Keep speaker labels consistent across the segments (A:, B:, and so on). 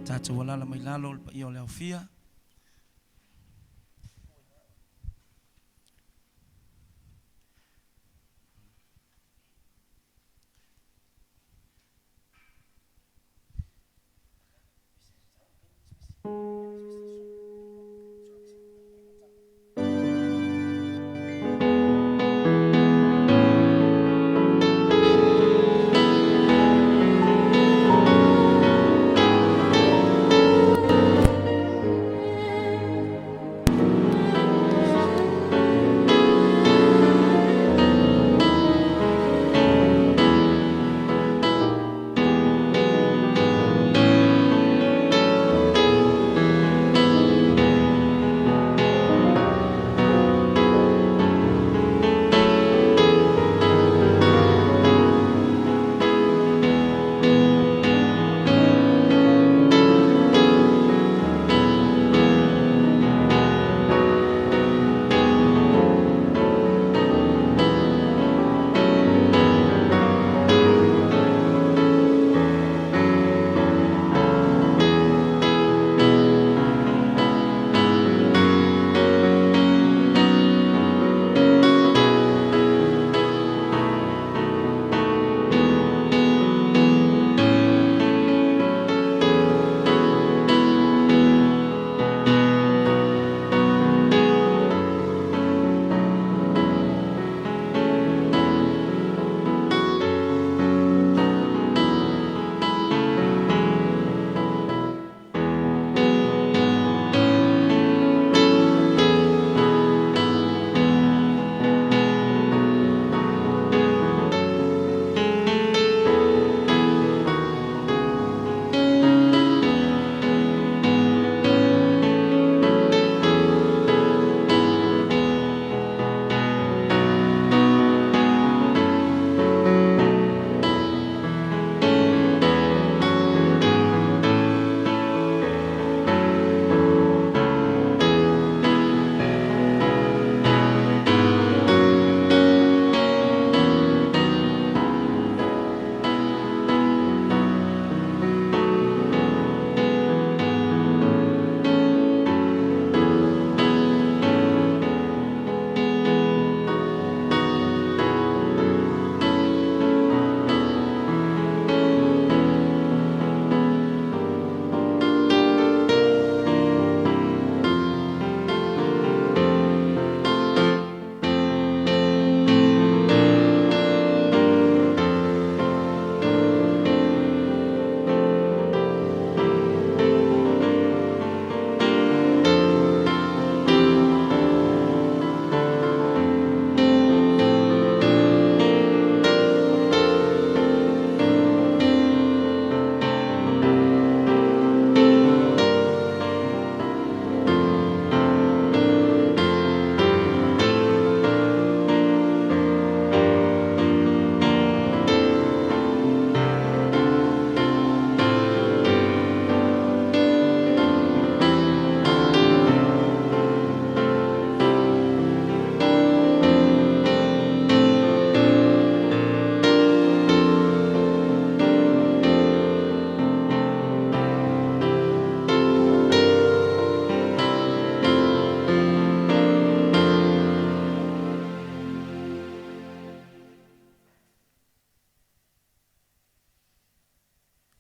A: Tatou alala mai lalo le paia o le aofia.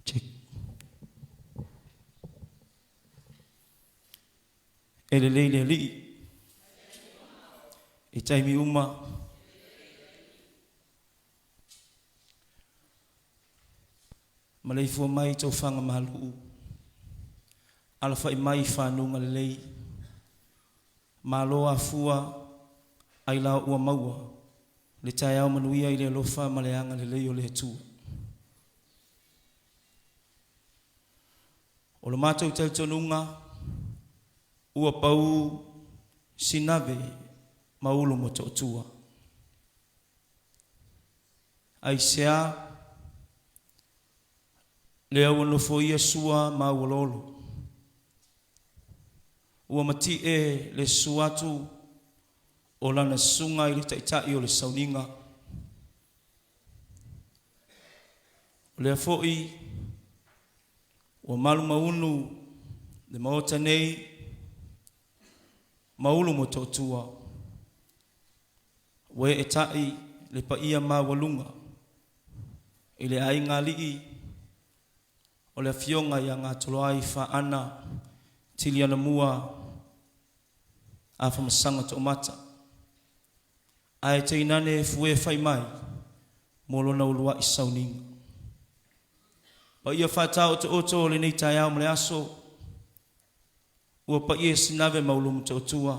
A: Check. E lelei le Alii i taimi uma. Maleifua mai i tofaga maluu, alafai mai i fanuga lelei, Malo afua ailao ua maua le taeao manuia i le alofa ma le agalelei o le Atua. O lo matou talitonuga ua pau Sinave ma Ulumotootua. Aisea? Lea ua nofoia Sua ma Auoloolo. Ua mati'e le susu atu o lana susuga i le Taitai o le Sauniga. O lea foi Ua malu ma unu le Maota nei ma ulu Motootua, ua eetai le paia maualuga i le aiga alii o le Afioga ia Gatoloai Faana Tilianamua Afamasaga Toomata, ae tainane fue fai mai mo lona uluai sauniga. Paia faataotooto o lenei taeao ma le aso, ua paia sinave ma ulu Motootua,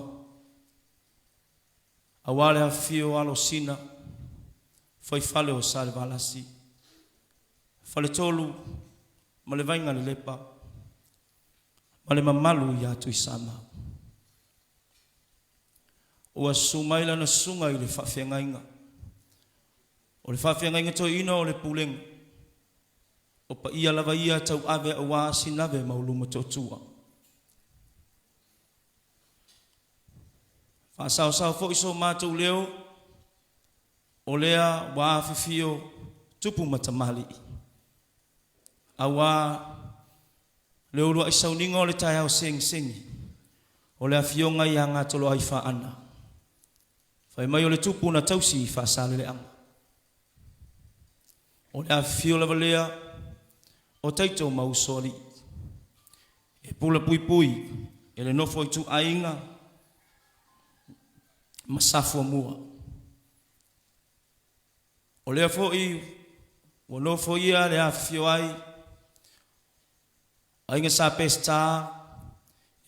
A: aua le afifio o alo o Sina, faifale o Salevalasi, Faletolu ma le Vaiga Lelepa, ma le mamalu ia Tuisamau. Ua susu mai lana susuga i le faafeagaiga, o le faafeagaiga toeaina o le pulega, o paia lava ia tauave aua Sinave ma Ulumotootua. Faasaosao foi so matou leo, o lea ua afifio tupu ma tamalii, aua le uluai sauniga o le taeao segisegi o le Afioga ia Gatoloai Faana, fai mai o le tupu na tausi i Faasaleleaga. O le afifio lava lea o Taito ma Usoalii, e pulapuipui e le nofo a ituaiga ma Safuamua. O lea foi ua nofoia le afifio ai Aiga Sa Peseta,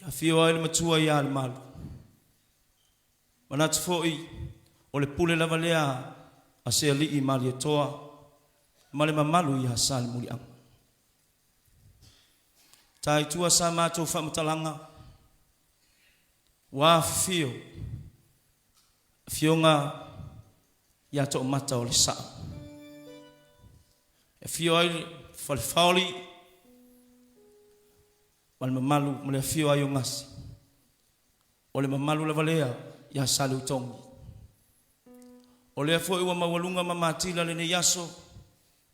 A: e afio ai le Matua ia Lemalu. Manatu foi o le pule lava lea a se alii Malietoa ma le mamalu ia Salemuliaga. Ta i tua sa matou faamatalaga, ua afifio Afioga ia Toomata o le Sao. E afio ai le Falefaoli ma le mamalu ma le afio ai o Gasi. O le mamalu lava lea ia Saleutogi. O lea foi ua maualuga ma matila lenei aso,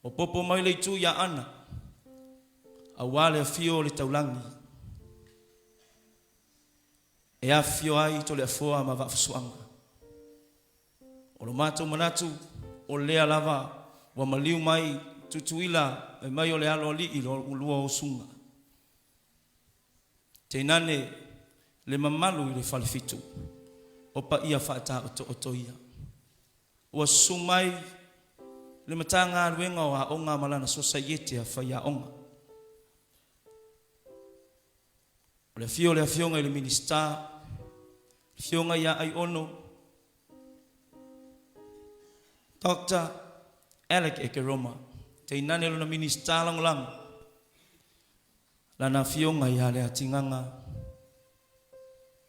A: ua popo mai le itu i Aana, aua le afio o le Taulagi e afifio ai Toleafoa ma Vaafusuaga. O lo matou manatu, o lea lava ua maliu mai Tutuila fai mai o le aloalii o lua usuga. Tainane le mamalu i le Falefitu, o paia faataotooto ia. Ua susu mai le Matagaluega o Aoga ma lana Sosaiete a Faiaoga. O le afio o le Afioga i le Minisita, le Afioga ia Aiono Doctor Alec Ekeroma, tainane lona Minisita Lagolago, lana Afioga ia Leatigaga,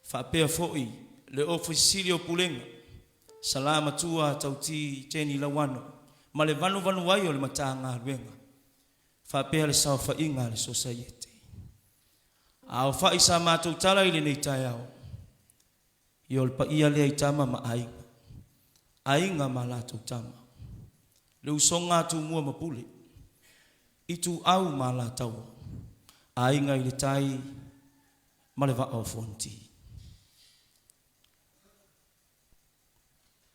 A: faapea foi le Ofisa Sili o Pulega, Sala Matua Tauti Jenny Lauano ma le vanuvanu ai o le Matagaluega, faapea le saofaiga a le Sosaiete. A aofai sa matou tala i lenei taeao, ia o le paia lea i Tama ma Aiga, Aiga ma latou Tama, le usoga a Tumua ma Pule, Ituau ma Alataua, Aiga i le Tai ma le Vaa o Fonoti.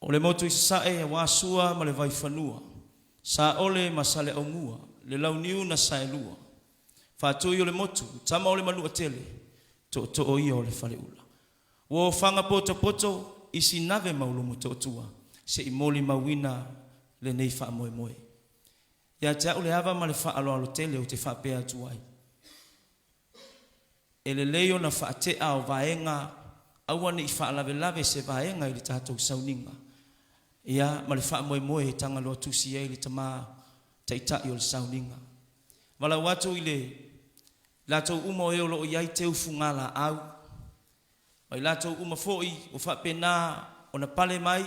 A: O le motu i Sasae aua Sua ma le Vaifanua, Saole ma Saleaaumua, le Launiu na Saelua, Faatui o le motu, Tama o le Manuatele, Tootoo ia o le Faleula. Ua ofaga potopoto i Sinave ma Ulumotootua se i molimauina lenei faamoemoe. Ia te au le ava ma le faaaloalo tele ou te faapea atu ai, E lelei ona faatea o vaega, aua ne i faalavelave se vaega i le tatou sauniga, ia, ma le faamoemoe e Tagaloa tusi ai le tama taitai o le sauniga. Valaau atu i le latou uma o e o lo o i ai teu fugalaau, ma i latou uma foi ua faapena ona pale mai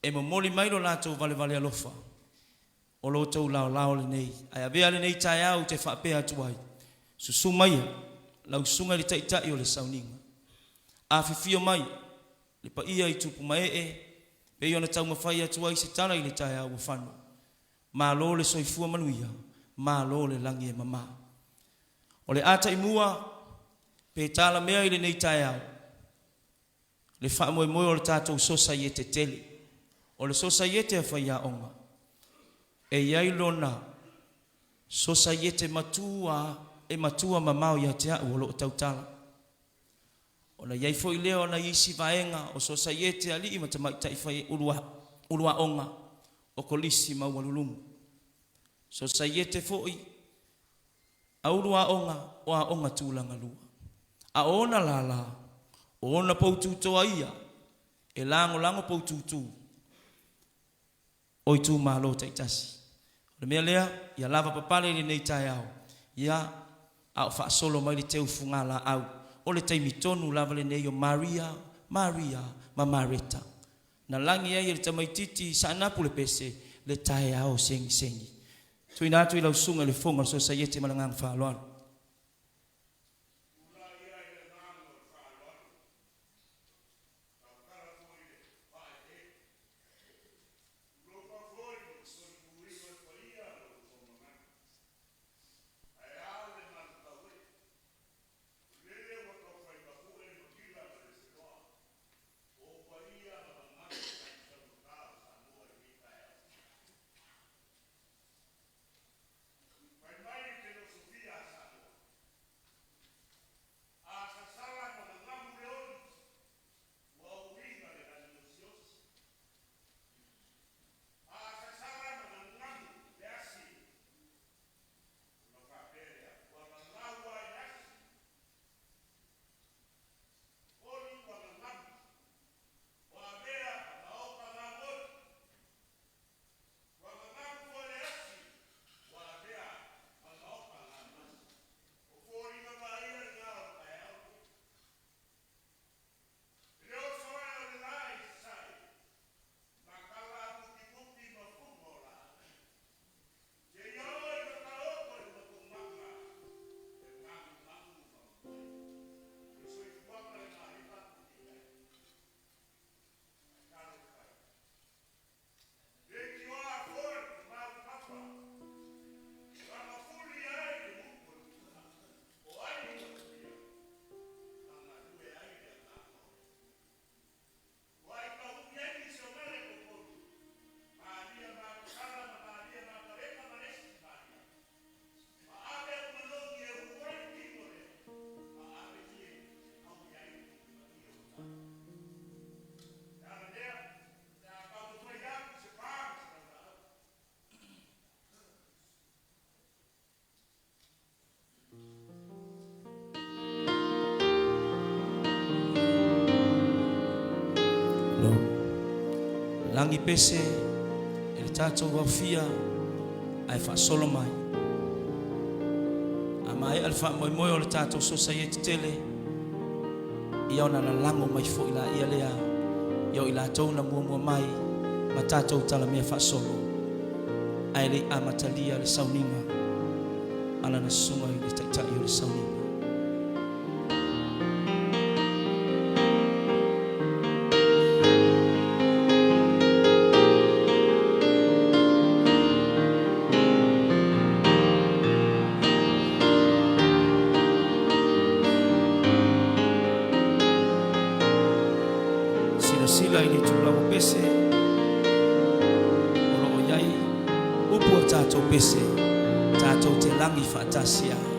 A: e momoli mai lo latou valevale alofa, O lo outou laolao lenei, ae avea lenei taeao ou te faapea atu ai, Susu maia lau Susuga i le Taitai o le Sauniga. Afifio mai le paia i tupu ma ee, pei ona taumafai atu ai se tala i le taeao ua fano. Malo le soifua manuia, malo le lagi e mama. O le a taimua pe talamea i lenei taeao le faamoemoe o le tatou Sosaiete tele. O le Sosaiete a Faiaoga, e i ai lona Sosaiete matua e matua mamao ia te au o lo o tautala. Ona i ai foi lea o nai isi vaega o Sosaiete a Alii ma Tamaitai fai uluaoga o Kolisi Maualuluga. Sosaiete foi a uluaoga o aoga tulagalua. A o ona lala, o ona poutu toa ia e lagolago poututu o itumalo taitasi. O le mea lea, ia lavapapale i lenei taeao, ia, a o faasolo mai le teu fugalaau. O le taimi tonu lava lenei o Maria, Maria ma Mareta, na lagi ai e le tamaitiiti Saanapu le pese, le taeao segisegi. Tuuina atu i lau Susuga i le Fofoga o le Sosaiete ma le agaga faaaloalo. Lagi pese e le tatou aofia ae faasolo mai. A maea le faamoemoe o le tatou Sosaiete tele, ia ona lalago mai foi laia lea ia o i latou na muamua mai ma tatou talamea faasolo ae le i amatalia le sauniga a lana susuga i le Taitai o le sauniga. Silasila i le itulau o pese o lo o i ai upu a tatou pese tatou te lagi faatasi ai.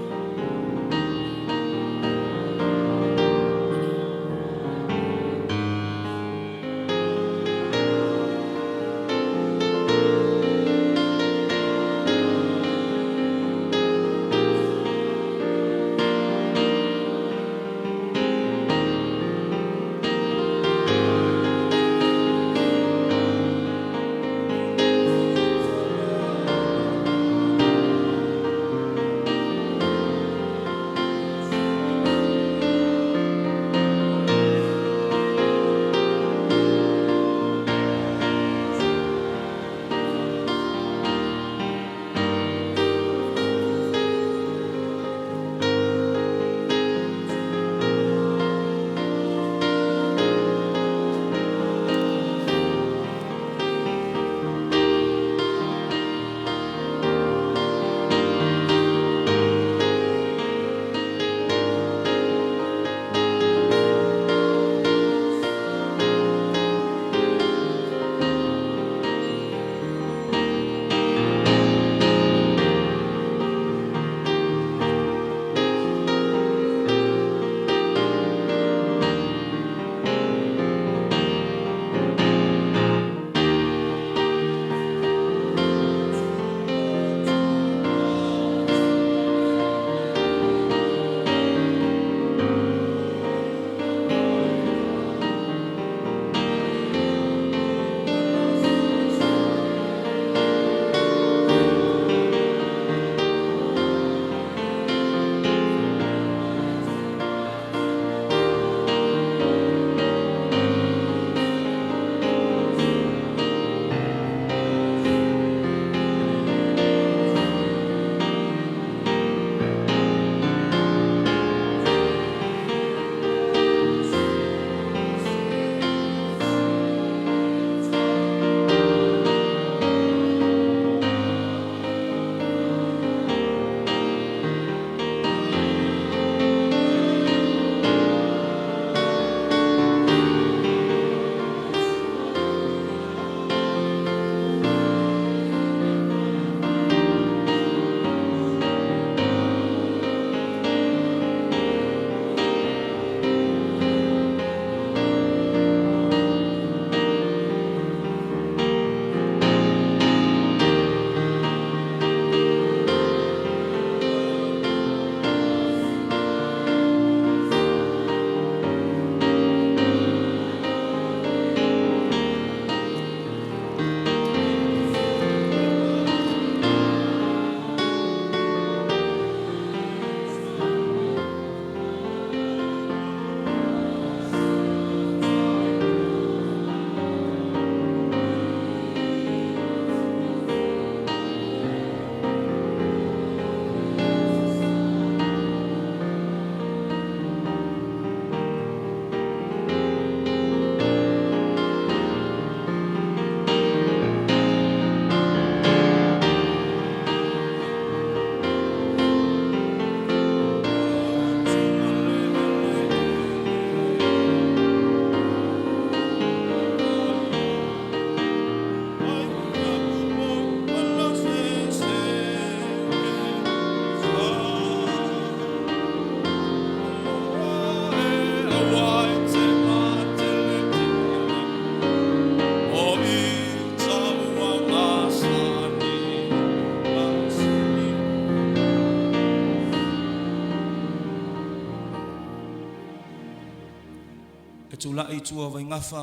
A: E tulai i tua o Vaigafa,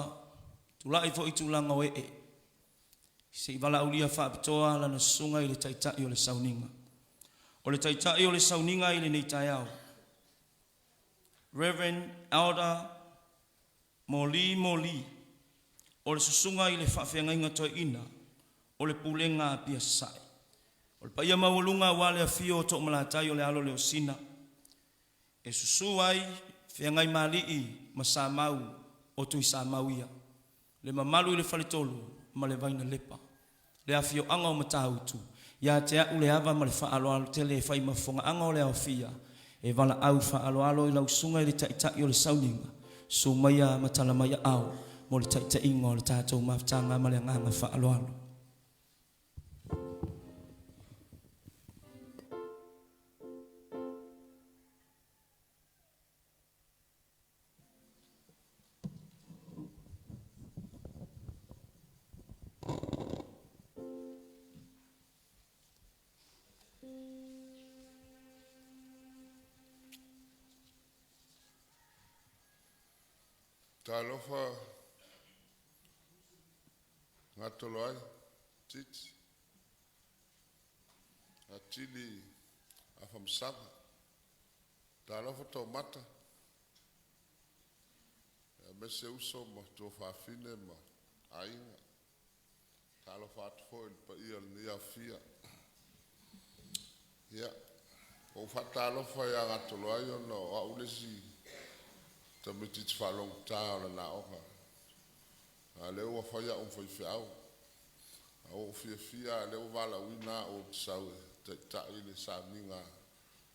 A: tulai foi i tulaga o ee, se i valaaulia faapitoa lana susuga i le Taitai o le Sauniga. O le Taitai o le Sauniga i lenei taeao, Rev. Elder Moli Moli, o le Susuga i le Faafeagaiga Toeaina o le Pulega a Apia Sasae. O le paia maualuga aua le afio o Toomalatai o le Alo o Leosina, e susu ai Feagaimaalii ma Samau o Tuisamau ia, le mamalu i le Faletolu ma le Vainalepa, le afioaga o Matautu. Ia te a'u le ava ma le faaaloalo tele e fai ma fofogaaga o le aofia e valaau faaaloalo i lau Susuga i le Taitai o le Sauniga, susu maia ma tala mai aao mo le taitaiga o le tatou mafutaga ma le agaga faaaloalo.
B: Talofa gatoloai Titi Atili Afamasaga, talofa Toomata aemaise uso ma tuafafine ma aiga. Talofa atu foi i le paia o lenei aofia. Ia, ua ou faatalofa ia Gatoloai ona o au le isi tamaitiiti faalogogata o lana aoga, a o lea ua fai au ma faifeau. Ae ua ou fiafia lava o lea ua valaauina au ou te sau e taitai le sauniga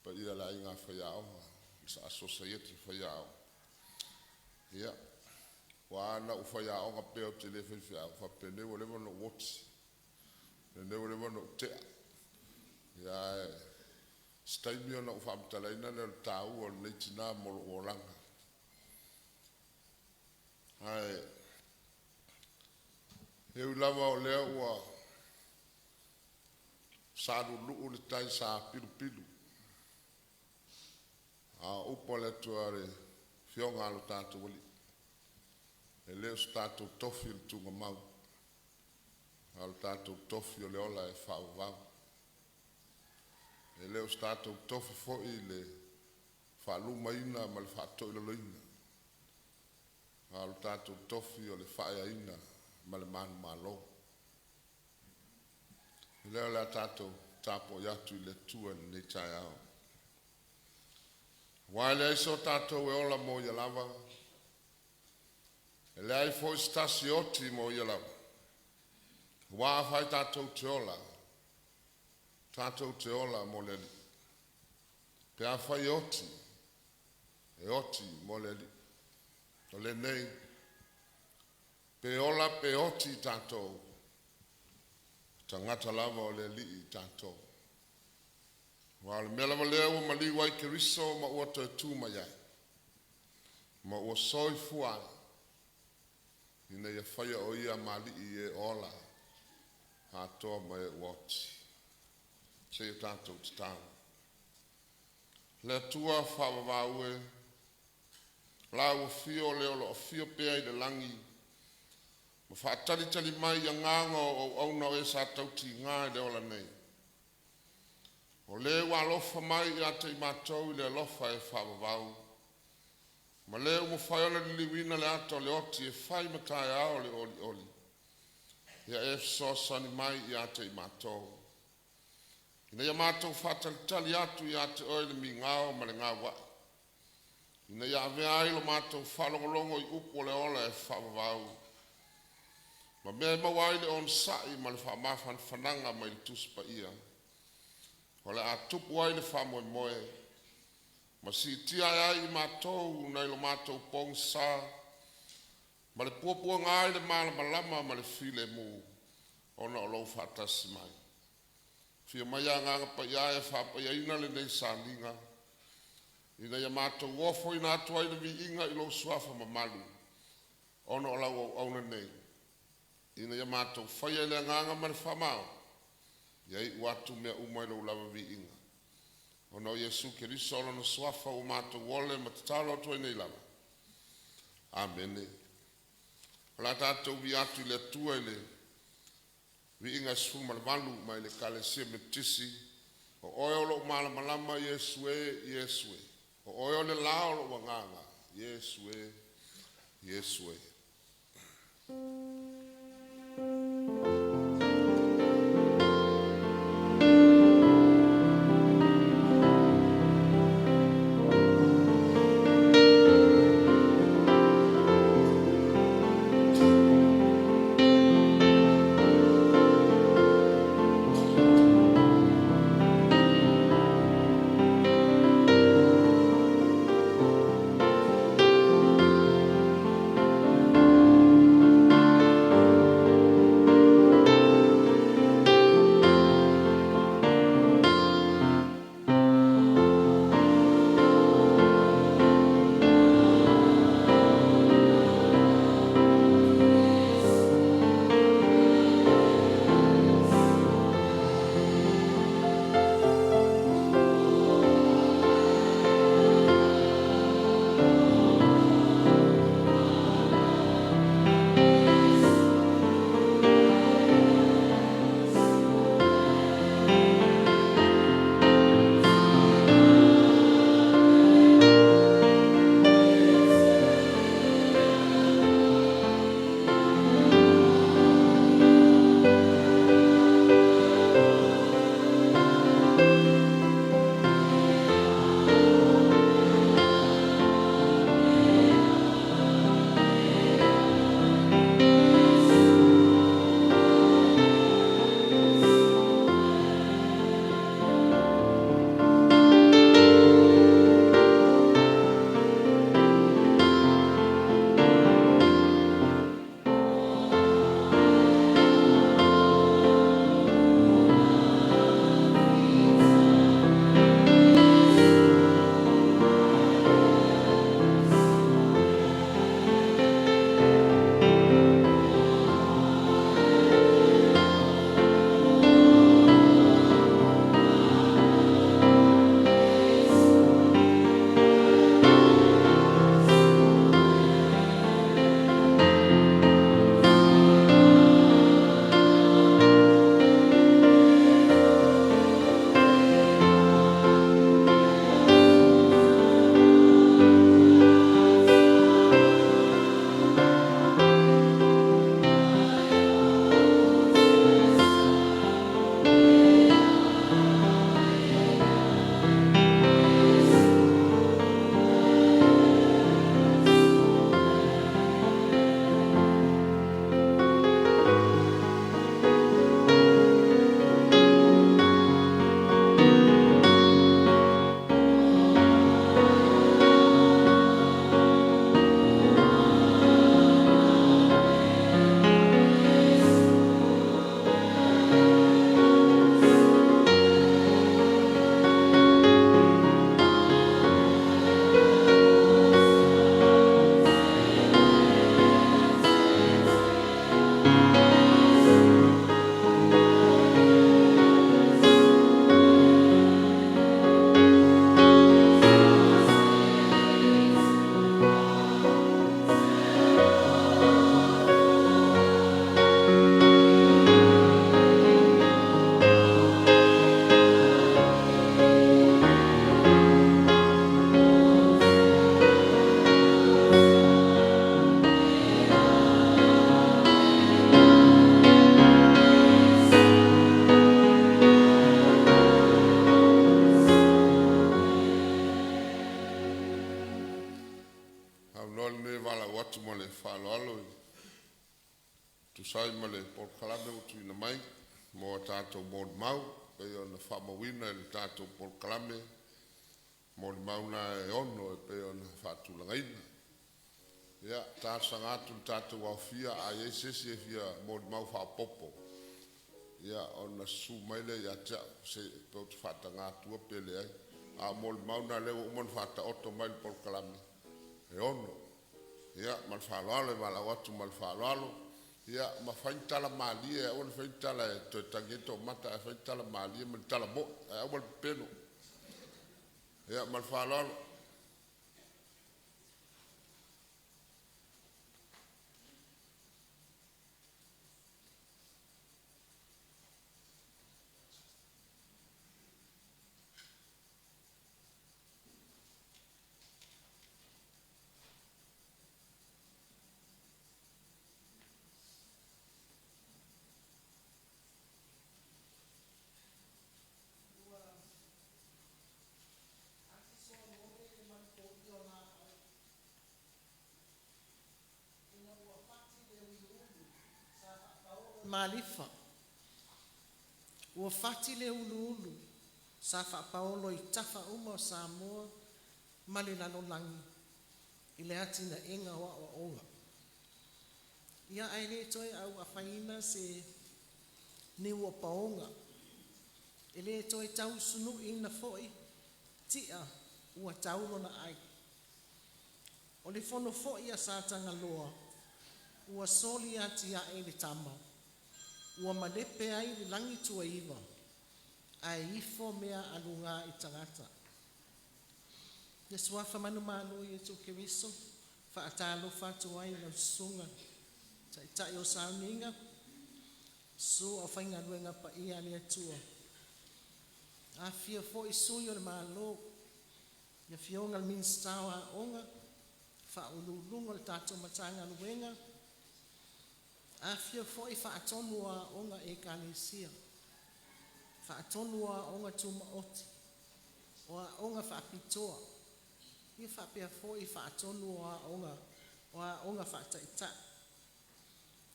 B: paia o le Aiga Faiaoga, le Sosiaete Faiaoga. Ia, aua ana ou faiaoga pea ou te le faifeau, faapenei ua leva ona ou oti, penei ua leva ona ou te'a. Ia ae o se taimi ona ou faamatalaina lea o le taua o lenei tina mo lo'u olaga. Ae e ui lava o lea ua salulu'u le tai sa pilupilu, a o upu a le Atua le Afioga a lo tatou Alii, e le o so tatou tofi le tugamau, a o le tatou tofi o le ola e faavavau. E le o so tatou tofi foi le faalumaina ma le faatoilaloina, a o le tatou tofi o le faaeaina ma le manumalo. O lea o le a tatou tapuai atu i le Atua i lenei taeao. Aua e leai so tatou ola mo ia lava, e leai foi se tasi e oti mo ia lava. Aua afai tatou te ola, tatou te ola mo le Alii. Pe afai e oti, e oti mo le Alii. O lenei, pe ola pe oti tatou, o tagata lava o le Alii tatou. Aua o le mea lava lea ua maliu ai Keriso ma ua toe tu mai ai, ma ua soifua ai, ina ia faia o Ia ma Alii i e ua ola atoa ma e ua oti. Se i o tatou tatalo. Le Atua faavavau e, o Lau afio lea o lo o afio pea i le lagi ma faatalitali mai i agaga o auauna o e sa tautiga i le ola nei. O le ua alofa mai ia te i matou i le alofa e faavavau, ma le ua mafai ona liliuina le ata o le oti e fai ma taeao o le olioli, ia e fesoasoani mai ia te i matou, ina ia matou faatalitali atu ia te Oe i le migao ma le gauai, ina ia avea ai lo matou faalogologo i upu o le ola e faavavau, ma mea e maua ai le onosai ma le faamafanafanaga mai le Tusi Paia, o le a tupu ai le faamoemoe ma siitia ae ai i matou nai lo matou pogisa ma le puapuaga ai le malamalama ma le filemu ona o lou faatasi mai. Afio mai Agaga Paia e faapaiaina lenei sauniga, ina ia matou ofoina atu ai le viiga i lou Suafa mamalu ona o lau auauna nei, ina ia matou faia i le agaga ma le faamaoni, ia iu atu mea uma i lou lava viiga. Ona o Iesu Keriso o Lona Suafa ua matou ole ma tatalo atu ai nei lava. Amene. O le a tatou viia atu i le Atua i le viiga 18 mai le Ekalesia Metotisi. O oe o lou malamalama Iesu e, Iesu e. O oe o le la o lou agaga, Iesu e, Iesu e. Avanoa lenei e valaau atu ma le faaaloalo e tusa ai ma le polokalame ua tuuina mai mo a tatou molimau, e pei ona faamauina i le tatou polokalame molimau na e 6 e pei ona faatulagaina. Ia, e talosaga atu i le tatou aofia a i ai se isi e fia molimau faaopoopo, ia ona susu mai lea ia te au, se pe ou te faataga atua pe leai. A o molimau na o lea ua uma ona faataoto mai i le polokalame e 6. Ia, ma le faaaloalo, e valaau atu ma le faaaloalo. Ia, ma fai ni tala malie, aua le fai ni tala e toe tagi ai tō mata, ae fai ni tala malie ma ni tala mo'i, ae aua le pepelo. Ia, ma le faaaloalo.
C: Malifa, ua fati le uluulu sa faapaolo i tafa uma o Samoa ma le lalolagi i le atinaega o aoaoga. Ia ae le toe auafaina se niu o paoga, e le toe tausunuuina foi tia ua tau lona ai. O le fono foi a Satagaloa ua soli atiae le tama, ua malepe ai le lagituaiva ae ifo mea aluga i tagata. Le suafa manumalo o Iesu Keriso, faatalofa atu ai i lau susuga Taitai o Sauniga, susu aufaigaluega paia a le Atua. Afifio foi sui o le Malo, le Afioga i le Minisita o Aoga, Faauluuluga o le tatou Matagaluega, afifio foi faatonu o aoga Ekalesia, faatonu o aoga tumaoti, o aoga faapitoa, ia faapea foi faatonu o aoga faataitai.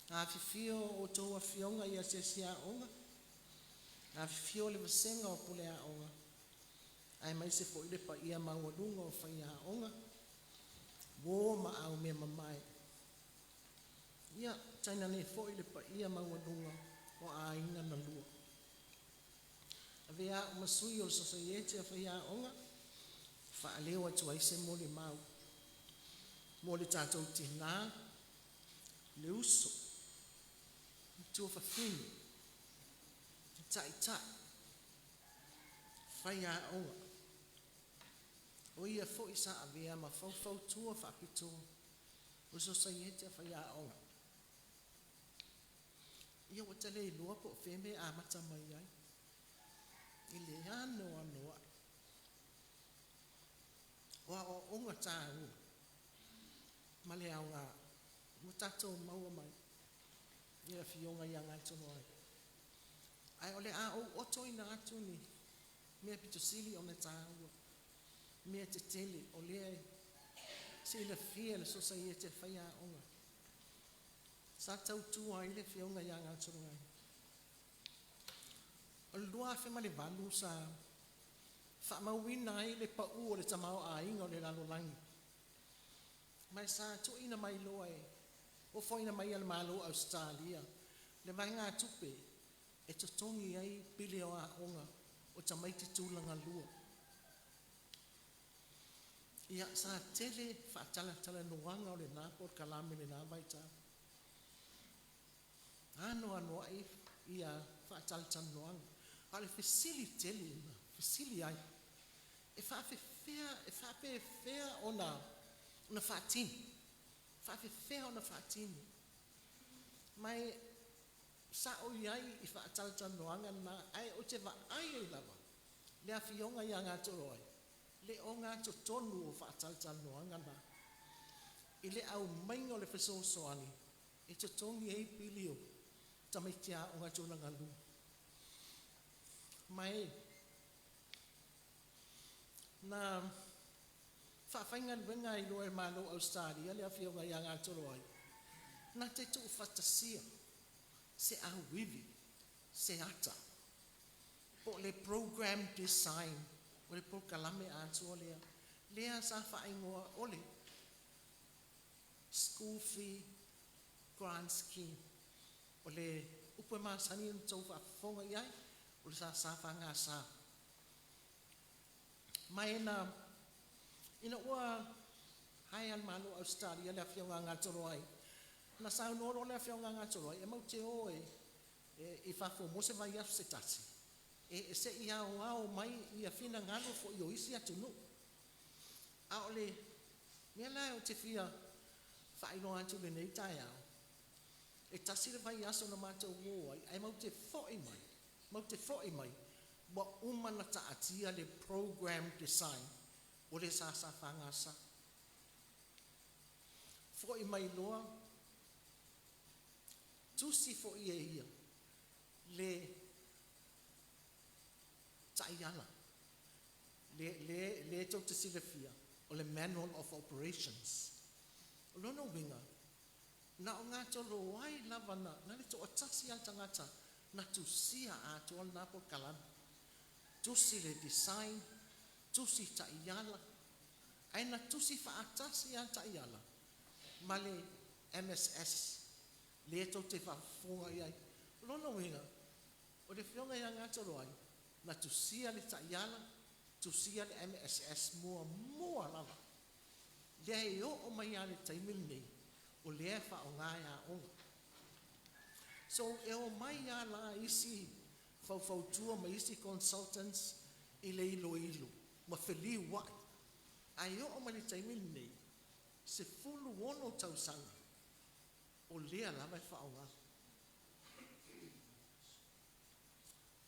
C: Afifio a outou afioga i asiasi aoga, afifio le vasega o pule aoga, aemaise foi le paia maualuga o faiaoga, uo ma aumeamamae. Ia, tainane foi le paia maualuga o aiga na lua. Avea au ma sui o le Sosaiete a Faiaoga e faaleo atu ai se molimau mo le tatou tina, le uso, le tuafafine, le taitai, faiaoga, o ia foi sa avea ma faufautua faapitoa o le Sosaiete a Faiaoga. Ia ua ta le iloa po o fea le mea e amata mai ai i le anoanoai o aoaoga taua ma le aoga ua tatou maua mai i le Afioga ia Gatoloai. Ae o le a ou otoina atu ni mea aupito sili ona taua, mea tetele o lea e silafia e le Sosaiete a Faiaoga sa tautua ai le Afioga ia Gatoloai. O le 2008 sa faamauina ai le pau o le tamaoaiga o le lalolagi, ma sa tuuina mai loa e ofoina mai e le Malo o Ausetalia le vaegatupe e totogi ai pili o aoga o tamaiti tulagalua. Ia, sa tele faatalatalanoaga o lena polokalame i lena vaitau. Anoanoai ia faatalatalanoaga. A o le fesili tele na fesili ai, e faapefea, e faapefea ona faatino, e faapefea ona faatino? Ma e sa ou i ai i faatalatalanoaga na, ae ou te vaai ai lava i le Afioga ia Gatoloai, le ogatotonu o faatalatalanoaga na i le aumaiga o le fesoasoani e totogi ai pili o tamaiti aoga tulagalua. Ma e na faafaigaluega ai loa e le Malo o Ausetalia le Afioga ia Gatoloai na te tuufatasia se auivi, se ata po o le program design o le polokalame atoa lea, lea sa faaigoa o le School Fee Grant Scheme. O le upu e masani ona outou faafofoga i ai, o le SSFGS. Ma ina ua hire e le Malo o Ausetalia le Afioga ia Gatoloai, na saunoa loa le Afioga ia Gatoloai e matou te o i fafo mo se vaiaso se tasi se i aoao mai finagalo foi o isi atunuu. A o le mea la ou te fia faailoa atu i lenei taeao, e tasi le vaiaso na matou o ai ae matou te foi mai, matou te foi mai ua uma ona taatia le program design o le SSFGS. Foi mai loa tusi foi e ia le taiala le tou te silafia o le manual of operations. O lona uiga, Na o Gatoloai lava na le to'atasi a le tagata na tusia atoa lena polokalame, tusi le design, tusi ta'iala, ae na tusi fa'atasi a le ta'iala ma le MSS lea tou te faafofoga i ai. O lona uiga, o le afioga ia Gatoloai na tusia le ta'iala, tusia le MSS muamua lava, lea e o'o mai a le taimi lenei o lea e fa'aaogā e a'oga. So e o mai a la isi faufautua ma isi consultants i le iloilo ma feliua'i, ae o'o mai le taimi lenei, 16 tausaga o lea lava e fa'aaogā.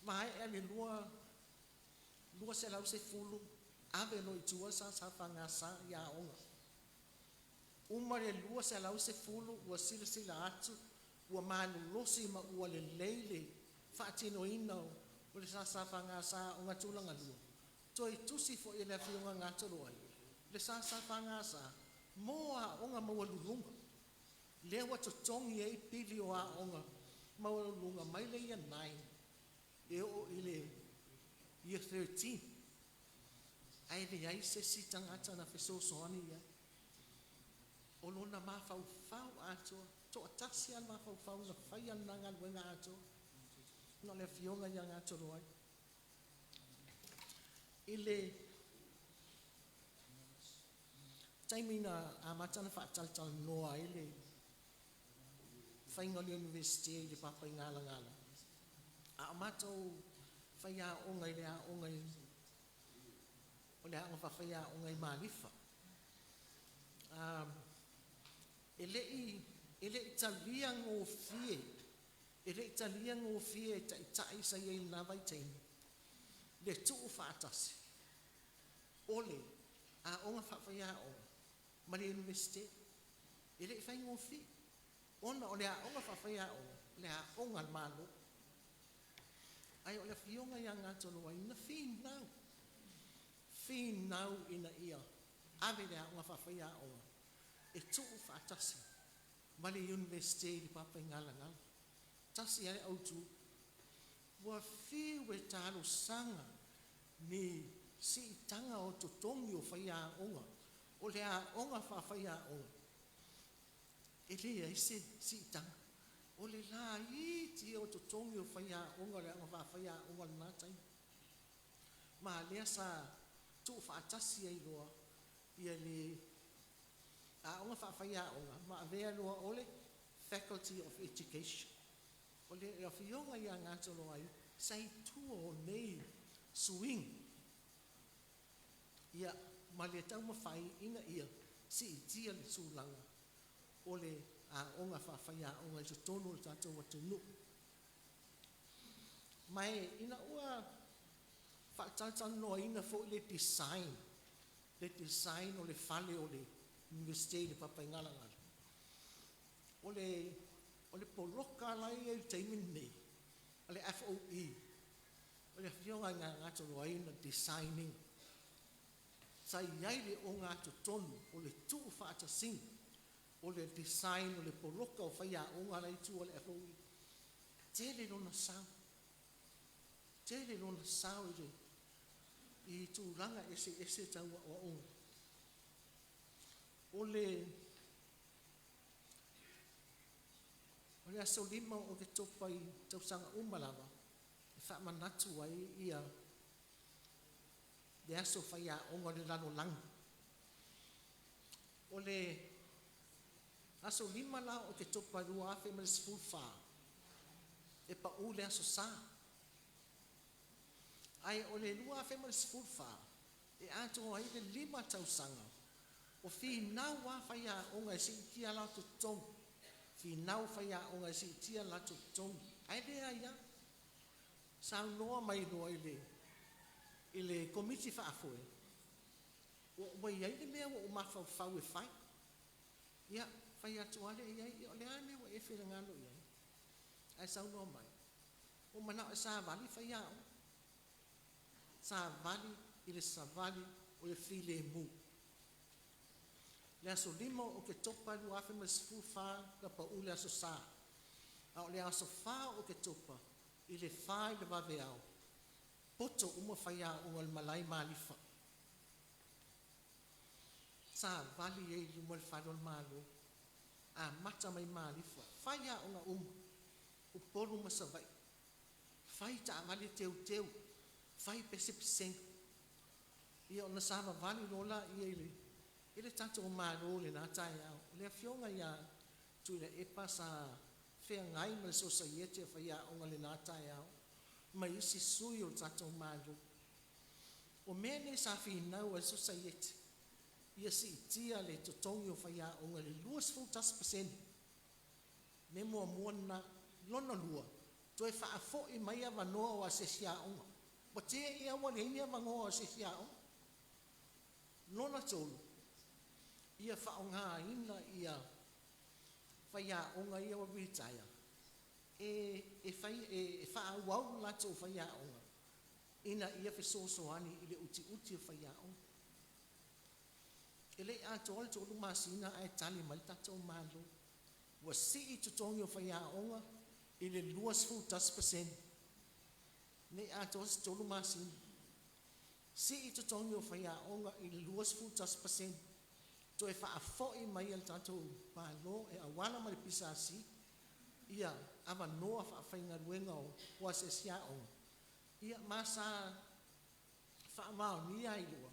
C: Mae'a le 210, ave loa i tua SSFGS i aoga. Uma le 210, ua silasila atu ua malolosi ma ua lelei le fa'atinoina o le SSFGS Aoga Tulagalua, toe tusi fo'i e le Afioga Gatoloai le SSFGS mo a'oga maualuluga, lea ua totogi ai pili o a'oga maualuluga mai le Year 9 e o'o i le Year 13, ae leai se isi tagata na fesoasoani i ai. O lona mafaufau atoa, to'atasi a le mafaufau na faia lena galuega atoa, na o le afioga ia Gatoloai. I le taimi na amata ona fa'atalatalanoa ai le faiga o le Iunivesite i le Papaigalagala, a o matou faiaoga i le aoga o le aoga faafaiaoga i Malifa, e le'i talia gofie, e le'i talia gofie e ta'ita'i sa iai lena vaitaimi le tu'u fa'atasi o le aoga faafaiaoga ma le Iunivesite. E le'i faigofie ona o le aoga faafaiaoga le aoga a le Malo, ae o le afioga ia Gatoloai na finau finau ina ia ave le aoga faafaiaoga e tu'u fa'atasi ma le Iunivesite i le Papaigalagala, tasi ai autū. Ua fiu e talosaga ni si'itaga o totogi o faiaoga o le aoga faafaiaoga, e leai se si'itaga, o le laiti ia o totogi o faiaoga o le aoga faafaiaoga lena taimi. Ma lea sa tu'ufa'atasi ai loa ia le aoga faafaiaoga ma avea loa o le Faculty of Education. O le afioga ia Gatoloai sa i tua o nei suiga ia ma le taumafai ina ia si'itia le tulaga o le aoga faafaiaoga i totonu o le tatou atunu'u. Ma e ina ua fa'atalatalanoaina fo'i le design o le fale o le Iunivesite i le Papaigalagala, o le poloka la ia i le taimi lenei o le FOE, o le afioga i Gatoloai na design ina. Sa i ai le ogatotonu o le tu'ufaatasiga o le design o le poloka o faiaoga la i tua o le FOE. Tele lona sao, tele lona sao i tulaga eseese tau a'oa'oga. O le aso 5 o Oketopa i tausaga uma lava e fa'amanatu ai ia le aso faiaoga o le lalolagi. O le aso 5 la o Oketopa 2014 e pa'ū le aso Sā, ae o le 2014 e atoa ai le 5 tausaga o finau a faiaoga e si'itia latou totogi, finau faiaoga e si'itia latou totogi, ae leai a saunoa mai loa i le komiti fa'afoe ua iai le mea ua ou mafaufau e fai. Ia fai atu a lea i ai. Ia o le a mea ua e finagalo i ai? Ae saunoa mai, ua mana'o e savali faiaoga, savali i le savali o le filemu. Le aso 5 o Oketopa 2014 na pa'u le Aso Sa, a o le aso 4 o Oketopa i le 4 i le vaveao, poto uma faiaoga o le malae Malifa. Savali ai i luma o le fale o le Malo, amata mai Malifa, faiaoga uma, Upolu ma Savaii, fai taavale teuteu, fai pesepesega. Ia ona savavali loa laia i le tatou Malo i lena taeao. O le afioga ia Tuilaepa sa feagai ma le Sosaiete a Faiaoga i lena taeao ma isi sui o le tatou Malo. O mea nei sa finau ai le Sosaiete ia siitia le totogi o faiaoga i le 21%. Mea muamua lena. Lona lua, toe faafoi mai avanoa o asiasi aoga. Ua te'i lava ua leai ni avanoa o asiasi aoga. Lona tolu, ia faaaogaina ia faiaoga ia ua retire e fai e faaauau le latou faiaoga ina ia fesoasoani i le utiuti o faiaoga. E le i atoa le 3 masina ae tali mai le tatou Malo. Ua sii totogi o faiaoga i le 21%. Ne i atoa se 3 masina. Sii totogi o faiaoga i le 21%. Toe faafoi mai e le tatou Malo e auala mai le PSC ia avanoa faafaigaluega o asiasi aoga, ia ma sa faamaonia ai loa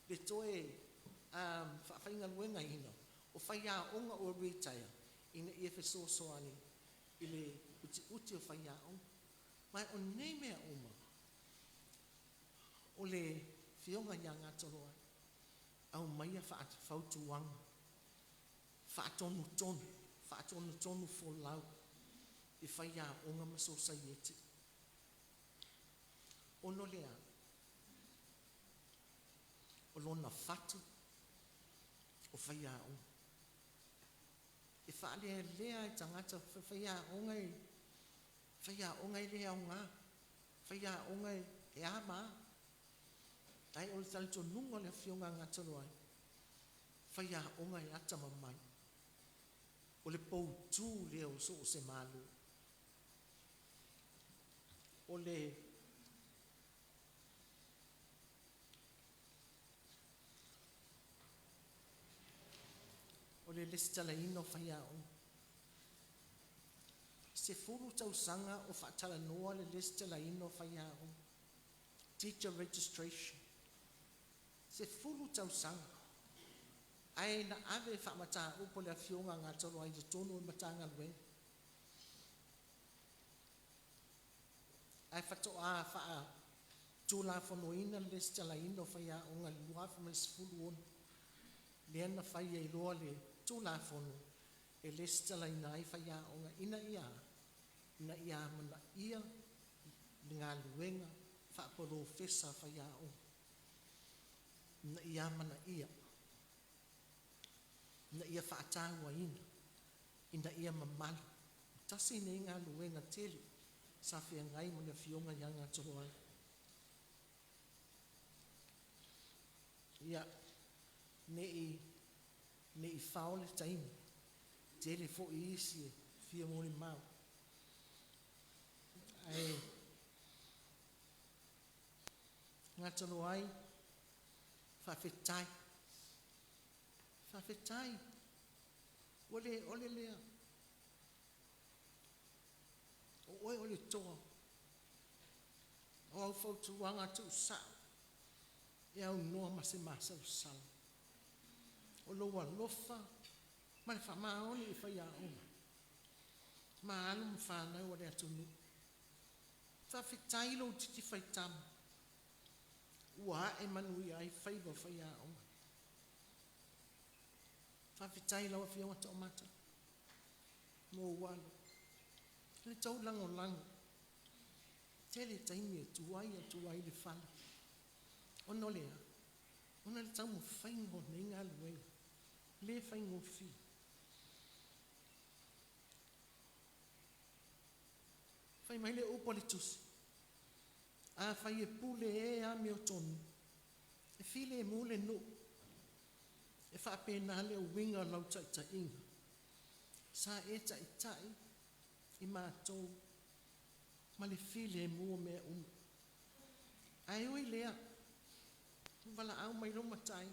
C: le toe faafaigaluegaina o faiaoga ua retire ina ia fesoasoani i le utiuti o faiaoga. Ma o nei mea uma, o le afioga ia Gatoloai, aumaia fautuaga, faatonutonu, faatonutonu folau i faiaoga ma sosaiete. Ona o le a? O lona fatu o faiaoga. E faalealea e tagata faiaoga e, faiaoga e le aoga, faiaoga e a ma a. Ae o le talitonuga o le afioga a Gatoloai, faiaoga e atamamai. O le poutu lea o so o se Malo. O le lesitalaina o faiaoga. 10 tausaga o faatalanoa le lesitalaina o faiaoga. Teacher registration. 10 tausaga. Ae na ave faamataupu le afioga a Gatoloai i totonu o le Matagaluega. Ae faatoa faatulafonoina le lesitalaina o faiaoga i le 2016. Lea na fai ai loa le Tulafono e lesitalaina ai faiaoga ina ia a? Ina ia amanaia le galuega faapolofesa a faiaoga. Ina ia amanaia, ina ia faatauaina, ina ia mamalu. Tasi lenei galuega tele sa feagai ma le afioga ia Gatoloai. Ia, ne i fao le taimi, tele foi isi e fia molimau. Ae Gatoloai, faafetai. Faafetai. Ua le ole lea. O oe o le toa. O au fautuaga tuusao e aunoa ma se masalosalo. O lou alofa ma le faamaoni i faiaoga, ma alo ma fanau a le atunuu. Faafetai lou titi faitama, ua ae manuia ai faiva o faiaoga. Faafetai i lau Afioga Toomata mo ou alo, le tou lagolago. Tele taimi e tuai atu ai le fala. Ona o le a? Ona o le taumafaiga o nei galuega, le faigofie. Fai mai le upu a le Tusi, afai e pule e amiotonu, e filemu le nuu. E faapena le uiga o lau taʻitaʻiga. Sa e taʻitaʻi i matou ma le filemu o mea uma. Ae ui lea, ua valaau mai lou matai,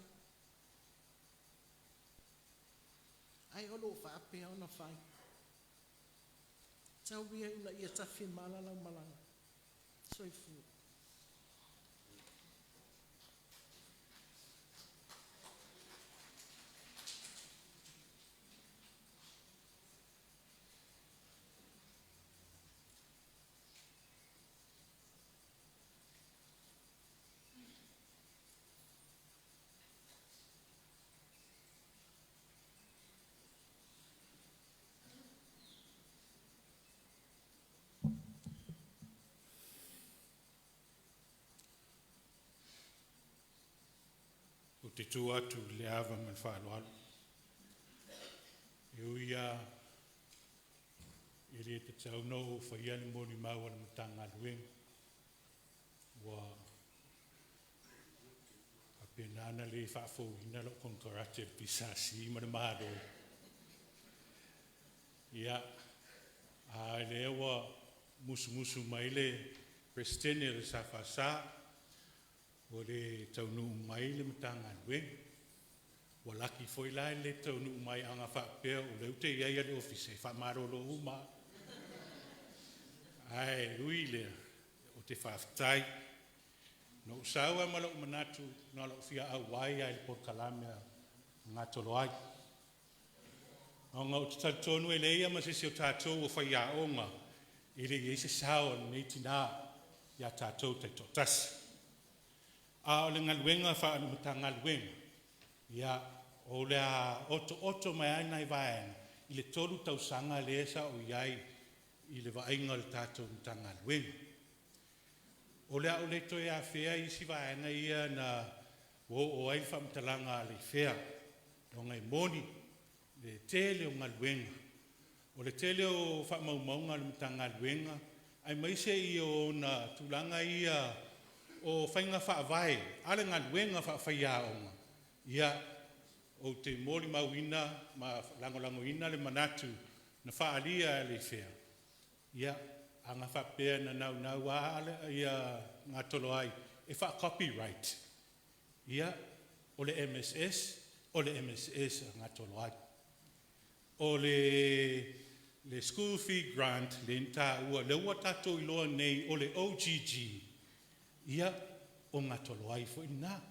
C: ae o loo faapea ona fai. Tau ia ina ia tafi mala lau malaga. Soifua.
D: Ou te tu atu i le ava ma le faaaloalo. E ui lava e le tatau ona ou faia le molimau a le Matagaluega, ua faapena ona le faafouina lau konekarate a le PSC ma le Malo. Ia, a o lea ua musumusu mai le Peresetene o le SFS, ua le taunuu mai le Matagaluega. Ua laki foi la le le taunuu mai, ana faapea o lea ou te i ai i le Ofisa, e faamalolo uma lava. Ae ui i lea, ou te faafetai. Na ou sau lava ma lou manatu na o lou fia auai lava i le polokalame a Gatoloai, ona ou te talitonu e leai lava ma se isi o tatou o faiaoga e le i i ai se sao o lenei tina ia tatou taitoatasi. A o le galuega faale-Matagaluega, ia, o le a otooto mai lava nai vaega i le 3 tausaga lea sa ou i ai i le vaaiga o le tatou Matagaluega. O le a ou le toe afea isi vaega ia na ua oo ai le faamatalaga a Leifea, ona e moni le tele o galuega, o le tele o faamaumauga a le Matagaluega, aemaise ona tulaga ia o faiga faavae a le galuega faafaiaoga, ia, ou te molimauina ma lagolagoina le manatu na faaalia e Leifea, ia, ana faapea na naunau lava Gatoloai e faa-copyright, ia, o le MSS, o le MSS a Gatoloai. O le school fee grant lea na taua, lea ua tatou iloa nei o le OGG, ia, o Gatoloai foi lena.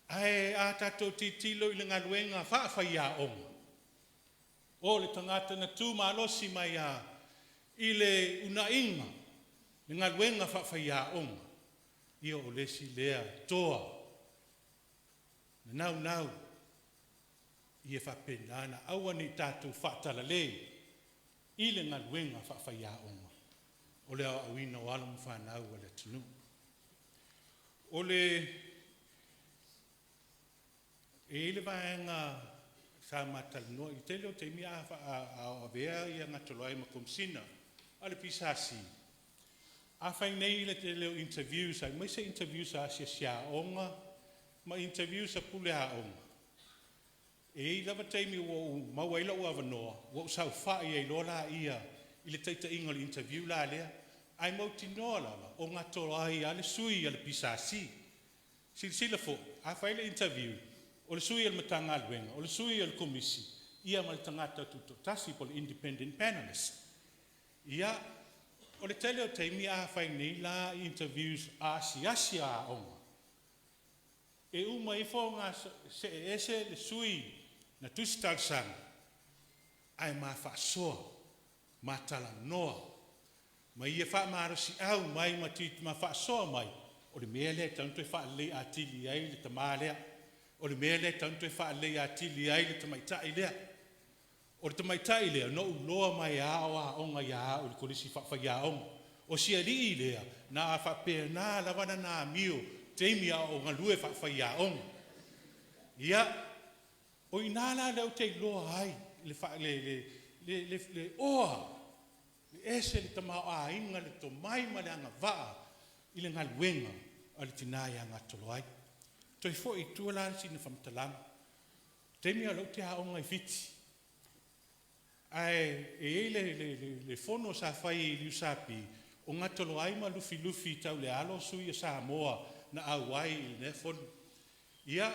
D: Ae a tatou tilotilo i le galuega faafaiaoga, o le tagata na tu malosi mai lava i le unaiga, le galuega faafaiaoga, ia o le isi lea toa na naunau ia faapena ona aua ne i tatou faatalale i le galuega faafaiaoga o le aoaoina o alo ma fanau a le atunuu. O le E i ai le vaega sa ma talanoa i le tele o taimi a o avea Gatoloai ma Komesina a le PSC, a fai nei le tele o interviews aemaise interviews a asiasi aoga ma interviews a pule aoga, e i ai lava taimi ua ou maua ai lou avanoa, ua ou saofai ai loa lea i le taitaiga o le interview la lea, ae mautinoa lava o Gatoloai lava le sui a le PSC. Silasila foi, a fai le interview, o le sui o le Matagaluega, o le sui o le Komisi, ia ma le tagata tutoatasi po o le independent panelist. Ia, o le tele o taimi a fai nei la interviews a asiasi aoga, e uma ifo ona see ese le sui na tusi talosaga, ae ma faasoa, ma talanoa, ma ia faamalosiau mai ma faasoa mai, o le mea lea e tatau ona toe faalelei atili ai le tama lea, o le mea lea e tatau ona toe faalelei atili ai le tamaitai lea. O le tamaitai lea, na ou iloa mai lava o aoga ia au i le kolisi faafaiaoga. O si alii lea, na faapena lava lana amio i taimi a o galue faafaiaoga. Ia, o i ina la lea ou te iloa ai le oa, e ese le tamaoaiga, le tomai ma le agavaa i le galuega a le tina ia Gatoloai. Toe foi i tua la sina faamatalaga. Taimi a lou te aoga i Fiti. Ae e i ai le fono sa fai i le USP, o gatoloai ma lufilufi tau le alo sui o Samoa na auai i lenei fono. Ia,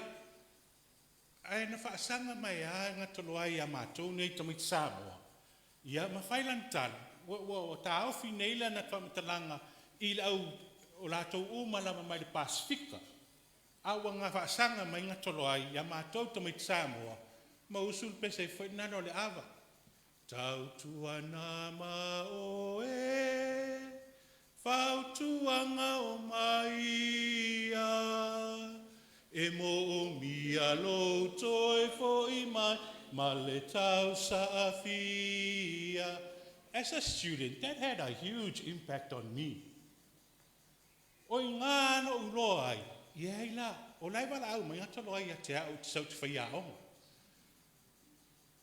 D: ae na faasaga mai lava Gatoloai ia matou nei tamaiti Samoa, ia ma fai lana tala, ua taofi nei lana faamatalaga i le au o latou uma lava mai le Pasefika, a ua faasaga mai Gatoloai ia matou tamaiti Samoa, ma usu le pese foi lena o le ava. Tautuana ma oe, fautuaga o mai ia, e moomia lou toe foi mai ma le tausaafia. As a student, that had a huge impact on me. O i ngā no uloa ai, ia ai la, o lai wala au mai Gatoloai ia te au te sau te whai aoga.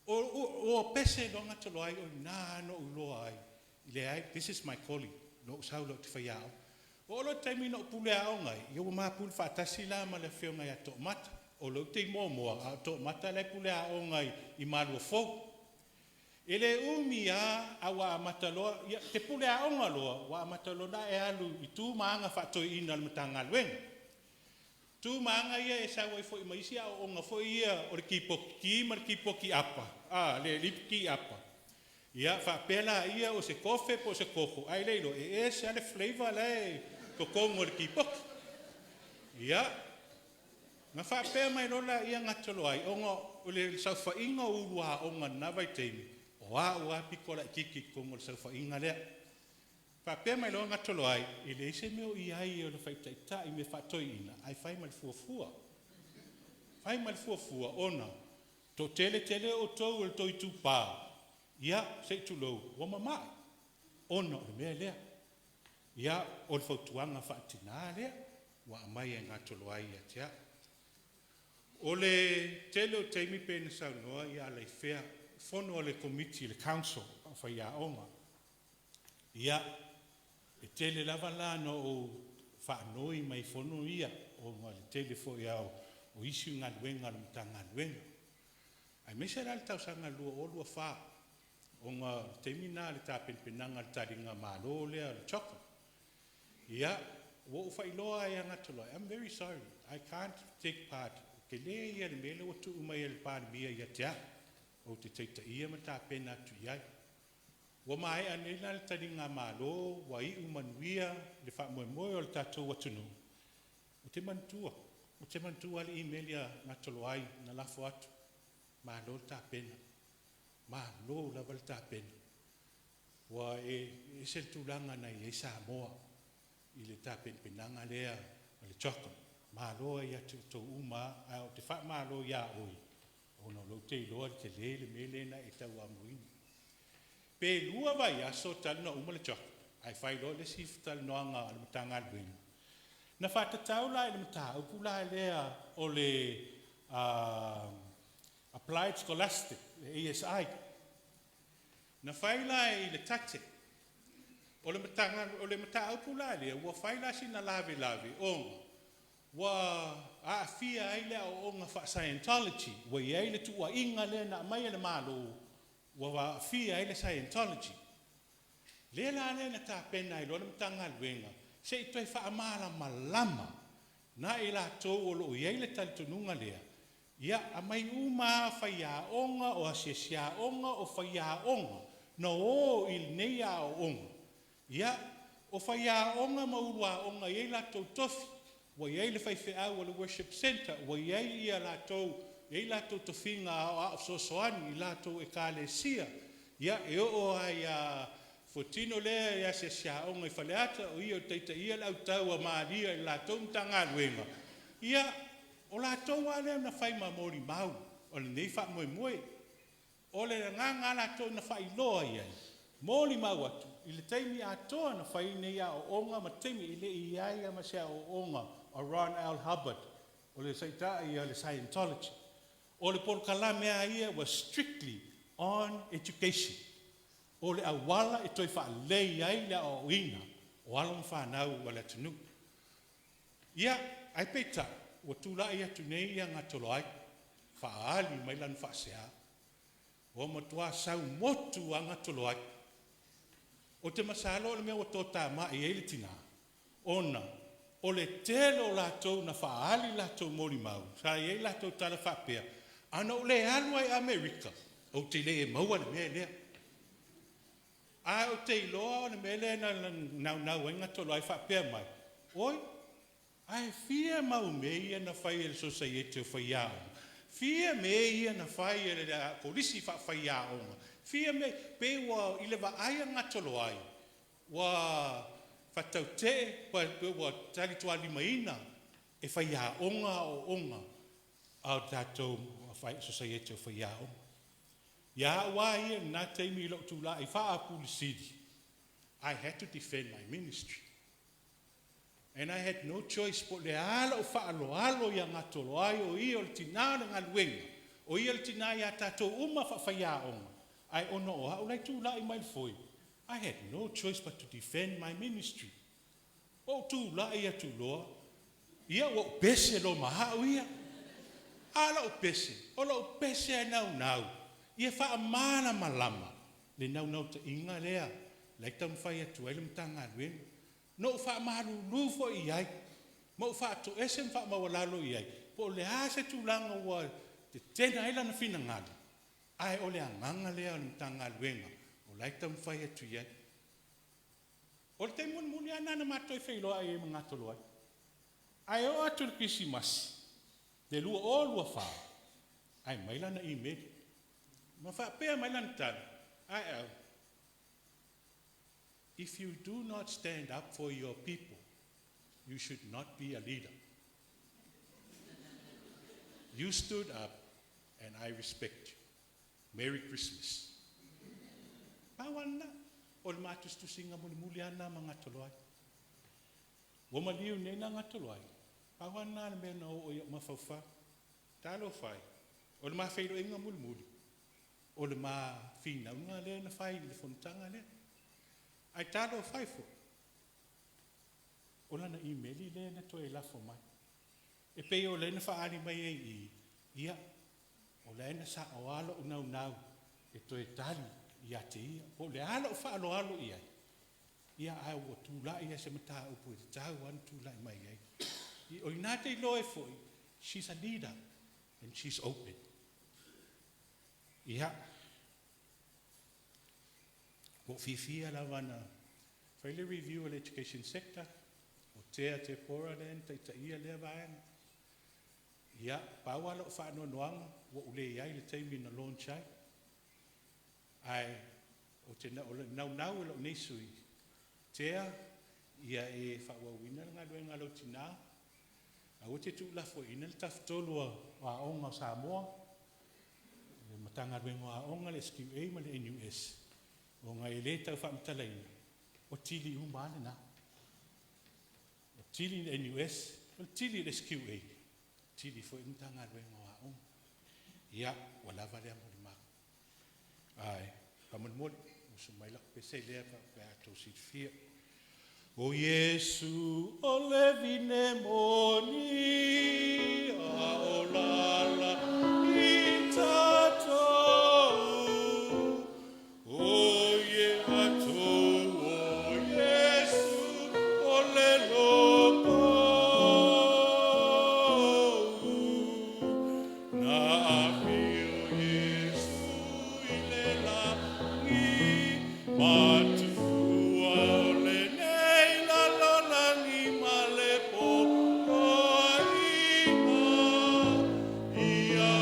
D: O pese no Gatoloai o nā no uloa ai. I le ai, this is my calling, no sau lo te whai aoga. O lo taimi no pule aoga ai, ia ua mapule whaatasi la ma le whionga ia tō mata. O lo te moa moa, a tō mata le pule aoga i malua fou. E le umi a, a ua amata loa, ia, te pule aoga loa, ua amata loa na e alu i tū maanga whaatoi ina le matanga luenga. Tū maanga ia e sau ai foi maisi a o onga foi ia o le kipoki ki ma le kipoki apa, a le lipki apa. Ia, whaapela ia o se kofe po se koko, ai leilo, e ese ale flavor le totongo o le kipoki. Ia, nga whaapea mai lola ia ngatolo ai, onga o le saufainga o ulu a onga na vai teimi, o a o a piko la kiki kongo le saufainga lea. Whaapea mai loa ngatolo ai, e le ise meo i ai o le whaitaitai me whaatoi ina, ai whai ma le fuafua. Whai ma le fuafua, ona, to tele tele o tau o le toi tūpā, ia, se i tulou, ua mamae. Ona o le mea lea. Ia, o le fautuaga faatinā lea, ua aumai e gatolo ai ia te au. O le tele o taimi pe na saunoa ia Alaifea, fono a le komiti, le council o faiaoga. Ia, e tele lava la na ou faanoi mai fono ia, ona le tele foi ao o isi galuega a le Matagaluega. Aemaise la le tausaga 2024, ona o le taimi lena le tapenapenaga le taliga malo lea o le CHOGM. Ia, ua ou faailoa ai ia Gatoloai, I'm very sorry, I can't take part. Ke le ia le mele ua tuu mai e le Palemia ia te au, o te taitaia ma tapena atu i ai. Ua maea nei la le taliga malo, ua iu manuia le faamoemoe o le tatou atunuu. O te manatua, o te manatua le email ia Gatoloai na lafo atu. Malo le tapena, malo lava le tapena. Ua e ese le tulaga na i ai Samoa i le tapenapenaga lea o le CHOGM. Malo ai atu tou uma, a o te faamalo iā oe, ona o lou te iloa le tele le mea lea na e tauamoina. Pe lua vai aso talu na uma le CHOGM, ae fai loa le isi talanoaga a le Matagaluega. Na faatatau la i le mataupu la lea o le Applied Scholastic, le ASI. Na fai la i le tate, o le, matanga, o le mataupu la lea, ua fai la sina lave lave, ona ua aafia ai le aoaoga faa-Scientology, ua i ai le tuuaiga lea na aumai e le Malo, ua aafia ai le Scientology. Lea la lea na tapena ai loa le Matagaluega, se i toe faamalamalama na i latou o loo i ai le talitonuga lea, ia aumai uma faiaoga o asiasiaoga o faiaoga na o i lenei aoaoga. Ia, o faiaoga ma uluaoga i ai latou tofi, ua i ai le faifeau o le worship center, ua i ai ia latou, e i latou tofiga aoao fesoasoani i latou ekalesia. Ia, e oo ai ia Fotino lea i asiasiaoga i Faleata, o ia o taitaia le autau a Malia i latou Matagaluega. Ia, o latou lava lea na fai ma molimau o lenei faamoemoe. O le agaga latou na faailoa i ai, molimau atu, i le taimi atoa na fai nei aoaoga ma taimi e le i ai ma se aoaoga a Ron L. Hubbard, o le saitai o le Scientology. O le polokalame a ia was strictly on education. O le auala e toe faalelei ai le aoaoina o alo ma fanau o le atunuu. Ia, ai peitai, ua tulai atu nei ia Gatoloai. faaali mai lana faasea. Ua matuā saumotu lava Gatoloai. Ou te masalo o le mea ua totamai ai le tinā, ona o le tele o latou na faaali latou molimau, sa i ai latou tala faapea, A na ou le alu lava i Amerika, ou te le maua le mea lea. Ae ou te iloa o le mea lea na naunau ai Gatoloai faapea mai, Oi, ae fia mau mea ia na fai e le Sosaiete o Faiaoga? Fia mea ia na fai e le Kolisi Faafaiaoga? Fia mea? Pei ua i le vaai a Gatoloai, ua faatautee, ua talitualimaina e faiaoga aoaoga a o tatou Sosaiete o Faiaoga. Ia au lava ia i lena taimi i lou tulai faa-Pule Sili, I had to defend my ministry. And I had no choice po o le a lou faaaloalo ia Gatoloai o ia o le tinā o le galuega, o ia le tinā ia tatou uma faafaiaoga, ae ona o au la e tulai mai le foe, I had no choice but to defend my ministry. Ua ou tulai atu loa, ia ua ou pese loa ma au ia. A o lau pese, o lou pese e naunau ia faamalamalama le naunautaiga lea la e taumafai atu ai le Matagaluega. Na ou faamalulu foi i ai, ma ou faatoese ma faamaualalo i ai, po o le a se tulaga ua tetena ai lana finagalo, ae o le agaga lea o le Matagaluega o la e taumafai atu i ai. O le taimi mulimuli lava lena na matou toe feiloai ai ma Gatoloai. Ae oo atu i le Kerisimasi le 2024, ae mai lana imeli ma faapea mai lana tala, Aeau, if you do not stand up for your people, you should not be a leader. You stood up and I respect you. Merry Christmas. Pau lava lena, o le ma tusitusiga mulimuli lava lena ma Gatoloai. Ua maliu nei la Gatoloai, pau lava lena le mea na oo i ou mafaufau. Talofa e, o le ma feiloaiga mulimuli, o le ma finauga lea na fai i le fonotaga lea. Ae talofa e foi, o lana imeli lea na toe lafo mai. E pei o lea na faaali mai ai i i, ia, o la e na sao lava lou naunau e toe tali ia te ia. Po o le a lou faaaloalo i ai, ia ae ua tulai lava se mataupu e tatau lava ona tulai mai ai. O i ina te iloa ai foi, she's a leader and she's open. Ia, ua ou fiafia lava na fai le review a le education sector, o Tea Tepora lea na taitaia lea vaega. Ia, pau lava lou faanoanoaga, ua ou leai i le taimi na launch ai. Ae ou te o le naunau e lou nei sui usufono, Tea, ia e faaauauina le galuega a lou tina, aua e te tuulafoaiina le Tafatolu o Aoga o Samoa, le Matagaluega o Aoga, le SQA ma le NUS, ona e le tau faamatalaina, o tili uma lava lena. O tili le NUS, o le tili le SQA, tili foi le Matagaluega o Aoga. Ia, ua lava lea molimau. Ae, faamolemole, usu mai lau pese lea pe a outou silafia. O Iesu o le vine moni, a o lala i tatou. O ie atou o Iesu o le lokou. Na afio Iesu i le lagi, matua o lenei lalolagi ma le poloaiga. Ia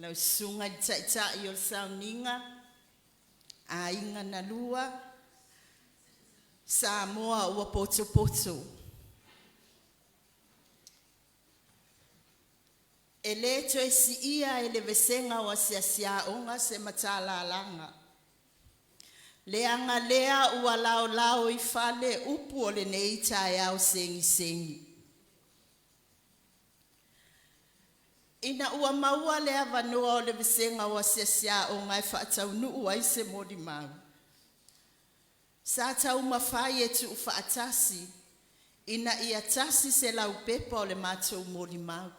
E: Lau susuga i le Taitai o le Sauniga, aiga na lua, Samoa ua potopoto. E lē toe siia e le Vasega o Asiasi Aoga se matalalaga, leaga lea ua laolao i fale upu o lenei taeao segisegi. Ina ua maua le avanoa o le Vasega o Asiasi Aoga e faataunuu ai se molimau, sa taumafai e tuufaatasi ina ia tasi se laupepa o le matou molimau.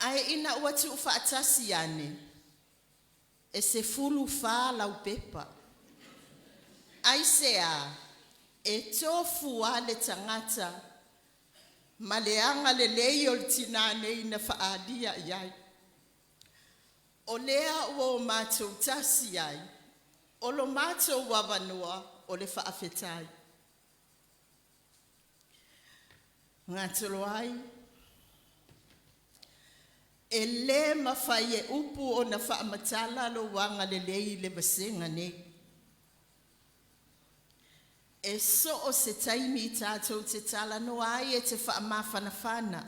E: Ae ina ua tuufaatasi ane, e 14 laupepa. Aisea? E tofu lava le tagata ma le agalelei o le tina nei na faaalia i ai. O lea ua o matou tasi ai, o lo matou avanoa o le faafetai. Gatolo ai, e le mafai e upu ona faamatala lou agalelei i le vasega nei. E so o se taimi tatou te talanoa ai e te faamafanafana,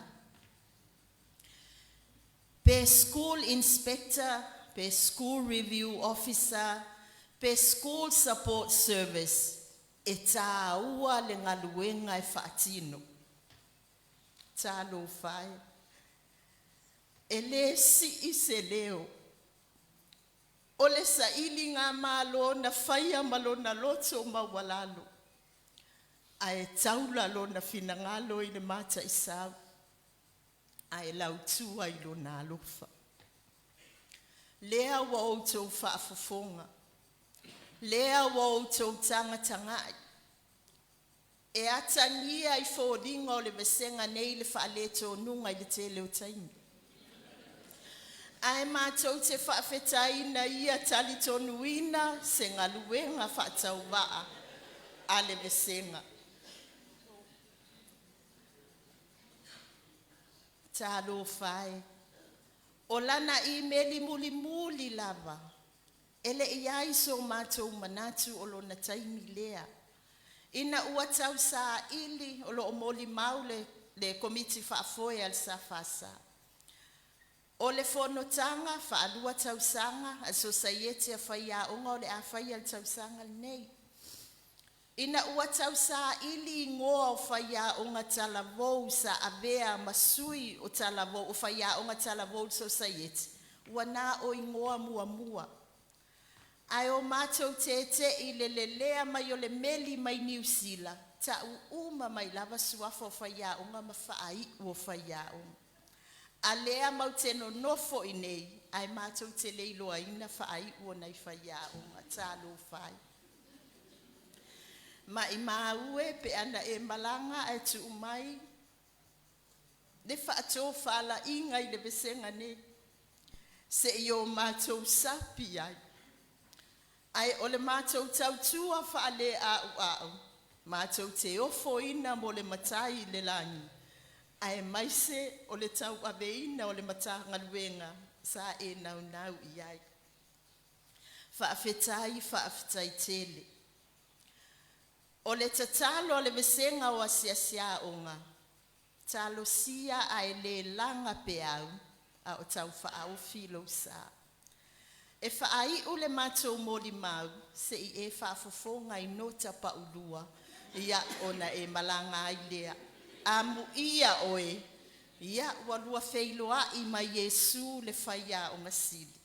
E: pe school inspector, pe school review officer, pe school support service, e taua le galuega e faatino. Talofa e, e le sii se leo, o le sailigamalo na faia ma lona loto maualalo, ae taula lona finagalo i le mataisau ae lautua i lona alofa. Lea ua outou faafofoga, lea ua outou tagatagai, e atagia i foliga o le vasega nei le faaletonuga i le tele o taimi. Ae matou te faafetai ina ia talitonuina se galuega faatauvaa a le vasega. Talofa e, o lana imeli mulimuli lava, e le i i ai so matou manatu o lona taimi lea, ina ua tausaili o lo o molimau le Komiti Faafoe a le SFS. O le fonotaga faalua tausaga a le Sosaiete a Faiaoga o le a faia i le tausaga lenei. Ina ua tausaili igoa o faiaoga talavou sa avea ma sui o talavou o faiaoga talavou i le Sosaiete, ua na o igoa muamua. Ae o matou tete'i i le lelea mai o le meli mai Niu Sila, ta'u uma mai lava suafa o faiaoga ma faaiu o faiaoga. A lea matou te nonofo i inei ae matou te le iloaina faaiu o nai faiaoga. Talofa e. Maimau e pe ana e malaga ae tuu mai le faatofalaiga i le vasega nei, se i o matou sapi ai, ae o le matou tautua faaleauau matou te ofoina mo le Matai i le lagi aemaise o le tauaveina o le Matagaluega sa e naunau i ai. Faafetai, faafetai tele. O le tatalo a le Vasega o Asiasi Aoga, talosia ae le laga peau a o tau faaofi lou sa. E faaiu le matou molimau se i e faafofoga i nota paulua, ia ona e malaga ai lea. Amuia oe, ia ua lua feiloai ma Iesu le Faiaoga Sili.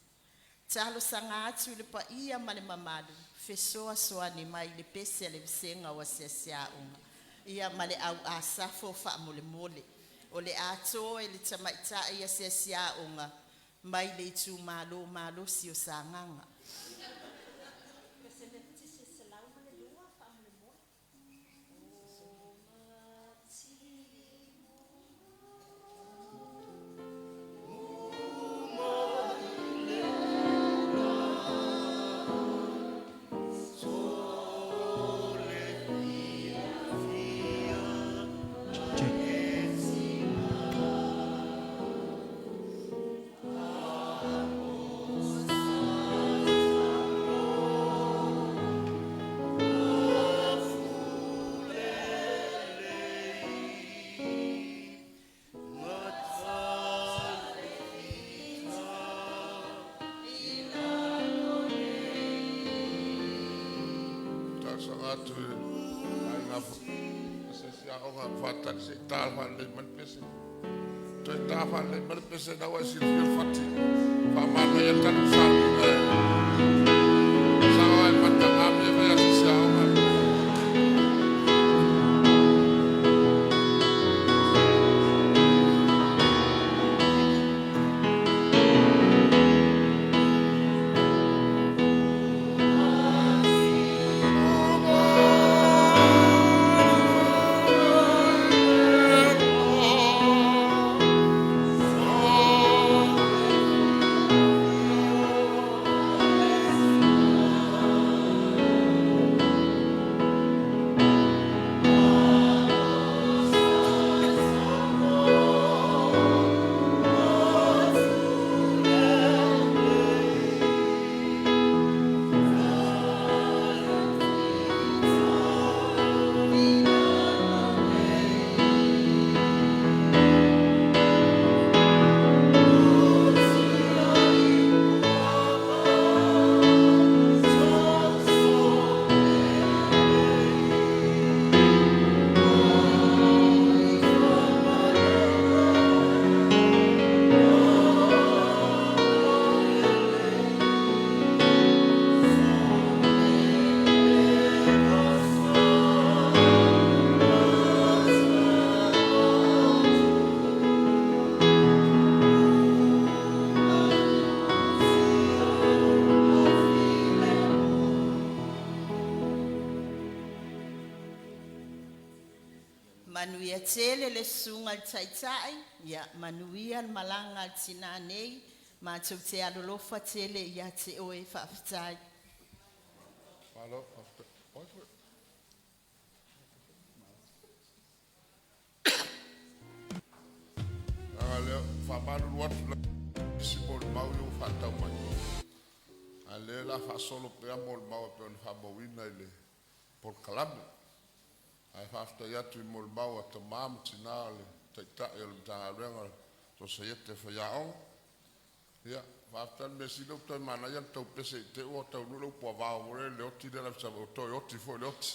E: Talosaga atu i le paia ma le mamalu, fesoasoani mai i le pese a le Vasega o Asiasi Aoga, ia ma le au Asafo faamolemole. O le a to e le tamaitai asiasi aoga mai le itumalo malosi o Sagaga.
B: talosaga atu i le aiga asiasi aoga faatali se i ta faalelei mai le pese. Toe ta faalelei mai le pese na ua e silafia le fati. Faamanaia tali le sauniga e sao ai mataga mea fai asiasi aoga.
E: Manuia tele le susuga i le Taitai, ia manuia le malaga a le tinā nei, matou te alolofa tele ia te oe. Faafetai.
B: Malo, faafetai. Oi foi. Leaga lea, faamalulu atu la isi molimau ia ua faatau mai. A lea la faasolo pea molimau e pei ona faamauina i le polokalame. Ae faafetai atu i molimau a tamā ma tinā o le Taitai o le Matagaluega o le Sosaiete Faiaoga. Ia, faafetai le mea sili ua toe manaia le tou pese i te i ua taunuu le upu avao foi lea i le oti lea la ua toe oti foi le oti.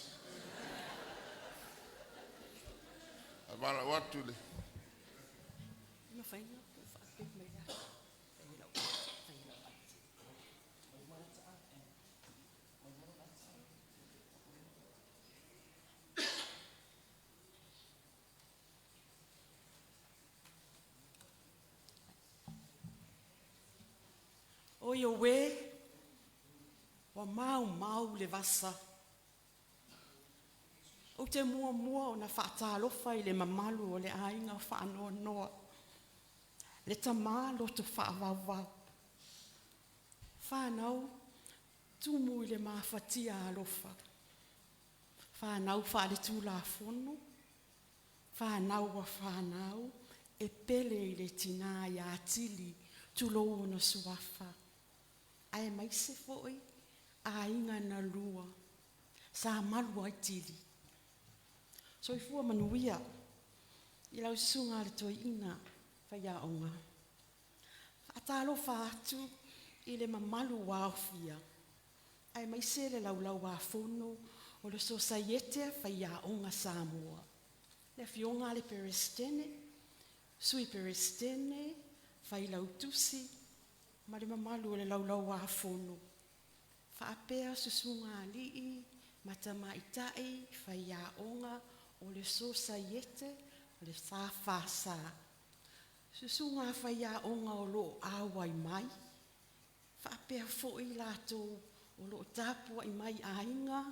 B: Ae valaau atu i le
F: Oi oe, ua maumau le vasa. Ou te muamua ona faatalofa i le mamalu o le aiga faanoanoa, le tamā loto faavauvau. Whānau, tumu i le mafatia alofa. Whānau whaale tūlafono, whānau wa whānau, e pele i le tina i atili, tulou ona suafa. Ae mai se foi, a inga na lua, sa malu ai tili. Soifua manuia, i lau susuga le toeaina faiaoga. Faatalofa atu i le mamalu ua aofia, ae mai se le laulau a fono o le Sosaiete Faiaoga Samoa. Le afioga a le Peresetene, Sui Peresetene, Failautusi, ma le mamalu o le laulau a fono. Faapea susuga alii ma tamaitai faiaoga o le Sosaiete o le SFS. Susuga faiaoga o loo auai mai, faapea foi latou o loo tapuai mai aiga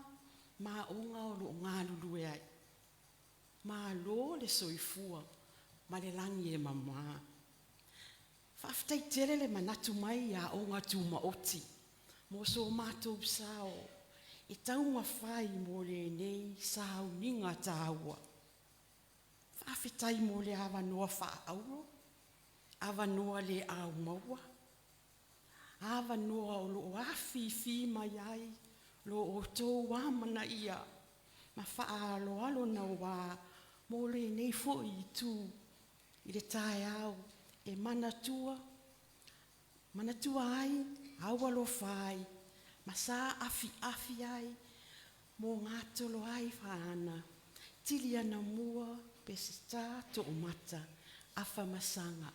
F: ma aoga o loo galulue ai. Malo le soifua ma le lagi e mamā. Faafetai tele le manatu mai i aoga tumaoti mo so mātou sao e taumafai mo lenei sauniga tāua. Faafetai mo le avanoa faaauro, avanoa le au maua, avanoa o loo afifi mai ai lo outou amanaia ma faaaloalo naua mo lenei foi itu i le taeao e manatua, manatua ai, aualofa ai, ma sa afiafi ai. Mo ngatolo ai whaana, tili ana mua, peseta to o mata, afa masanga.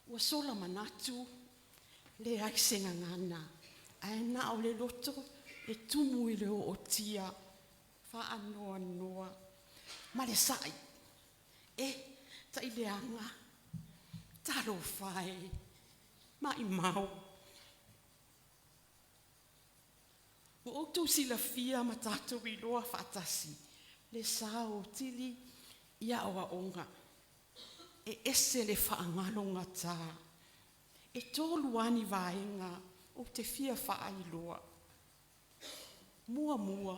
F: Ua sola manatu, le ai se ngangana, ae na o le loto, e tumu i le o o tia, wha noa noa, ma le sai, e tai leanga, talo whae, mai mau. Ua outou silafia ma tatou iloa faatasi, le sa o tili i aoaoga. E ese le faagalogatā. E tolu ani vaega ou te fia faailoa. Muamua,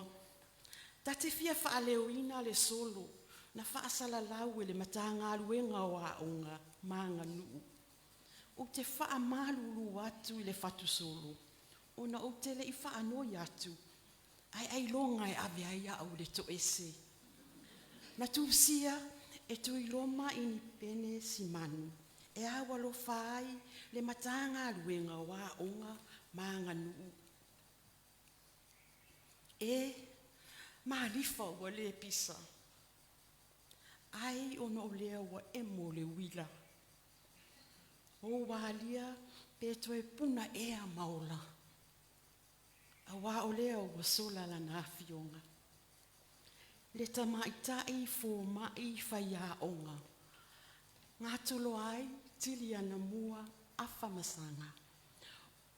F: ta te fia faaleoina le solo na faasalalau e le Matagaluega o Aoga ma Aganuu. Ou te faamalulu atu i le fatusolo, ona ou te le i faanoi atu, ai ailoga e ave ai au le toese. Na tusia e Tuiloma Inipene Simanu, e au alofa ai le Matagaluega o Aoga ma Aganuu. E malifa ua le pisa, ai ona o lea ua emo le uila. O walia pe toe puna ea maola. A wā o lea ua sola lana afioga. Le tamaitai fō mai whaiaonga. Ngā ai, tili ana mua, afa masanga.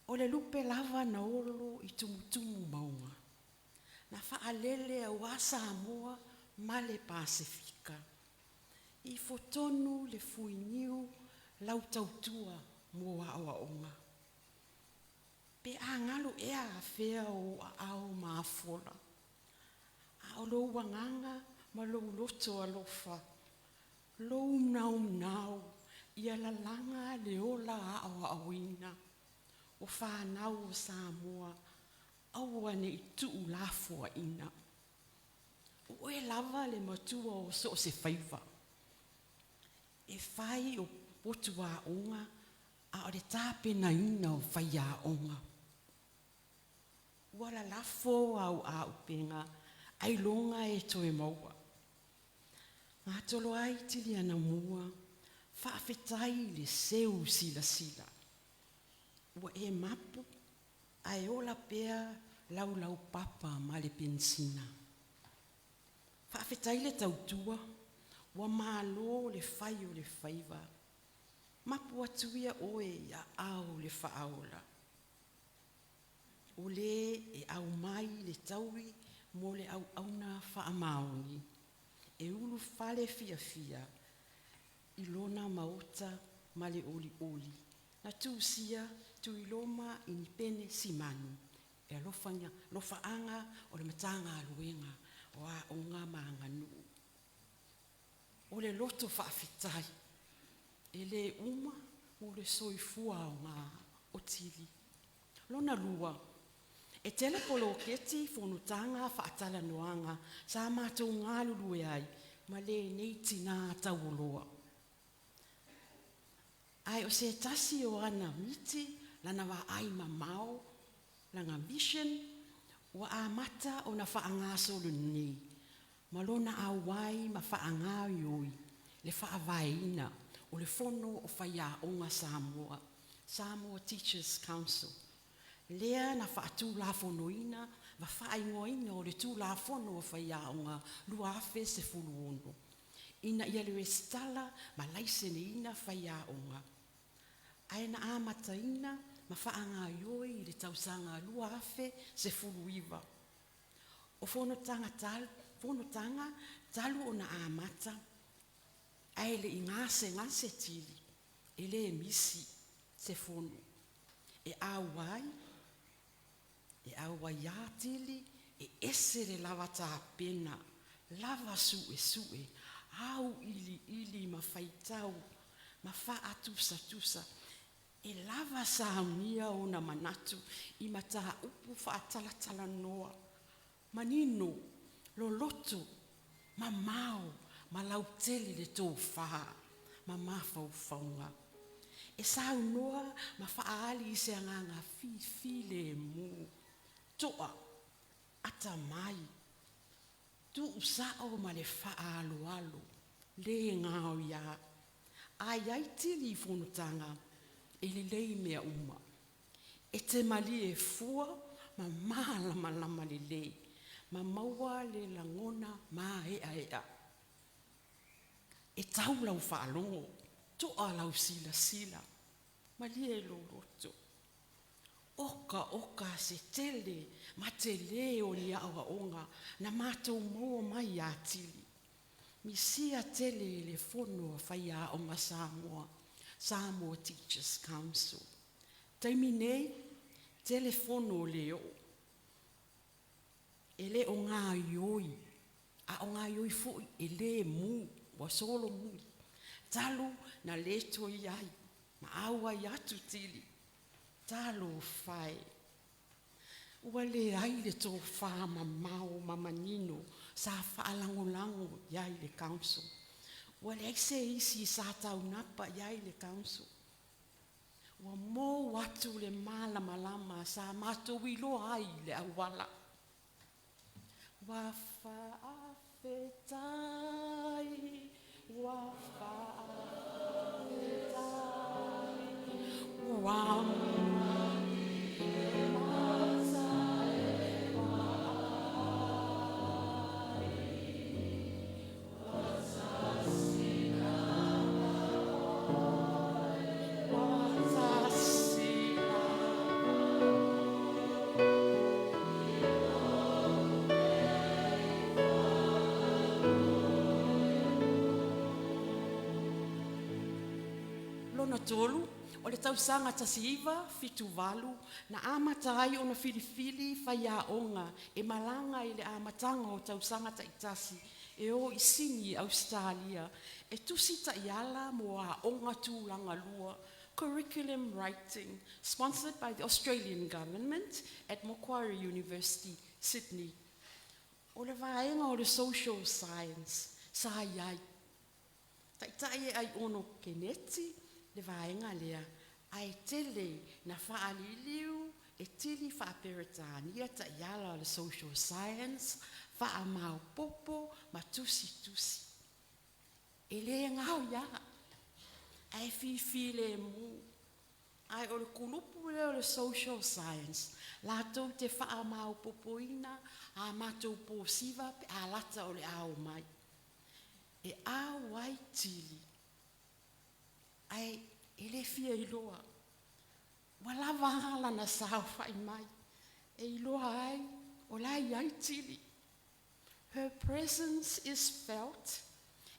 F: O le lupe lava na olo i tumutumu maunga. Na whaalele au a Samoa ma le Pasifika. I fotonu le fuiniu lau tautua mo aoaoga. Pe a ngalo ea a fea o a ao maafola. A o lou wanganga ma lou loto alofa. Lou nau nau ia lalanga le ola a o awina. O whanau o Samoa, aua ne i tuu lafua ina. O e lava le matua o so o se faiva. E whai o potu a onga, a o le tāpena ina o whai a onga. Ua la lafo au a upenga, ai longa e toe maua. Ngā tolo ai tili ana mua, whaafetai le seu sila sila. Ua e mapu, ai ola pea lau lau papa ma le pensina. Whaafetai le tautua, ua malo le whai o le whaiva. Mapu atu ia oe ia au le whaaola. O le e au mai le taui mo le au auna whaamaoni. E ulu fale fia fia i lona maota ma le oli oli. Na tūsia Tuiloma Inipene Simanu. E alofanga, lofaanga o le matanga aluenga o a onga maanganuu. O le loto whaafitai. E le uma mo le soifua o ngā o tili. Lona lua, e tele poloketi fonutanga whaatala noanga sa mātou ngā lulue ai ma le nei tina tauoloa. Ai o se tasi o ana miti, lana wa ai mamao, langa vision, ua a mata o na whaangasolo nei. Ma lona auai ma whaangā ioi, le whaavaina o le fono o whaiaonga Samoa, Samoa Teachers Council. Lea na whaatūlafonoina, wa whaingoina o le tūlafono o whaiaonga, lua afe se fuluono. Ina ia le restala ma laisene ina whaiaonga. Ae na amataina ma whaanga ioi i le tausanga lua afe se fuluiva. O fonotanga fonotanga talu o na amata, ae le i ngase ngase tili, e le misi se fono. E au ai, e au ai a tili, e ese le lava tāpena, lava sue sue, au ili ili ma whaitau, ma whaatusa tusa, e lava saunia o na manatu i mata upu whaatalatala noa. Manino, loloto, mamao, ma lautele le tō whaha, ma mawhauwhaunga. E sau noa ma whaali i se anganga fifi le mū. Toa, Atamai, tuusao ma le faaloalo, le ngao ia. Ai ai tili i fonotaga, e lelei mea uma. E te malie fua ma malamalama lelei, ma maua le lagona maeaea. E tau lau faalogo, toa lau silasila, malie lou loto. Oka oka se tele ma telē o ni aoaoga na matou maua mai iā Tili. Misia tele e le Fono a Faiaoga Samoa, Samoa Teachers Council. Taimi nei, tele fono le oo. E le o gaioi, a o gaioi foi e le mu, ua solomuli. Talu na le toe i ai, ma auai atu Tili. Talofa e. Ua leai le tofamamao ma manino sa faalagolago i ai le council. Ua leai se isi sa taunapa i ai le council. Ua mou atu le malamalama sa matou iloa ai le auala. Ua faafetai, ua faafetai, ua tasi lava. Lona tolu, o le tausaga 1978 na amata ai ona filifili faiaoga e malaga i le amataga o tausaga taitasi e o i Sini, Ausetalia, e tusi taiala mo aoga tulaga lua, curriculum writing, sponsored by the Australian Government at Macquarie University, Sydney. O le vaega o le social science sa i ai. Taitai e Aiono Keneti le vaega lea, ae tele na faaliliu e Tili Faa-Peretania taiala o le social science, faamaopoopo ma tusitusi. E le gaoia, ae fifilemu. Ae o le kulupu lea o le social science, latou te faamaopoopoina a matou posiva pe a lata o le a omai. E auai Tili, ae e le fia iloa. Ua lava a lana saofai mai, e iloa ai o la e i ai Tili. Her presence is felt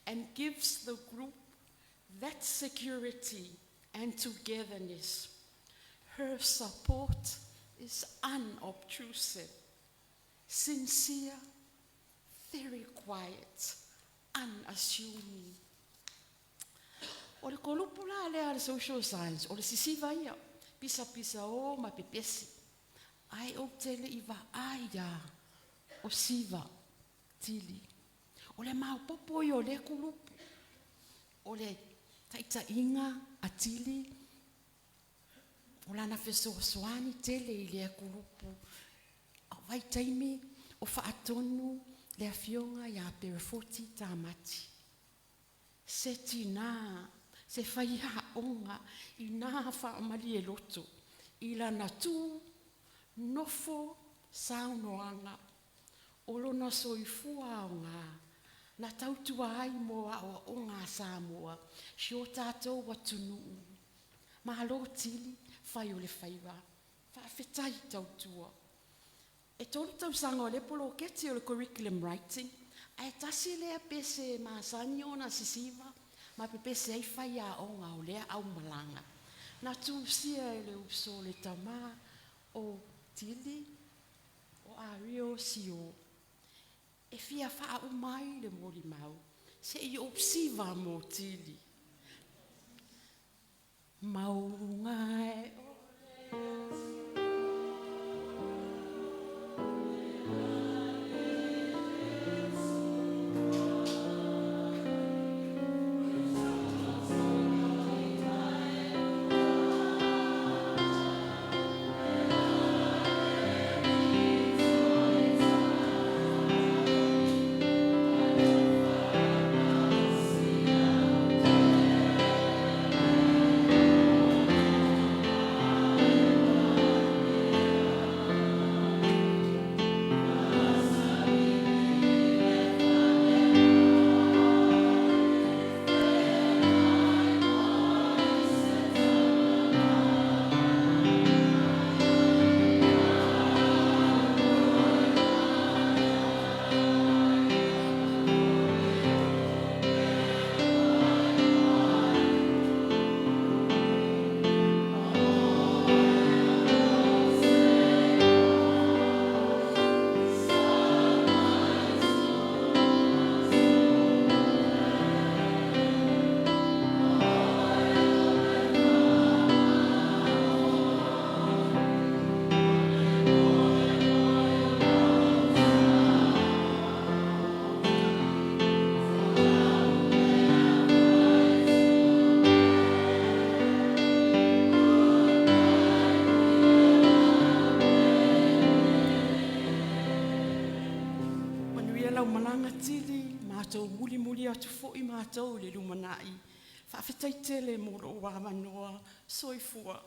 F: and gives the group that security and togetherness. Her support is unobtrusive, sincere, very quiet, unassuming. O le kolupu la lea le social science, o le sisiva ia, pisapisa o ma pepesi. Ae ou te le i vaai lava o siva Tili. O le maopoopo ia o lea kulupu. O le taitaiga a Tili, o lana fesoasoani tele i lea kulupu. O vaitaimi o faatonu le afioga ia Perefoti Tamati. Se tinā, se faiaoga i nā faamalie loto, i lana tu, nofo, saunoaga, o lona soifua aoga, na tautua ai mo aoaoga a Samoa, si o tatou atunuu. Malo Tili, fai o le faiva, faafetai tautua. E 3 tausaga o lea poloketi o le curriculum writing, ae tasi lea pese masani ona sisiva, ma pepese ai faiaoga o lea aumalaga. Na tusia e le uso le tamā o Tili, o Ario Sio. E fia faauma ai le molimau, se i ou siva mo Tili. Mauga e mulimuli atu fo'i matou i le lumana'i. Faafetai tele mo lo'u avanoa. Soifua.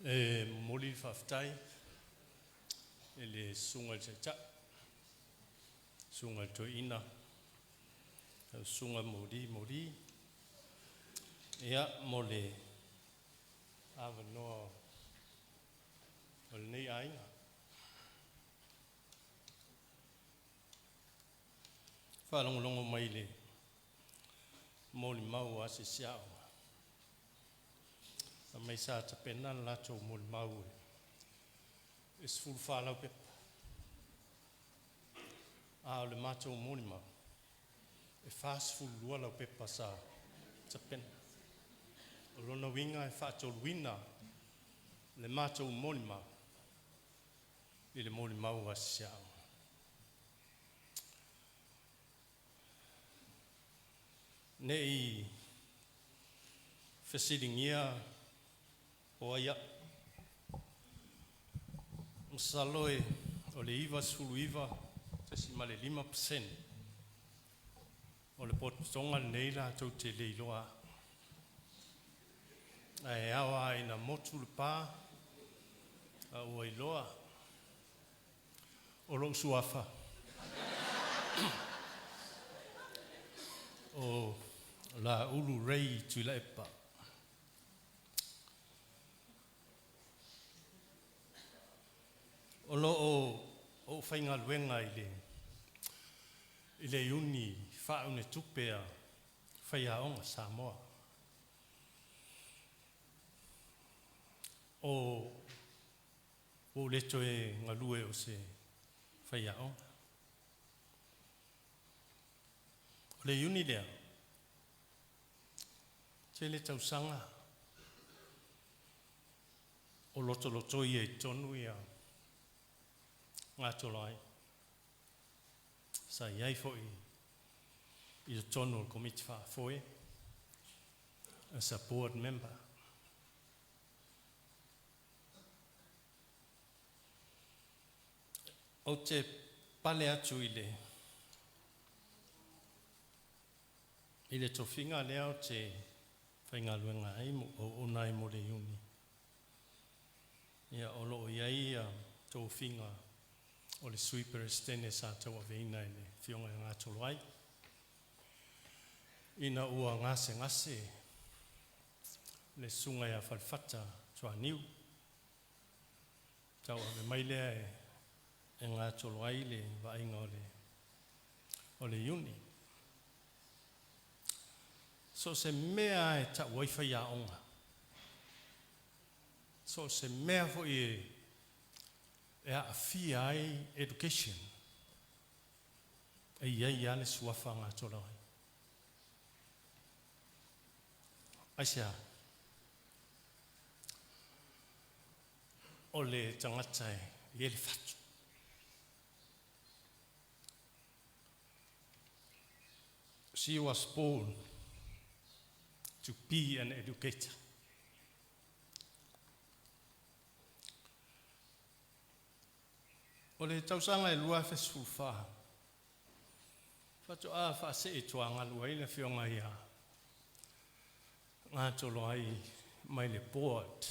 G: E momoli le faafetai i le susuga i le Taitai, susuga i le Toeaina, lau susuga Moli Moli, ia mo le avanoa o lenei aiga. Faalogologo mai i le molimau a se aoga. Fai mai sa tapena le latou molimau e 14 laupepa. A o le matou molimau, e 42 laupepa sa tapena. O lona uiga e faatoluina le matou molimau i le molimau a se aoga. Ne i fesiligia o ai au. Masalo e o le 99.5% o le potopotoga lenei latou te le iloa au. Ae ao lava ina motu le pa a ua iloa o lou suafa o Laulu Ray Tuilaepa. O lo o ou faigaluega i le iuni faaaunetupe a Faiaoga Samoa. O ua ou le toe galue o se faiaoga. O le iuni lea, tele tausaga o lotolotoi ai i totonu ia gatoloai. Sa i ai foi i totonu o le komiti faafoe as a board member. Ou te pale atu i le tofiga lea ou te faigaluega ai o ona ai mo le iuni. Ia o lo o i ai ia tofiga o le sui Peresetene sa tauaveina e le Afioga ia Gatoloai. Ina ua gasegase le susuga ia Falefata Tuaniu, tauave mai lea e Gatoloai le vaaiga o le iuni. So o se mea e tau ai faiaoga, so o se mea foi e aafia ai education, e i ai lava le suafa Gatoloai. Aisea? O le tagata e i ai le fatu. She was born to be an educator. O le tausaga e 2014, faatoa faasee tuagalu ai le afioga ia Gatoloai mai le board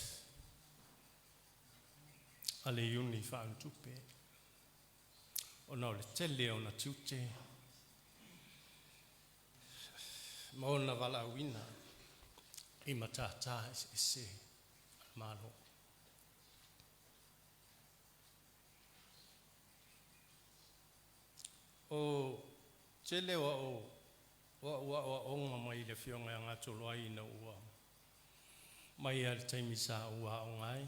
G: a le iuni faaunetupe. Ona o le tele o ona tiute ma ona valaauina. i matātā eseese a le Malo. O tele o a'u o a'oa'oga mai le Afioga ia Gatoloai ina ua mai lava i le taimi sa ou aoga ai,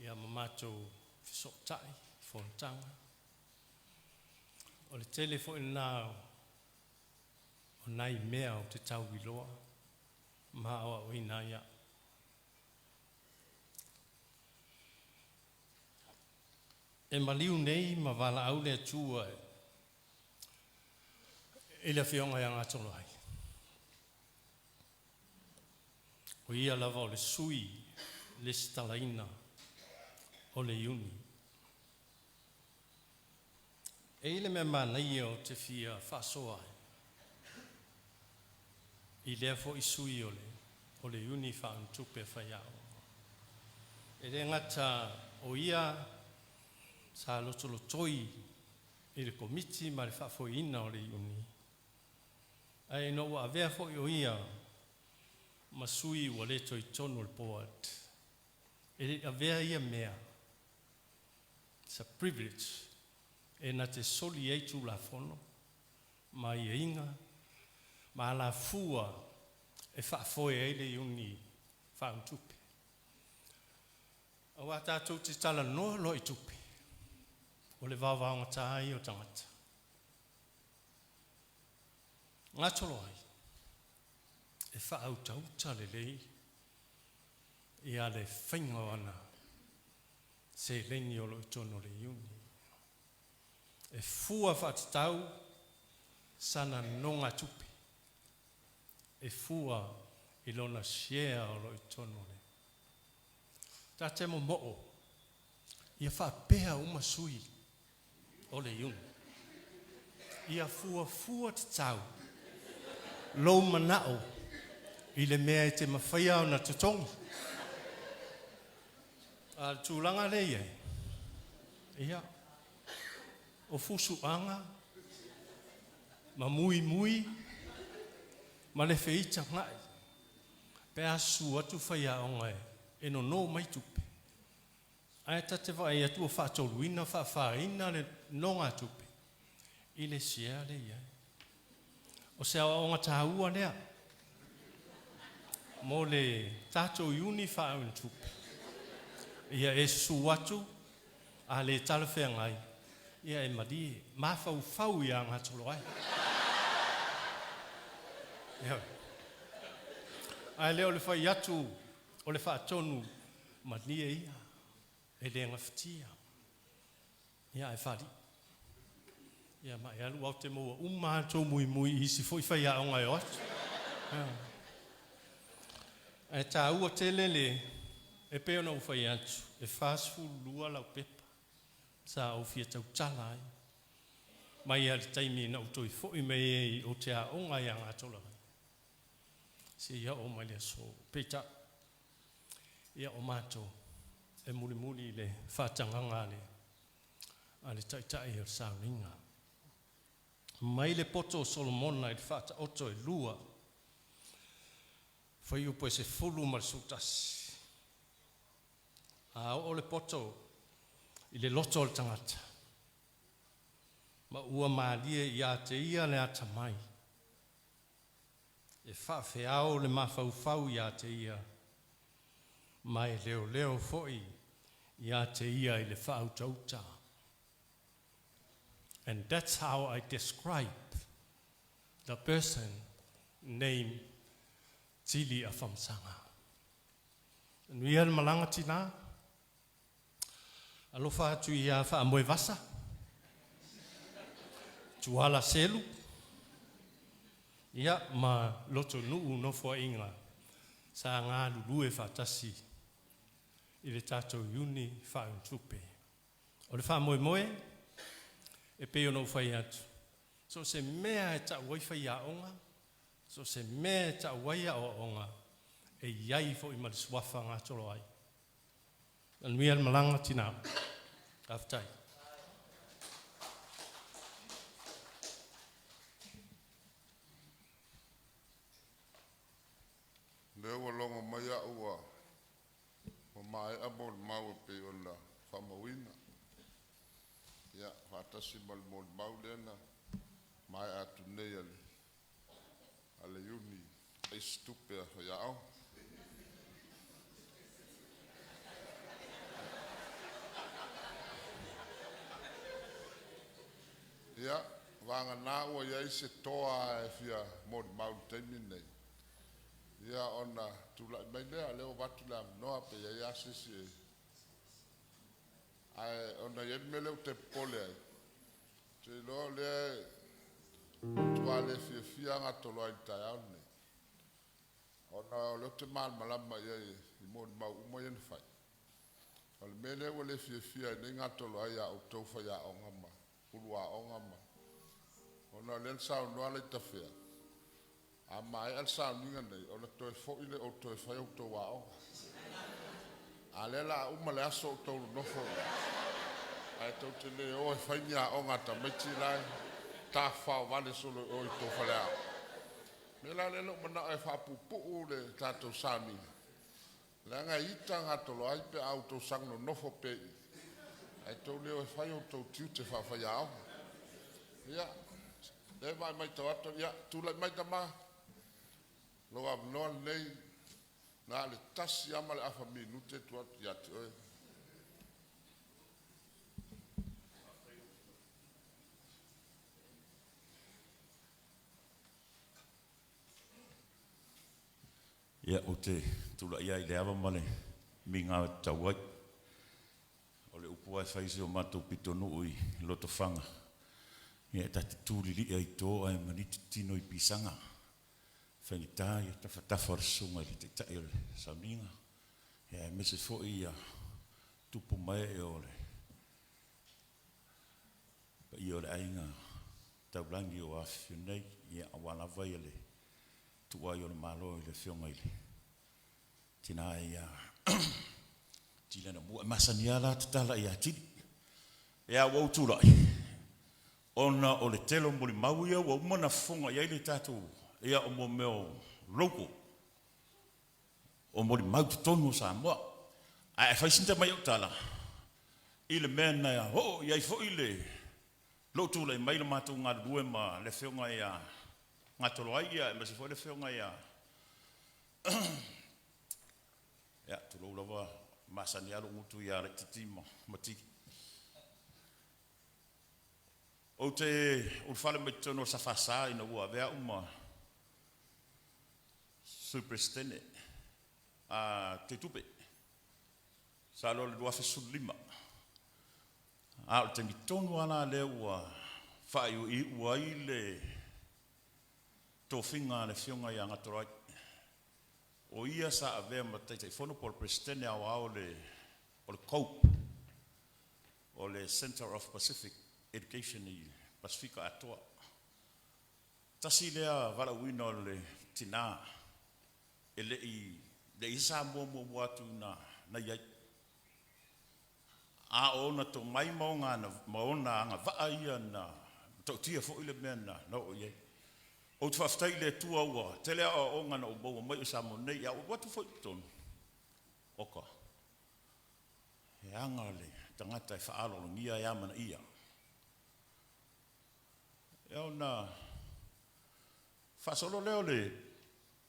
G: ia ma matou fesootai i fonotaga. O le tele foi lena o nai mea ou te tau iloa ma aoaoina ai a'u. E maliu nei ma valaau le Atua i le Afioga ia Gatoloai. O ia lava o le sui lesitalaina o le Iuni. E i ai le mea manaia ou te fia faasoa ai i lea foi sui o le Iuni faauntupe faiaoga. E le gata o ia sa lotolotoi i le komiti ma le faafoeina o le Iuni, ae ina ua avea foi o ia ma sui ua le toe i totonu o le board, e le i avea ia mea it's a privilege e na te soli ai Tulafono ma aiaiga ma alafua e faafoe ai le Iuni faauntupe. Aua tatou te talanoa loa i tupe, o le vaovaogata ia o tagata. Gatoloai, e faautauta lelei ia le faiga o ana seleni o lo o i totonu o le Iuni. E fua faatatau sana nonogatupe, e fua i lona share o lo o i totonu o le. Ta te momoo, ia faapea uma sui o le Iuni. Ia fuafua tatau lou manao i le mea e te mafaia ona totogi. A o le tulaga lea e i ai, ia, o fusuaga ma muimui ma le feitagai pe a susu atu faiaoga e nono mai tupe, ae ta te vaai atu ua faatoluina faafaina le nogatupe i le share lea e i ai. O se aoaoga taua lea mo le tatou Iuni faauntupe, ia e susu atu, a le talafeagai, ia e malie, mafaufau ia Gatoloai. Ioe. Ae le o le fai atu o le faatonu, malie ia, e le gafatia. Ia ae faliu. Ia ma e alu au te maua uma lava tou muimui i isi foi faiaoga e o atu. Ae taua tele le e pei ona ou fai atu, e 42 lau pepa sa ou fia tautala ai. Mai lava i le taimi na ou toe foi mai ai ou te aoga ia Gatoloai, seia oo mai le aso. Peitai, ia o matou e mulimuli i le faatagaga a le Taitai o le sauniga. Mai le poto o Solomona i le Faataoto e 2, fuaiupu e 11. A oo le poto i le loto o le tagata, ma ua malie ia te ia le atamai, e faafeao le mafaufau ia te ia, ma e leoleo foi ia te ia i le faautauta. And that's how I describe the person named Tili Afamasaga. Nuia le malaga tina, alofa atu ia faamoe vasa, tuala selu, ia ma loto nuu nofoaiga sa galulue faatasi i le tatou Iuni faauntupe. O le faamoemoe, e pei ona ou fai atu, so o se mea e tau ai faiaoga, so o se mea e tau ai aoaoga, e i ai foi ma le suafa Gatoloai. Manuia le malaga tina. Faafetai.
B: Lea ua logo mai au ua ua maea molimau e pei ona faamauina. Ia, faatasi ma le molimau lea na maea atu nei a le a le Iuni aisi tupe a faiaoga. Ia, vagana ua i ai se toa e fia molimau i le taimi lenei, ia ona tulai mai lea, o lea ua avatu le avanoa pe i ai lava se isi e... Ae ona e i ai le mea lea ou te popole ai, ou te iloa o lea e matua le fiafia lava Gatoloai i le taeao lenei, ona o lea ou te malamalama i ai i molimau uma ia na fai. O le mea lea ua le fiafia ai nei Gatoloai ia outou faiaoga ma ulu aoga ma... ona o lea na saunoa Laitafea, a maea le sauniga lenei, ona toe foi lea o outou e fai a outou aoga. A o lea o le a uma le aso o outou nonofo i i, ae tou te le o e fai ni aoga a tamaiti la e tafafao vale solo i o i tou faleaoga. O le mea la lea na ou manao ai e faapuupuu le tatou sauniga, leaga e ita Gatoloai pe a outou saga nonofo pea i i, ae tou le o e fai o outou tiute faafaiaoga. Ia, o lea e vaai matau atu, ia, tulai mai tama, lou avanoa lenei, na o le tasi lava ma le afa minute e tuu atu ia te oe.
H: Ia, ou te tulai lava i le ava ma le migao e tatau ai. O le upu lava e fai i si o matou pitonuu i Lotofaga, ia e ta te tu lili'a i to ae maniti tino i pisaga. E faigata tafatafa o le Susuga i le Taitai o le Sauniga, aemaise foi tupu ma ee o le paia o le Aiga Taulagi o afifio nei, aua lava le tuai o le Malo i le Afioga i le tina ia Tili Anamu'a. E masani lava la tatala ia Tili. Ia ua ou tulai ona o le tele o molimau ia ua uma ona fofoga i ai le tatou, ia o mo mea o local, o molimau i totonu o Samoa. Ae fai sina tamai au tala i le mea na oo i ai foi le lou tulai mai i le matou galulue ma le Afioga ia Gatoloai aemaise foi le Afioga ia, ia tulou lava, e masani lava lou gutu ia Laititi ma Tili. Ou te ulufale mai totonu o le SFS ina ua avea au ma Sui Peresetene a Tetupe, masalo o le 2015. A o le taimi tonu lava la lea ua faaiuiu ai le tofiga a le Afioga ia Gatoloai, o ia sa avea ma Taitaifono po o le Peresetene Aoao o le COPE, o le Centre of Pacific Education i Pasefika atoa. Tasi lea valaauina o le tina e le i leai se Samoa muamua atu na na i ai. A o ona tomai ma ona agavaa ia na matautia foi le mea na oo i ai. Ou te faafetai i le Atua ua tele aoaoga na ou maua mai o Samoa nei, a ou alu atu foi i totonu, oka, e aga le tagata e faaaloalogia e amanaia. Ia ona faasolo lea o le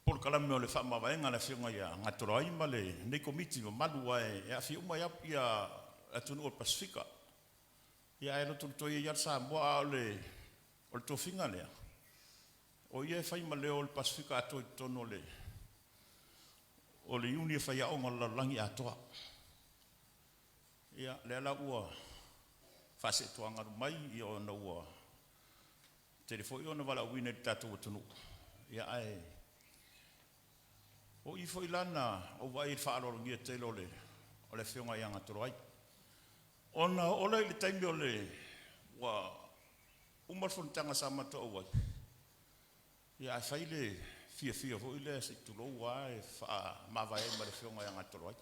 H: polokalame o le faamavaega a le Afioga ia Gatoloai ma lenei Komiti mamalu aua e aafia uma ai lava atunuu o le Pasefika. Ia ae lotolotoi ai lava le Samoa, a o le o le tofiga lea, o ia e fai ma leo o le Pasefika atoa i totonu o le o le Iuni o Faiaoga o le Lalolagi atoa. Ia, lea la ua faasee-tuagalu mai ona ua tele foi ona valaauina i le tatou atunuu, ia ae o i foi la na ou vaai ai i le faaaloalogia tele o le o le Afioga ia Gatoloai. Ona oo lea i le taimi o le ua uma le fonotaga sa matou auai, ia ae fai le fiafia foi lea se i tulou lava e faamavae ai ma le Afioga ia Gatoloai.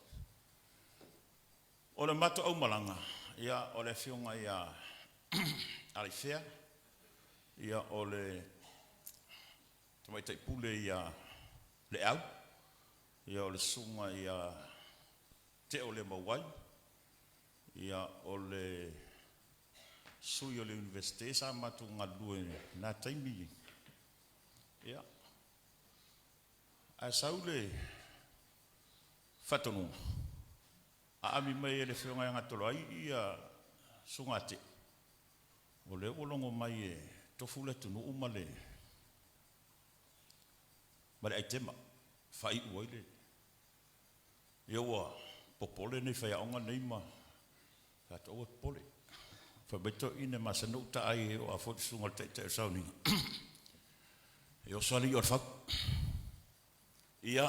H: O le matou aumalaga, ia, o le Afioga ia Alaifea, ia, o le Tamaitai Pule ia Leau. Ia o le susuga ia Teo le Mauai, ia o le sui o le Iunivesite sa matou galulue i na taimi. Ia ae sau le faatonuga, aami mai e le Afioga ia Gatoloaiii ia susuga a Teo, o lea ua logo mai e tofu le atunuu ma le aitema faaiu ai le. Ia ua popole nei faiaoga nei ma fai atu, aua e popole. Fai mai toeaiina e masani ona ou taai i ai o a foi le susuga i le taitai o le sauniga, e oso lava le i'a o le fau. Ia,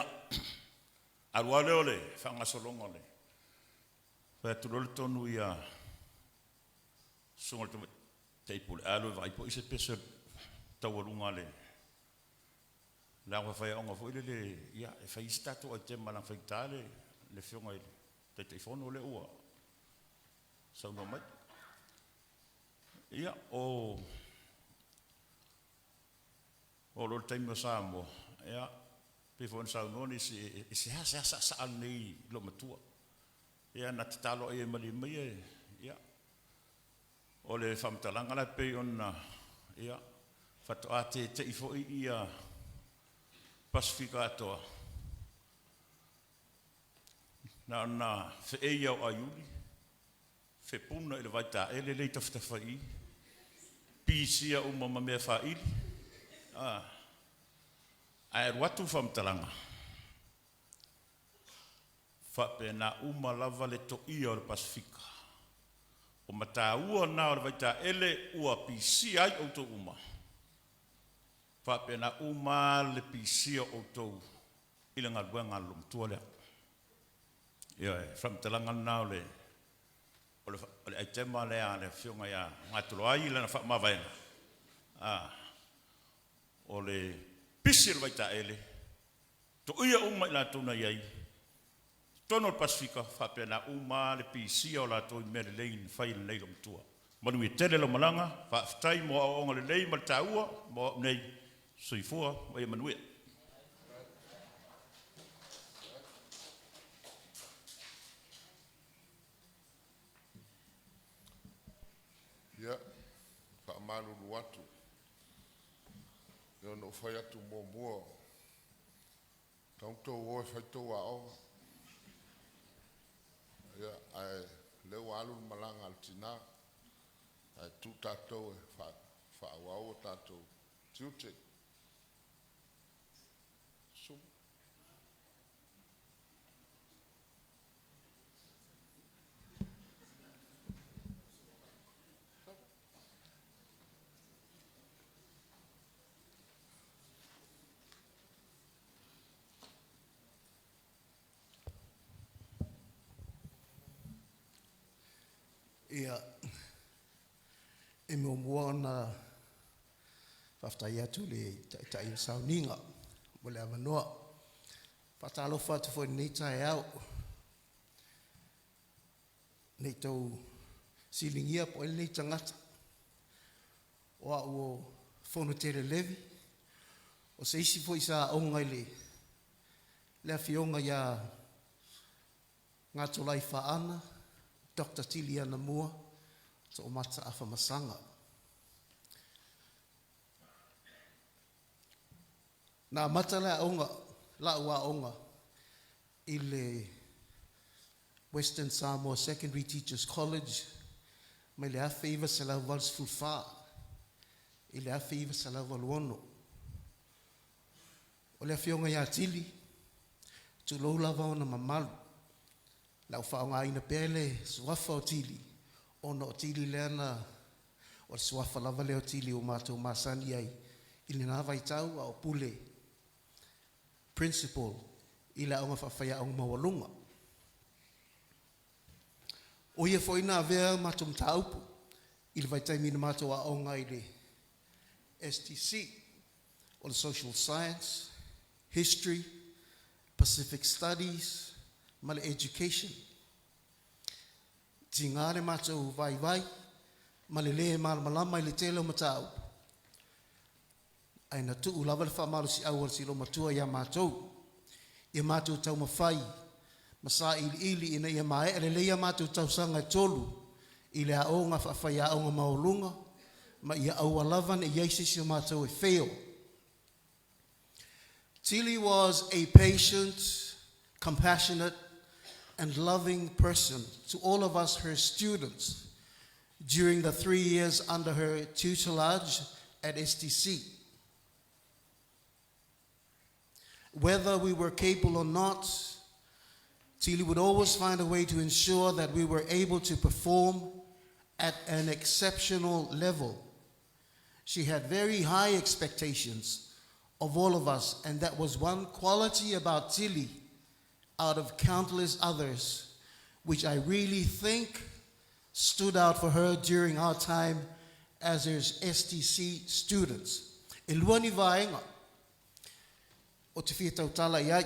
H: alu lava lea o le faagasologa o le fai atu loa le tonu ia susuga i le tamaitai pule, alu e vaai po o i ai se pese taualuga a le aoga faafaiaoga foi lele, ia, e fai ai se tatou aitema leaga e faigata le Afioga i le Taitaifono lea ua saunoa mai. Ia, o oo loa i le taimi o Samoa, ia, pei foi ona saunoa nisi, e seasea saasaa lenei loomatua. Ia na tatalo lava i ai malie maia, ia, o le faamatalaga la pei ona, ia, faatoa tete'i foi ia Pasefika atoa, na ona fe'ei lava o aiuli, fepuna i le vaitaele lea i tafatafa i i, pisia uma ma mea faaili, a, ae alu atu le faamatalaga, faapena uma lava le toia o le Pasefika. O mataua na o le vaitaele ua pisia ai outou uma, faapena uma lava le pisia o outou i le galuega a le loomatua lea. Ioe, o le faamatalaga lena o le o le aitema lea a le Afioga ia Gatoloai i lana faamavaega, a, o le pisi o le vaitaele, toia uma i latou na i ai totonu o le Pasefika, faapena uma lava le pisia o latou i mea lelei na fai e lenei loomatua. Manuia tele lau malaga, faafetai mo aoaoga lelei ma le taua mo au nei. Soifua ma ia manuia.
B: Ia, faamalulu atu, e pei ona ou fai atu muamua, tatau ona outou o e fai a outou aoga. Ia, ae o lea ua alu le malaga a le tina, ae tuu tatou e faaauau o tatou tiute.
I: Ia, e muamua ona faafetai atu i le Taitai o le Sauniga mo le avanoa. Faatalofa atu foi i lenei taeao. Ne i tou siligia po o ai lenei tagata. O au o Fonotele Levi, o se isi foi sa aoga i le afioga ia Gatolai Faana, Dr. Tili Anamua, Toomata Afamasaga. Na amata le aoga, lau aoga i le Western Samoa Secondary Teachers College mai le 1984 i le 1986. O le afioga ia Tili, tulou lava ona mamalu, o le a ou faaaogaina pea le suafa o Tili, ona o Tili lea na, o le suafa lava lea o Tili ua matou masani ai i lena vaitau a o pule principal i le aoga faafaiaoga maualuga. O ia foi na avea matou mataupu i le vaitaimi na matou aoga ai i le STC, o le Social Science, History, Pacific Studies ma le Education. Tiga le matou vaivai ma le lē malamalama i le tele o mataupu, ae na tuu lava le faamalosiau a le si'ilomatuai ia matou. Ia matou taumafai ma sailiili ina ia maea lelei a matou tausaga e tolu i le aoga faafaiaoga maualuga ma ia aua lava nei i ai se isi o matou e fail. Tili was a patient, compassionate, and loving person to all of us, her students, during the 3 years under her tutelage at STC. Whether we were capable or not, Tili would always find a way to ensure that we were able to perform at an exceptional level. She had very high expectations of all of us, and that was one quality about Tili out of countless others, which I really think stood out for her during our time as her STC students. E lua ni vaega ou te fia tautala i ai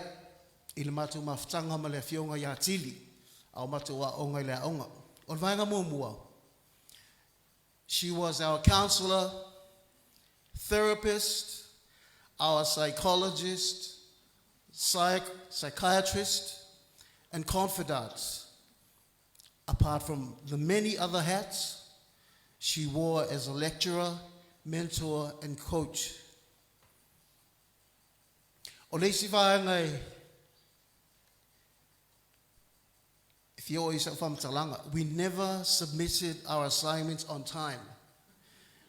I: i le matou mafutaga ma le afioga ia Tili a o matou aooga i le aoga. O le vaega muamua, she was our counselor, therapist, our psychologist, psychiatrist, and confidant, apart from the many other hats she wore as a lecturer, mentor, and coach. O le isi vaega e fia oo i ai sau faamatalaga, we never submitted our assignments on time,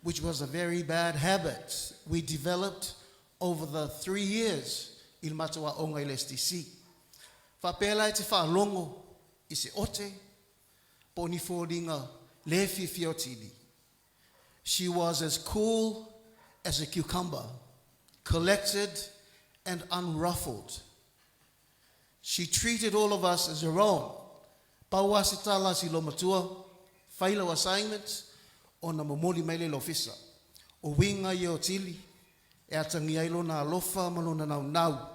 I: which was a very bad habit we developed over the 3 years i le matou aoga i le STC. Faapea la e te faalogo i se ote po o ni foliga le fiafia o Tili. She was as cool as a cucumber, collected and unruffled. She treated all of us as her own. Pau lava se tala a si olomatua, fai lau assignment, ona momoli mai lea i le ofisa. O uiga ia o Tili, e atagia ai lona alofa ma lona naunau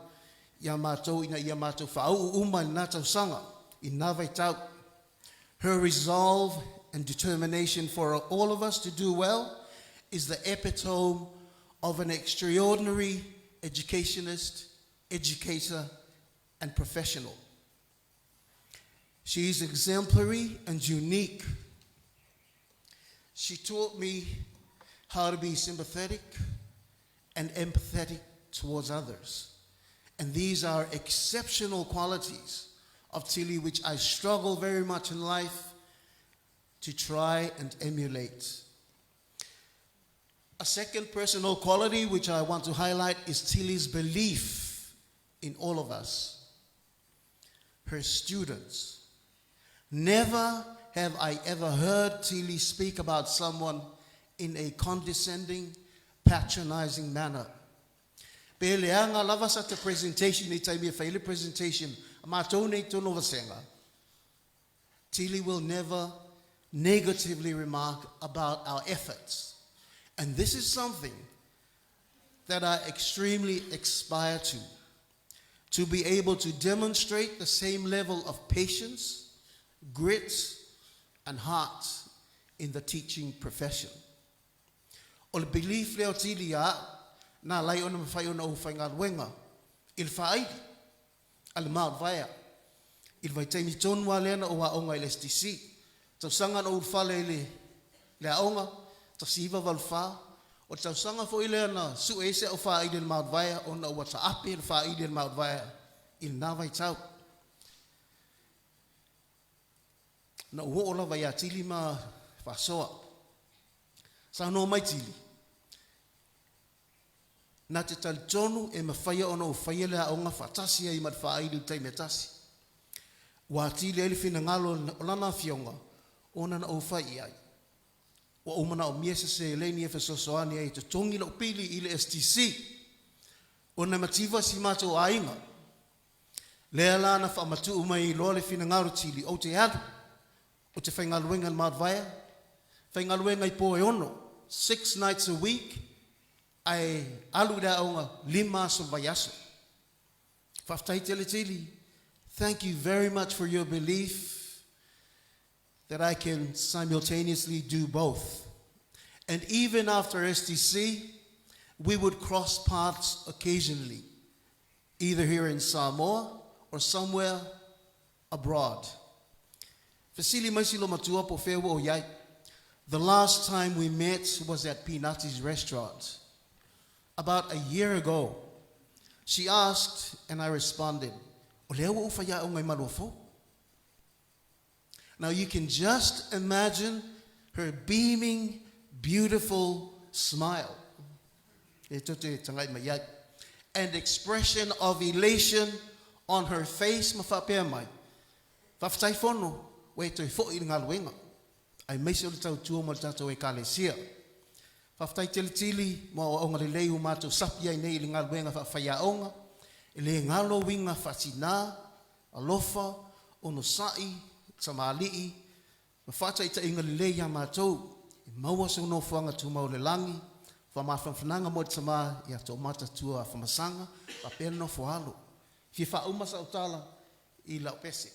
I: ia matou ina ia matou faauu uma i lena tausaga, i lena vaitau. Her resolve and determination for all of us to do well is the epitome of an extraordinary educationist, educator, and professional. She is exemplary and unique. She taught me how to be sympathetic and empathetic towards others. And these are exceptional qualities of Tili which I struggle very much in life to try and emulate. A second personal quality which I want to highlight is Tili's belief in all of us, her students. Never have I ever heard Tili speak about someone in a condescending, patronizing manner. Pe leaga lava sa te presentation i taimi e fai le presentation, a matou nei tonu vasega. Tili will never negatively remark about our efforts. And this is something that I extremely aspire to. To be able to demonstrate the same level of patience, grit, and heart in the teaching profession. O le belief lea o Tili ia na lai ona mawhai ona o whaingaluenga i le whaaili a le Mount Vaea i le vaitaimi tonu lava lea na ou aoga i le STC. Tausaga na ou ulufale i le, le aoga, 1984, o le tausaga foi lea na sue ai se au faaili i le Mount Vaea ona ua taape le faaili i le Mount Vaea i lena vaitau. Na ou oo lava ia Tili ma faasoa. Saunoa mai Tili, na te talitonu e mafaia ona ou faia le aoga faatasi ai ma le faaili i le taimi e tasi. Ua atili ai le finagalo o lana afioga, ona na ou fai i ai. Ua ou manaomia se seleni e fesoasoani ai e totogi lau pili i le STC. Ona e mativa si matou aiga. Lea la na faamatuu mai loa le finagalo Tili, ou te alu, ou te faigaluega i le Mount Vaea, faigaluega i po e ono, 6 nights a week, ae alu i le aoga 5 aso le vaiaso. Faafetai tele Tili. Thank you very much for your belief that I can simultaneously do both. And even after STC, we would cross paths occasionally. either here in Samoa or somewhere abroad. Fesili mai si lo matua po whea o iai. The last time we met was at Pinati's restaurant, about a year ago. She asked, and I responded, O lea ua ou faiaoga i Maluafou. Now you can just imagine her beaming, beautiful smile. E tou te tagai mai ai. And expression of elation on her face ma faapea mai, Faafetai Fono, ua e toe foi i le galuega, aemaise o le tautua mo le tatou Ekalesia. Faafetai tele Tili mo aoaoga lelei ua matou sapi ai nei i le galuega faafaiaoga, e le galo uiga faatinā, alofa, onosai, tamalii, ma faataitaiga lelei ia matou, e maua sou nofoaga tumau i le lagi, faamafanafanaga mo le tama ia Toomata Tua Afamasaga, faapea le nofo a alo. Fia faauma sau tala i lau pese.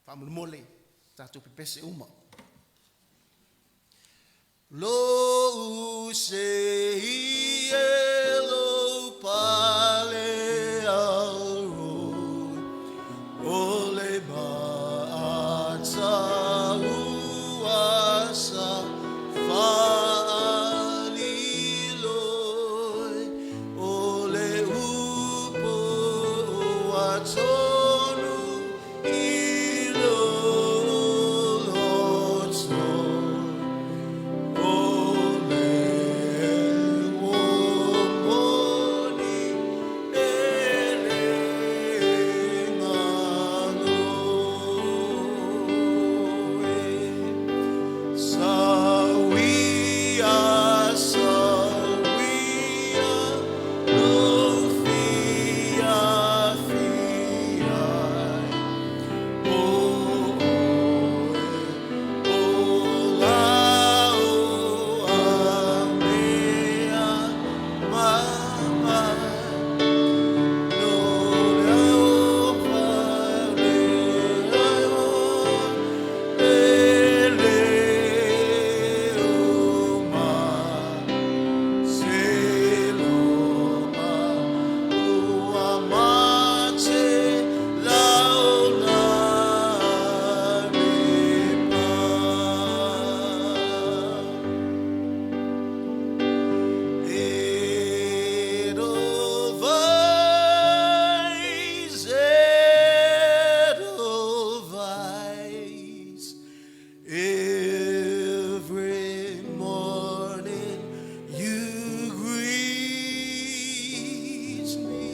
I: Faamolemole, tatou pepese uma. Lou sei e lou pale aro, o le maata ua sa faaliloi, o le upu ua tonu i lou loto, o le uo moni e le galo e. Sauia, sauia, lou fiafia ai, o oe o la o a mea mama, no le ao fale e le uma, se loma ua mate laulanipa. Edelweiss, Edelweiss, every morning you greet me,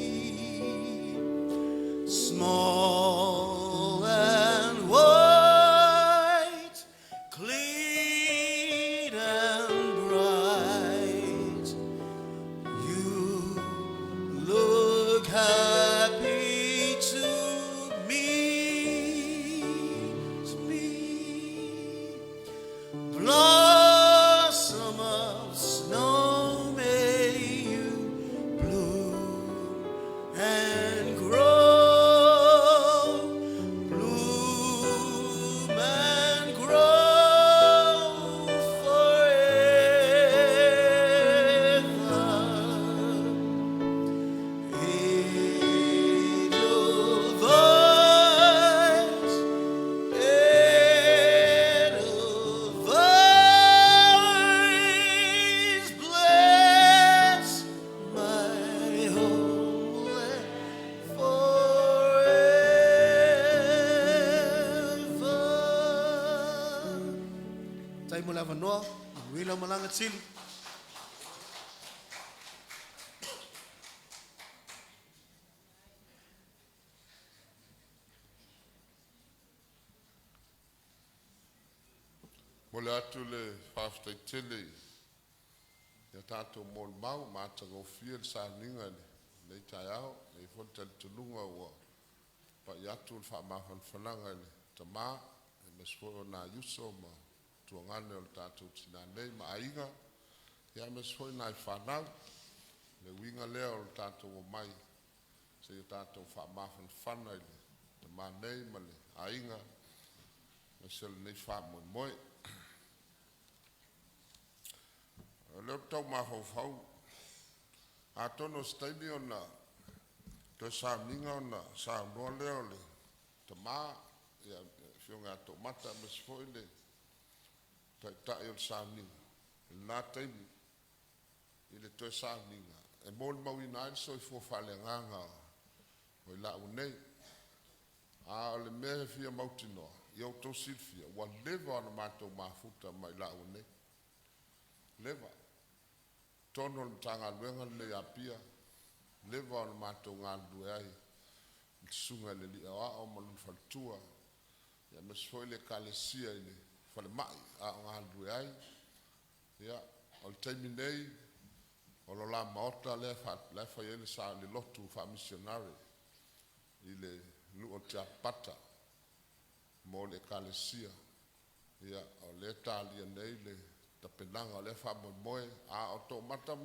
I: small and white, clean and bright. You look happy to meet me. Blossom of snow, may you bloom and grow, bloom and grow forever. Edelweiss, Edelweiss, bless my homeland forever. Tai mo le avanoa, manuia lau malaga Tili.
B: Momoli atu le faafetai tele i a tatou molimau ma atagofie le sauniga i lenei taeao. E i ai foi le talitonuga ua pai atu le faamafanafanaga i le tama, aemaise foi o nai uso ma tuagane o le tatou tinā nei ma aiga, aemaise foi nai fanau. Le uiga lea o le tatou omai seia tatou faamafanafana i le tama nei ma le aiga, aemaise o lenei faamoemoe. O lea ou te tau mafaufau, atonu o se taimi ona toe sauniga ona saunoa lea o le tamā, ia, le Afioga ia Toomata, aemaise foi le taitai o le sauniga i lena taimi i le toe sauniga e molimauina ai le soifua faaleagaga o i laua nei. A o le mea e fia mautinoa, ia outou silafia, ua leva ona matou mafuta ma i laua nei. Leva. Totonu o le Matagaluega lenei a Apia, leva ona matou galulue ai i le susuga i le Alii Aoao ma lona faletua, aemaise foi le Ekalesia i le falemai a o galulue ai. Ia, o le taimi nei, o lo la maota lea la e fai ai le lotu faamisionare i le nuu o Tiapapata mo le Ekalesia. Ia, o lea e talia nei le tapenaga o lea faamoemoe, a o Toomata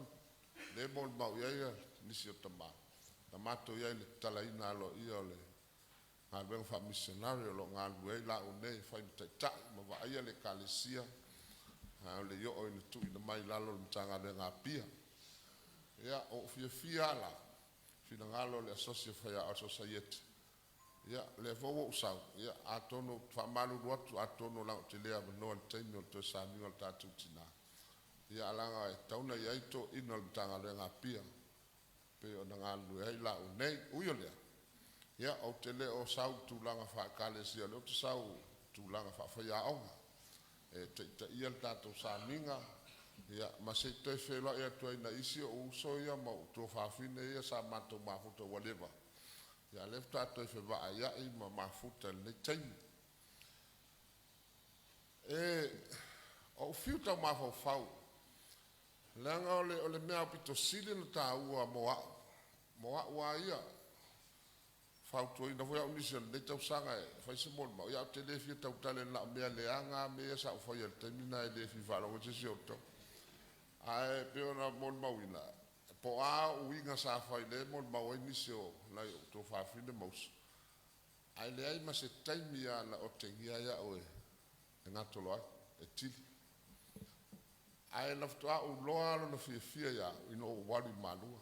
B: lea e molimau i ai nisi o tama, na matou i ai i le tatalaina aloaia o le galuega faamisionare o lo o galulue ai laua nei e fai ma taitai ma vaaia le Ekalesia, a o le i oo ina tuuina mai i lalo o le Matagaluega a Apia. Ia, ua ou fiafia lava la, finagalo o le Asosi o Faiaoga o le Sosaiete, ia, o lea foi ua ou sau, ia, atonu ou te faamalulu atu, atonu leaga ou te le avanoa i le taimi o le toe sauniga o le tatou tina, ia, ae leaga e tatau ona i ai toeaiina o le Matagaluega a Apia pei ona galulue ai laua nei. Ui o lea, ia, ou te le o sau i le tulaga faa-Ekalesia, o lea ou te sau i le tulaga faafaiaoga e taitaia le tatou sauniga, ia, ma se i toe feiloai atu ai i nai isi ou uso ia ma ou tuafafine ia sa matou mafuta ua leva, ia, a o lea faatoa toe fevaaiai ma mafuta i lenei taimi. E, ou fiu e tau mafaufau, leaga o le mea aupito sili ona taua mo a'u lava ia, fautuaina foi au e nisi o lenei tausaga e fai se molimau, ia ae ou te le fia tautala na o mea leaga lava mea ia sa ou faia i le taimi lena e le fia faalogo ai se isi o outou. Ae pei ona molimauina, po o a uiga sa fai lea e molimau ai nisi o nai ou tuafafine ma uso, ae leai ma se taimi lava na otegia ai au e gatolo ai, e tili. Ae na faatoa ou iloa lava lona fiafia ia au ina ua ou alu i Malua.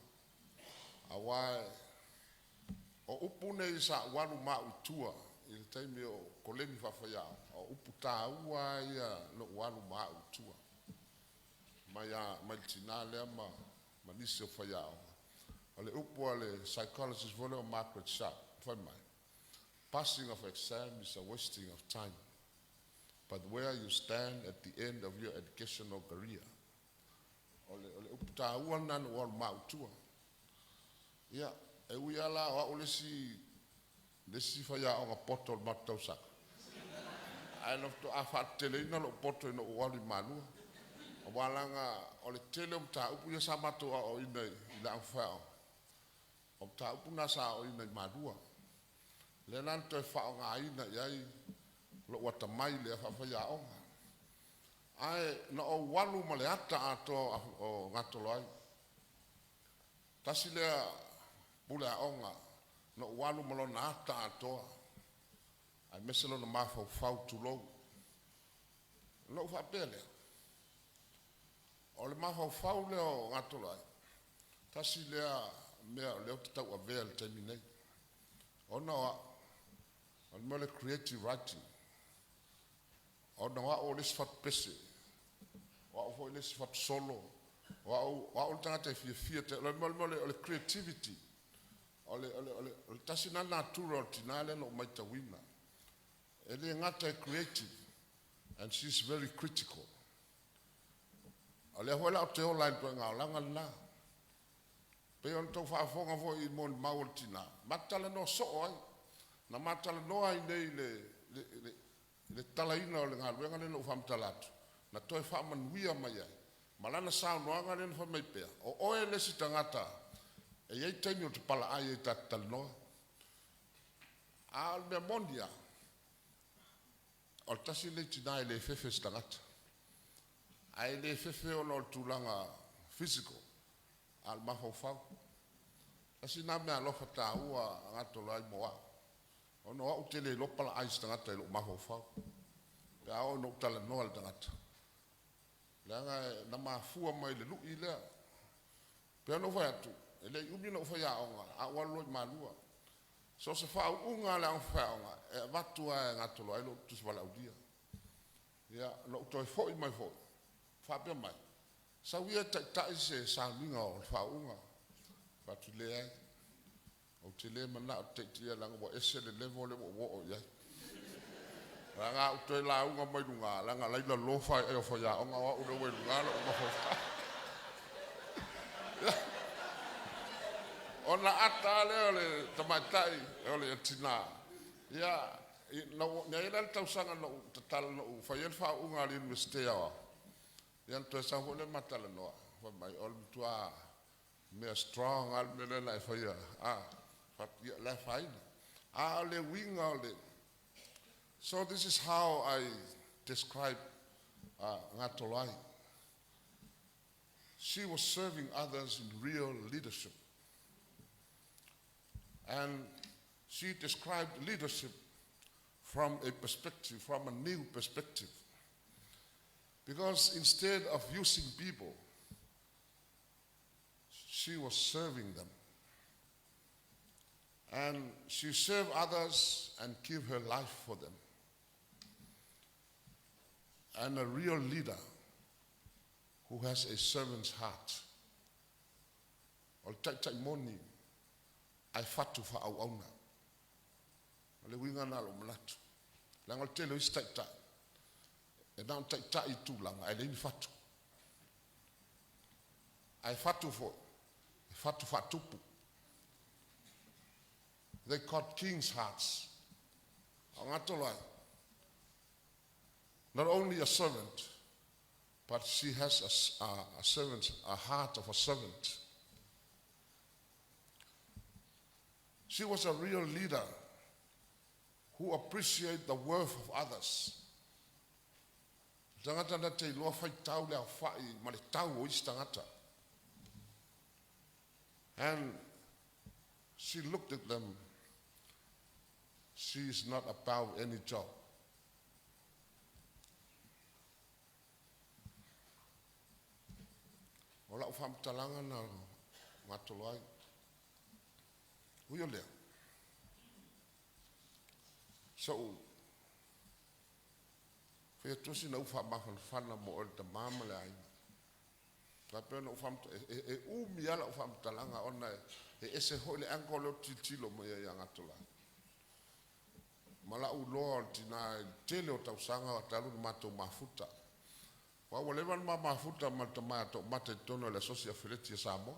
B: Aua o upu nei sa ou alu ma au i tua i le taimi o koleni faafaiaoga, o upu taua lava ia na ou alu ma au i tua mai, mai le tina lea ma nisi o faiaoga. O le upu a le psychologist foi lea o Margaret Sharp, fai mai, "Passing of exam is a wasting of time, but where you stand at the end of your educational career." O le upu taua lena na ou alu ma au i tua. Ia, e ui lava la o au le isi faiaoga poto o le matou tausaga, ae na faatoa faateteleina lou poto ina ua ou alu i Malua. Aua leaga o le tele o mataupu ia sa matou aoaoina i le aoga faiaoga, o mataupu na sa aoaoina i Malua. Lea la na toe faaaogaina i ai lou atamai lea faafaiaoga. Ae na ou alu ma le ata atoa o gatolo ai. Tasi lea pule aoga, na ou alu ma lona ata atoa, aemaise lona mafaufau, tulou. Na ou faapea lea, o le mafaufau lea o gatolo ai, tasi lea mea o lea ou te tauavea i le taimi nei. Ona o au, o le mea o le creative writing. Ona o au o le isi fatupese, o au foi le isi fatusolo, o au le tagata e fiafia, o le mea o le creativity, o le tasi lena natura o le tina lea na ou matauina. E le gata e creative, and she's very critical. O lea foi la ou te ola ai i le ituaiga olaga lena. Pei ona outou faafofoga foi i molimau o le tina, ma talanoa soo ai. Na ma talanoa ai nei i le tatalaina o le galuega lea na ou faamatala atu, na toe faamanuia mai ai. Ma lana saunoaga lea na fai mai pea, o oe le isi tagata, e i ai taimi o te palaai ai ta te talanoa. A o le mea moni lava, o le tasi lenei tina e le fefe i se tagata. Ae le fefe ona o le tulaga physical, a o le mafaufau. Tasi lena mea alofa taua a gatolo ai mo au. Ona o au ou te le iloa palaai i se tagata i lou mafaufau. Pe a oo ina ou talanoa i le tagata. Leaga na mafua mai i le lui lea. Pe ona ou fai atu, E le'i umi la'u faiaoga a ou alu loa i Malua. So o se faauuga a le aoga faiaoga e avatu lava e gatoloa ai lo'u tusi valaaulia. Ia na ou toe fo'i mai foi faapea mai, sau ia e taita'i se sauniga o le faauuga. Fai atu, leai, ou te le mana'o e taitaia leaga ua ese le level lea ua ou oo i ai. Leaga a ou toe lauga mai luga, leaga o la e i lalo faiai o faiaoga, o a'u lea ua i luga lo'u mafaufau. Ona ata lava lea o le tamaitai o le tinā, ia na i ai la le tausaga na ou tatala na ou fai ai le faauuga a le Iunivesite Aoao, ia ona toe sau foi lea ma talanoa, fai mai, o le matua mea strong lava le mea lea na e faia, a. Fai atu, ia, le afaina. A o le uiga o le. So this is how I describe Gatoloai. She was serving others in real leadership. And she described leadership from a perspective, from a new perspective. Because instead of using people, she was serving them. And she served others and give her life for them. And a real leader who has a servant's heart. O le taitai moni ae fatu faaauauna. O le uiga lena o lou manatu. Leaga o le tele o isi taitai, e na ona taitai i tulaga ae leai ni fatu. Ae fatu foi, e fatu faatupu. They got king's hearts. O Gatoloai, not only a servant, but she has a servant, a heart of a servant. She was a real leader who appreciate the worth of others. Tagata na te iloa faitau le aofa'i ma le tau o isi tagata. And she looked at them. She is not above any job. O la'u faamatalaga na Gatoloai. Ui o lea, so'u fai atu sina upu faamafanafana mo oe le tamā ma le aiga. Faapea ona ou faamata, e umi lava la'u faamatalaga ona e ese foi le angle lea ou te tilotilo mai ai ia Gatoloai. Ma la'u iloa o le tinā i le tele o tausaga talu ona matou mafuta. Ua leva ona ma mafuta ma le tama ia To'omata i totonu o le Asosi Afeleti a Samoa.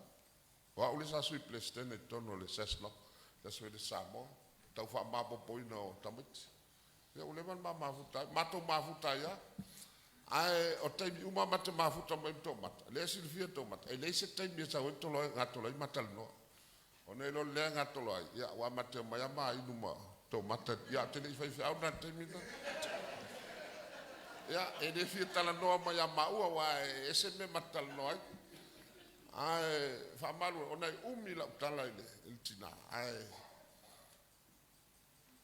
B: O a'u le sa sui peresetene i totonu o le SASNOC, le Aso Feleti Samoa, tau faamaopoopoina o tamaiti. Ia ua leva ona ma mafuta ai, matou mafuta ai lava. Ae o taimi uma ma te mafuta mai ma To'omata, lea e silafia e To'omata, e leai se taimi e sau ai Gatoloai ma talanoa. Ona iloa lea e Gatoloai, ia ua ma te omai lava ma inu ma To'omata, ia ae ou te le i faifeau la i le taimi lena. Ia, e le fia talanoa mai ia maua aua e ese mea ma te talanoa ai. Ae faamalu ona e umi lau tala i le tinā, ae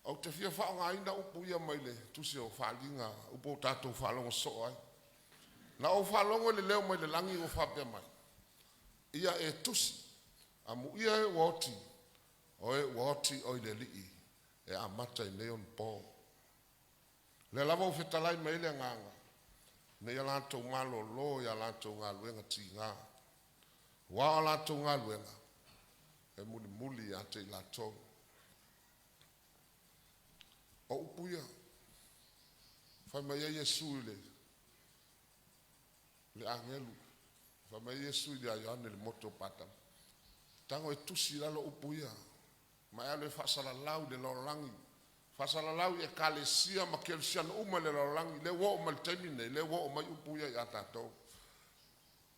B: ou te fia faaaogaina upu ia mai le tusi o Faaaliga, upu ua tatou faalogo sosoo ai. Na ou faalogo i le leo mai le lagi ua faapea mai, ia e tusi, amuia e ua oti, o e ua oti oi le Alii e amata i nei ona po. O lea lava ua fetalai mai ai le agaga, ina ia latou malōlō i a latou galuega tigā. Ua o latou galuega, e mulimuli ia te i latou. O upu ia, fai mai ai Iesu i le agelu, fai mai Iesu ia Ioane i le motu o Patamo, tago e tusi i lalo upu ia, ma e alu e faasalalau i le lalolagi, faasalalau i ekalesia ma kerisiano uma i le lalolagi, lea ua oo mai le taimi lenei, lea ua oo mai upu ia ia tatou.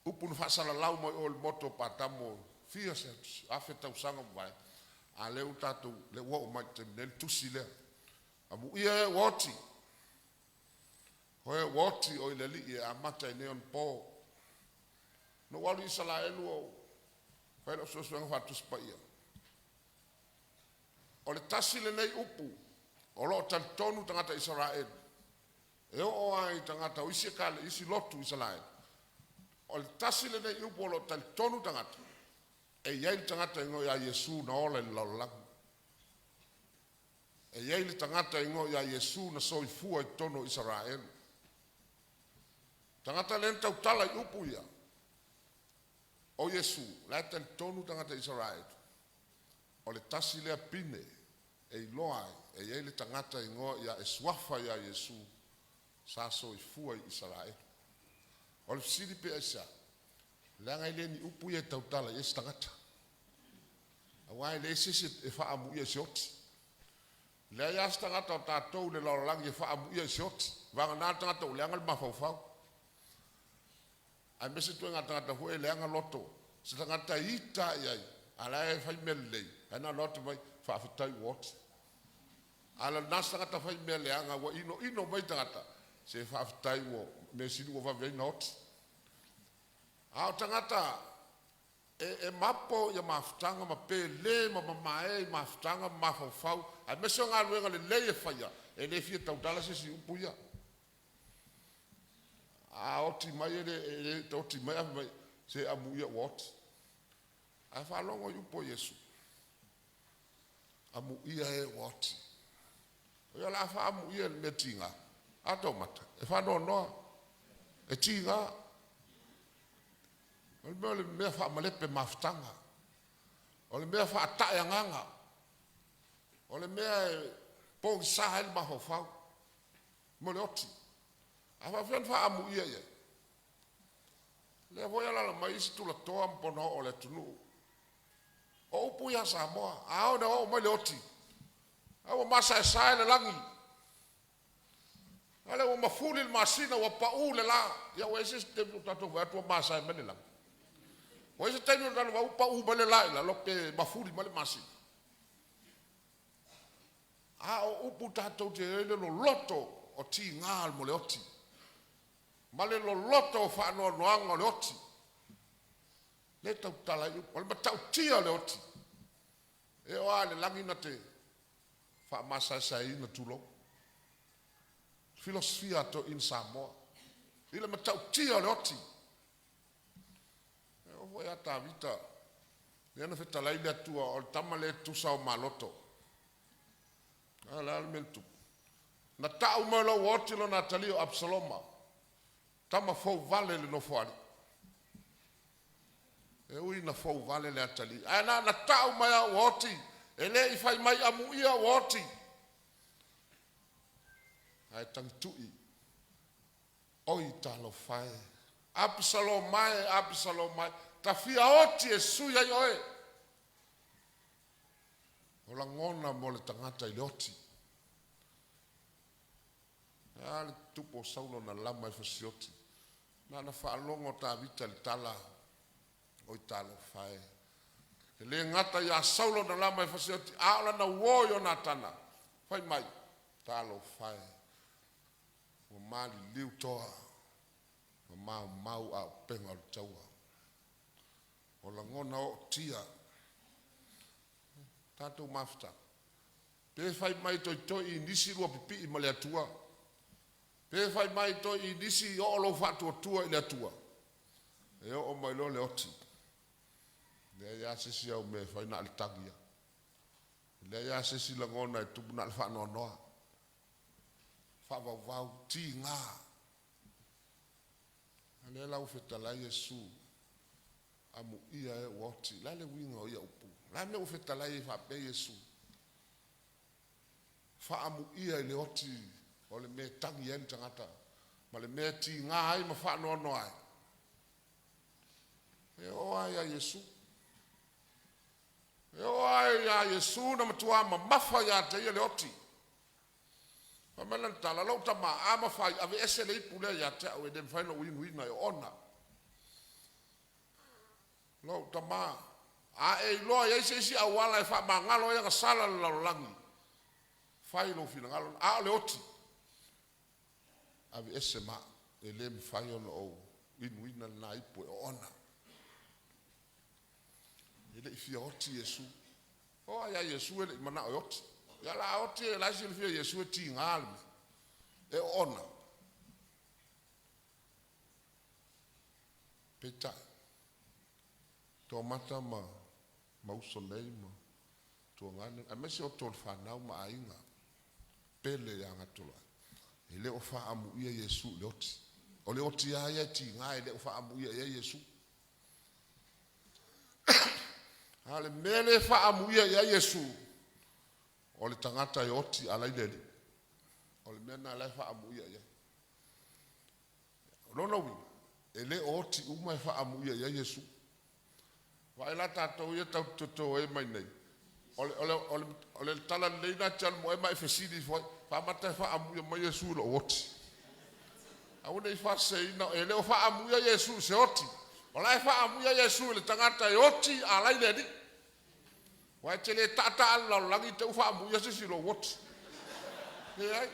B: Upu na faasalalau mai o i le motu o Patamo, fia se afe tausaga ua mavae, a lea ua tatou, lea ua oo mai i le taimi nei le tusi lea. Amuia e ua oti, o e ua oti oi le Alii e amata i nei ona po. Na ou alu i Isaraelu ou fai lau suesuega faatusi paia. O le tasi lenei upu o lo o talitonu tagata Isaraelu, e oo lava i tagata o isi isi lotu Isaraelu. O le tasi lenei upu o lo o talitonu tagata. E i ai le tagata igoa ia Iesu na ola i le lalolagi. E i ai le tagata igoa ia Iesu na soifua i totonu o Isaraelu. Tagata lea na tautala i upu ia, o Iesu, la e talitonu tagata Isaraelu, o le tasi lea pine e iloa ai, e i ai le tagata igoa ia e suafa ia Iesu sa soifua i Isaraelu. O le fesili pe aisea, leaga e le ni upu ia e tautala i ai se tagata. Aua e leai se isi e faaamuia i se oti. Leai lava se tagata o tatou i le lalolagi e faaamuia i se oti. Vagana le tagata ua leaga le mafaufau. Aemaise ituaiga tagata foi ia e leaga loto. Se tagata e ita lava i ai, a o la e fai mea lelei, ae na ona o atu fai mai, faafetai ua oti. A o lena se tagata fai mea leaga ua inoino mai tagata, se faafetai ua mea sili ua vave ai ona oti. A o tagata e mapo ia mafutaga ma pele ma mamae i mafutaga ma mafaufau, aemaise o galuega lelei e faia, e le fia tautala se isi i upu ia. A oti mai e le oti mai ae fai mai, se amuia ua oti. Ae faalogo i upu a Iesu, amuia e ua oti. O le a faaamuia i le mea tiga. A taumata, e faanoanoa, e tiga. O le mea o le mea faamalepe mafutaga. O le mea faatae agaga. O le mea e pogisa ai le mafaufau. Mo le oti. A faapefea ona faaamuia i ai? Lea foi e alaala mai isi tulatoa ma ponaoo o le atunuu. O upu ia a Samoa, a oo ina oo mai le oti, a ua masaesae le lagi, a lea ua mafuli le masina, ua pau le la. Ia ua i ai se isi taimi ua tatou vaai atu ua masae mai le lagi? Ua i ai se taimi ua tatou vaai ua pau mai le la i lalo pe mafuli mai le masina? A o upu tatou te i ai le loloto o tiga mo le oti, ma le loloto o faanoanoaga o le oti. Lea e tautala ai upu, o le matautia o le oti. E oo lava i le lagi na te faamasaesaeina, tulou, filosofia a toeaiina Samoa i le matautia o le oti. E oo foi ia Tavita, lea na fetalai le Atua o le tama lea e tutusa ou maloto. A o le a le mea na tupu? Na tau mai loa ua oti lona atalii o Apisaloma, tama fouvale i le nofoalii. E ui ina fouvale le atalii, ae na ona tau mai lava ua oti, e le i fai mai amuia ua oti. Ae tagitui, oi talofa e, Apisaloma e, Apisaloma e, ta fia oti e sui ai oe. O lagona mo le tagata i le oti. E a le tupu o Saulo na lama ai fasioti? Na ona faalogo Tavita i le tala, oi talofa e. E le gata ia Saulo na lama ai fasioti, a o lana uo Ionatana, fai mai, talofa e, ua maliliu toa, ma maumau auupega o le taua. O lagona ootia. Tatou mafutaga. Pe fai mai toitoi nisi lua pipii ma le Atua. Pe fai mai toi nisi oo lou faatuatua i le Atua. E oo mai loa le oti. Leai lava se isi au mea e fai na o le tagi lava. Leai lava se isi lagona e tupu na o le faanoanoa. Faavauvau, tiga. A lea la ua fetalai Iesu, amuia e ua oti. O le a le uiga o ia upu? O le a le mea ua fetalai ai faapea Iesu? Faaamuia i le oti o le mea e tagi ai le tagata, ma le mea e tiga ai ma faanoanoa ai. E oo lava ia Iesu. E oo lava ia Iesu na matua mamafa ia te ia le oti. Fai mai lana tala, lou tama, a mafai, aveese le ipu lea ia te au, e le mafai ona ou inuina e oona. Lou tama, a e iloa e i ai se isi auala e faamagalo ai agasala le lalolagi, fai lou finagalo, a o le oti, aveese ma au, e le mafai ona ou inuina lena ipu e oona. E le i fia oti Iesu. O ai a Iesu e le i manao e oti. Ia la oti e la e silafia e Iesu e tiga le mea. E oona. Peitai, toamata ma Ma uso nei ma tuagane, aemaise o o le fanau ma aiga, pele ia Gatoloai. E le o faamuia Iesu i le oti. O le oti lava ia e tiga e le o faamuia i ai Iesu. A o le mea lea e faamuia i ai Iesu, o le tagata e oti a lai le Alii. O le mea lena la e faamuia i ai. O lona uiga, e le o oti uma e faamuia i ai Iesu. Vaai la tatou ia tatou te totoe mai nei, o le tala lelei lena e te alu ma oe ma e fesili ifo ai, faamata e faaamuia mai Iesu i lou oti. Aua ne i faaseseina, e le o faaamuia Iesu i se oti. O la e faaamuia Iesu i le tagata e oti a lai le Alii. Aua e te le taataa i le lalolagi te i ua faaamuia se isi i lou oti. Leai.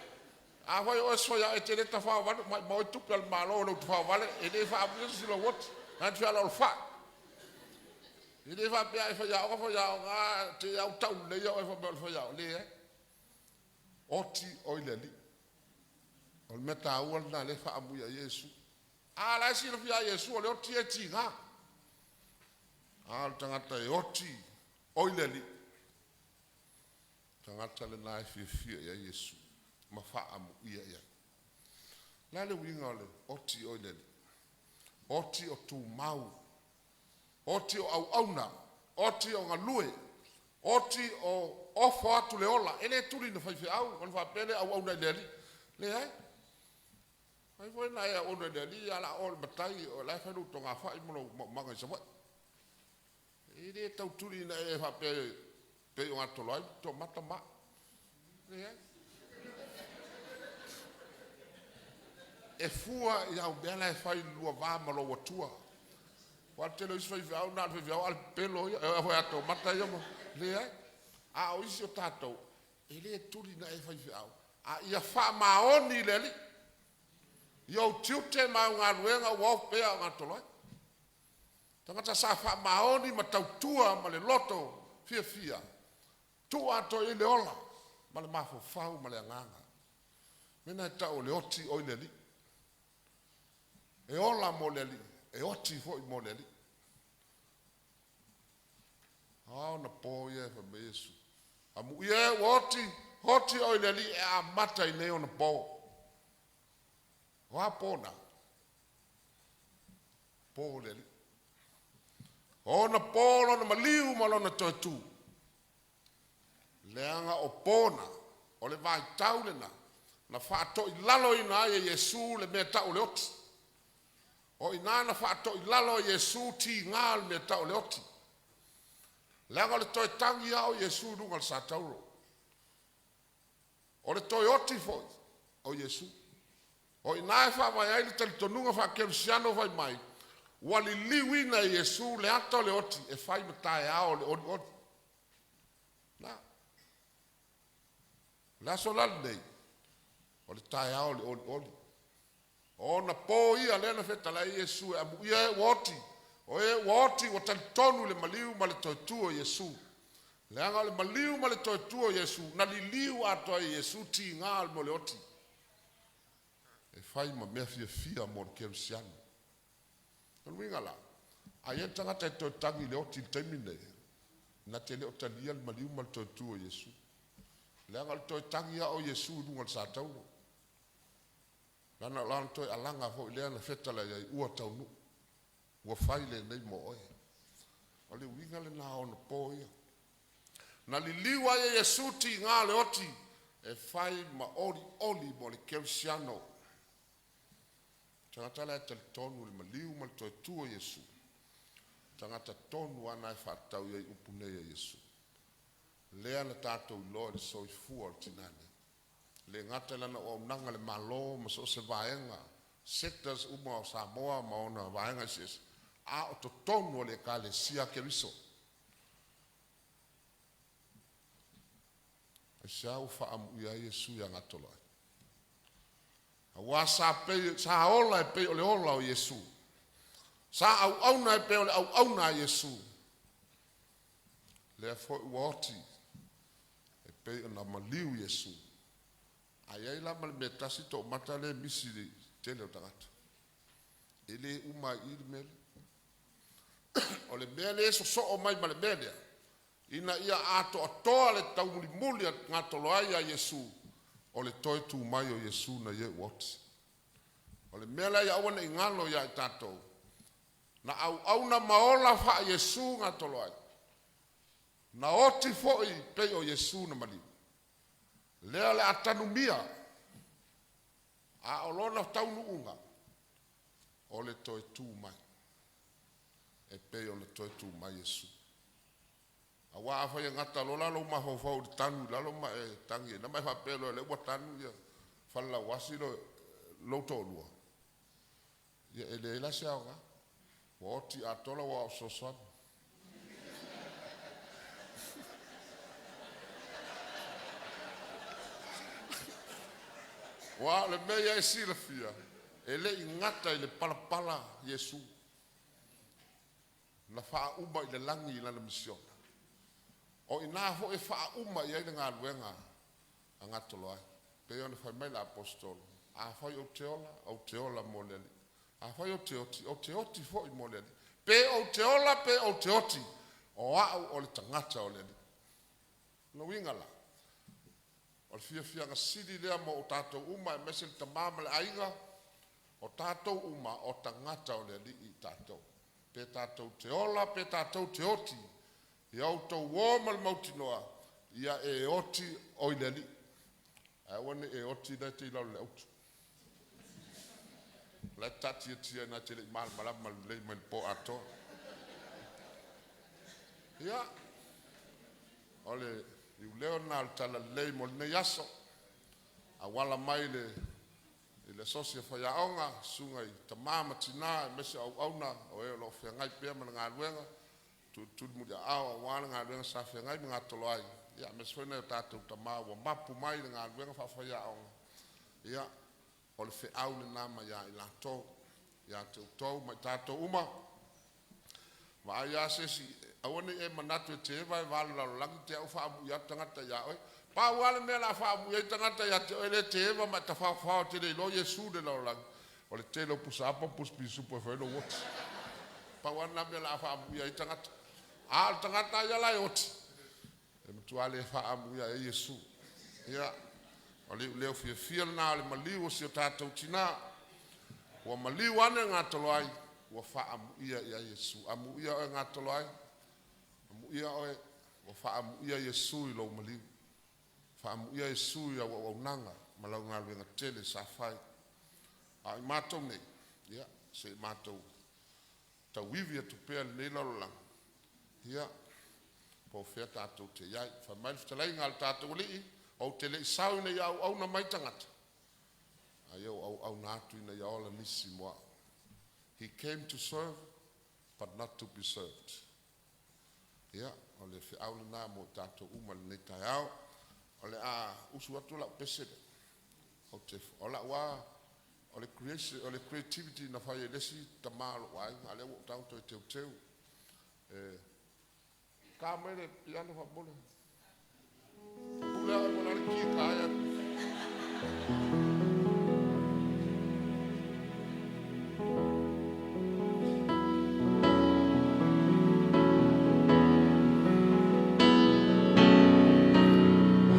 B: Afai o oe o se faiaoga e te le tafao vale, maumau ai tupe a le Malo i lou tafaovale, e le faaamuia se isi i lou oti. Na te fealualuai. E le faapea a e faiaoga, faiaoga lava, te i lava ua tauleleia oe fai mai o le faiaoga. Leai. Oti oe i le Alii. O le mea taua lena o lea e faaamuia ai Iesu. A o la e silafia e Iesu o le oti ia e tiga. A o le tagata e oti oe i le Alii, tagata lena e fiafia i ai Iesu ma faaamuia i ai. O le a le uiga o le oti oe i le Alii? Oti o tumau, oti o auauna, oti o galue, oti o ofo atu le ola. E le tuli na faifeau ona faapea lea e auauna i le Alii. Leai. Fai foi na e auauna i le Alii ae o le a oo i le matai o la e fai lou togafai ma lou maumaga i Savaii. E le tau tuli ina e faapea pei o Gatoloai toamata ma. Leai. E fua i au mea la e fai i le lua va ma lou Atua. Aua o le tele o isi faifeau na o le faifeau a o le pepelo ia, e oo foi ia toamata ia ma… Leai. A o isi o tatou, e le tuli ina e faifeau, a ia faamaoni i le Alii i ou tiute ma au galuega ua opea o Gatoloai. Tagata sa faamaoni ma tautua ma le loto fiafia, tuu atoa i ai le ola ma le mafaufau ma le agaga. Mea lena e tau o le oti oe i le Alii. E ola mo le Alii, e oti foi mo le Alii. A ona po ia e fai mai Iesu, amuia e ua oti, oti oe i le Alii e amata i nei ona po. O a po na? Po o le Alii. O ona po lona maliu ma lona toe tu. Leaga o pona, o le vaitau lena, na faatoilaloina ai e Iesu le mea tau o le oti. O i ina na faatoilalo e Iesu tiga o le mea tau o le oti. Leaga o le toe tagi lava o Iesu i luga o le satauro. O le toe oti foi o Iesu. O i ina e faavae ai le talitonuga faakerisiano fai mai, ua liliuina e Iesu le ata o le oti e fai ma taeao o le olioli. Na. O le aso la lenei, o le taeao o le olioli. O ona po ia lea na fetalai ai Iesu e amuia e ua oti, o e ua oti ua talitonu i le maliu ma le toe tu o Iesu. Leaga o le maliu ma le toe tu o Iesu, na liliu atoa ai e Iesu tiga o le mea o le oti. E fai ma mea fiafia mo le kerisiano. O le uiga la, a i ai le tagata e toe tagi i le oti i le taimi lenei, na te le o talia le maliu ma le toe tu o Iesu. Leaga o le toe tagi lava o Iesu i luga o le satauro. Lana o lana toe alaga foi lea na fetalai ai, ua taunuu, ua fai lenei mo oe. O le uiga lena o ona po ia. Na liliu ai e Iesu tiga o le oti e fai ma olioli mo le kerisiano. Tagata la e talitonu i le maliu ma le toe tu o Iesu. Tagata tonu lava na e faatatau i ai upu nei a Iesu. Lea na tatou iloa i le soifua o le tina nei. Le gata i lana auaunaga i le Malo ma so o se vaega, sectors uma o Samoa ma ona vaega eseese, a o totonu o le Ekalesia a Keriso. Aisea ua faaamuia ai Iesu ia Gatoloai? Aua sa, pei, sa ola e pei o le ola o Iesu. Sa auauna e pei o le auauna a Iesu. Lea foi ua oti e pei ona maliu Iesu. A i ai la ma le mea tasi toamata lea e misi i le tele o tagata. E le uma ai i le mea lea. O le mea lea e sosoo mai ma le mea lea, Ina ia atoatoa le taumulimuli a gatolo ai ia Iesu, o le toe tu mai o Iesu na ia ua oti. O le mea lea ia aua ne'i galo ia i tatou, na auauna ma ola faa-Iesu gatolo ai, na oti foi pei o Iesu na maliu. Lea o le a tanumia, a o lona taunuuga, o le toe tu mai, e pei ona toe tu mai Iesu. Auā afai e gata loa la lou mafaufau i le tanu i lalo ma e tagi ai ma e faapea loa o lea ua tanu ia Falelauasi lou toalua, ia e leai la se aoga. Ua oti atoa lau aoao fesoasoani. Aua o le mea ia e silafia, e le i gata i le palapala Iesu. Na faauma i le lagi i lana misiona. O i ina foi e faauma i ai le galuega a gatolo ai. Pei ona fai mai le Aposetolo, afai ou te ola, ou te ola mo le Alii. Afai ou te oti, ou te oti foi mo le Alii. Pe ou te ola, pe ou te oti, o au o le tagata o le Alii. O lona uiga la, o le fiafiaga sili lea mo tatou uma aemaise le tama ma le aiga, o tatou uma o tagata o le Alii tatou. Pe tatou te ola, pe tatou te oti, ia outou o ma le mautinoa, ia e oti o i le Alii. Ae aua ne i e oti la e te i lalo o le autu. O la e taatiatia i ina e te le i malamalama lelei mai le po atoa. Ia, o le iuleo lena o le Talalelei mo lenei aso. Auala mai le i le asosi a faiaoga, susuga i tama ma tina aemaise o auauna o e o lo o feagai pea ma le galuega, tulituli muliaao aua le galuega sa feagai ma gatolo ai, aemaise foi nai o tatou tama ua mapu mai i le galuega faafaiaoga. Ia, o le feau lena mai ia i latou, ia te outou ma i tatou uma. Vaai lava se isi, aua ne i e manatu e te eva e va o le lalolagi te au faaamuia atu tagata ia oe. Pau lava le mea o le a faaamuia ai tagata ia te oe lea e te eva ma e tafaofao e te le iloa Iesu i le lalolagi, o le tele o pusa apa ma pusa pisupo e fai ai lou oti. Pau lava lena mea o le a faaamuia ai tagata. A o le tagata lava ia la e oti, e matua le faaamuia ai Iesu. Ia, o le iuleo fiafia lena o le maliu o si o tatou tina. Ua maliu ane gatolo ai, ua faaamuia i ai Iesu. Amuia oe gatolo ai, amuia oe, ua faaamuia Iesu i lou maliu. Faaamuia Iesu i au auaunaga ma lau galuega tele sa fai. A o i matou nei, ia, se i matou tauivi atu pea i lenei lalolagi, ia, po o fea tatou te i ai. Fai mai le fetalaiga a le tatou Alii, ou te le i sau ina ia auauna mai tagata, a ia ou auauna atu ina ia ola nisi mo au. He came to serve, but not to be served. Ia, o le feau lena mo i tatou uma i lenei taeao. O le a usu atu lau pese lea. Ou te, o lau lava, o le creation, o le creativity na fai e le isi tama o lou aiga, a o lea ua ou tago toe teuteu. E, ta mai le piano faapole. Pule au mo le ki ka ai atu.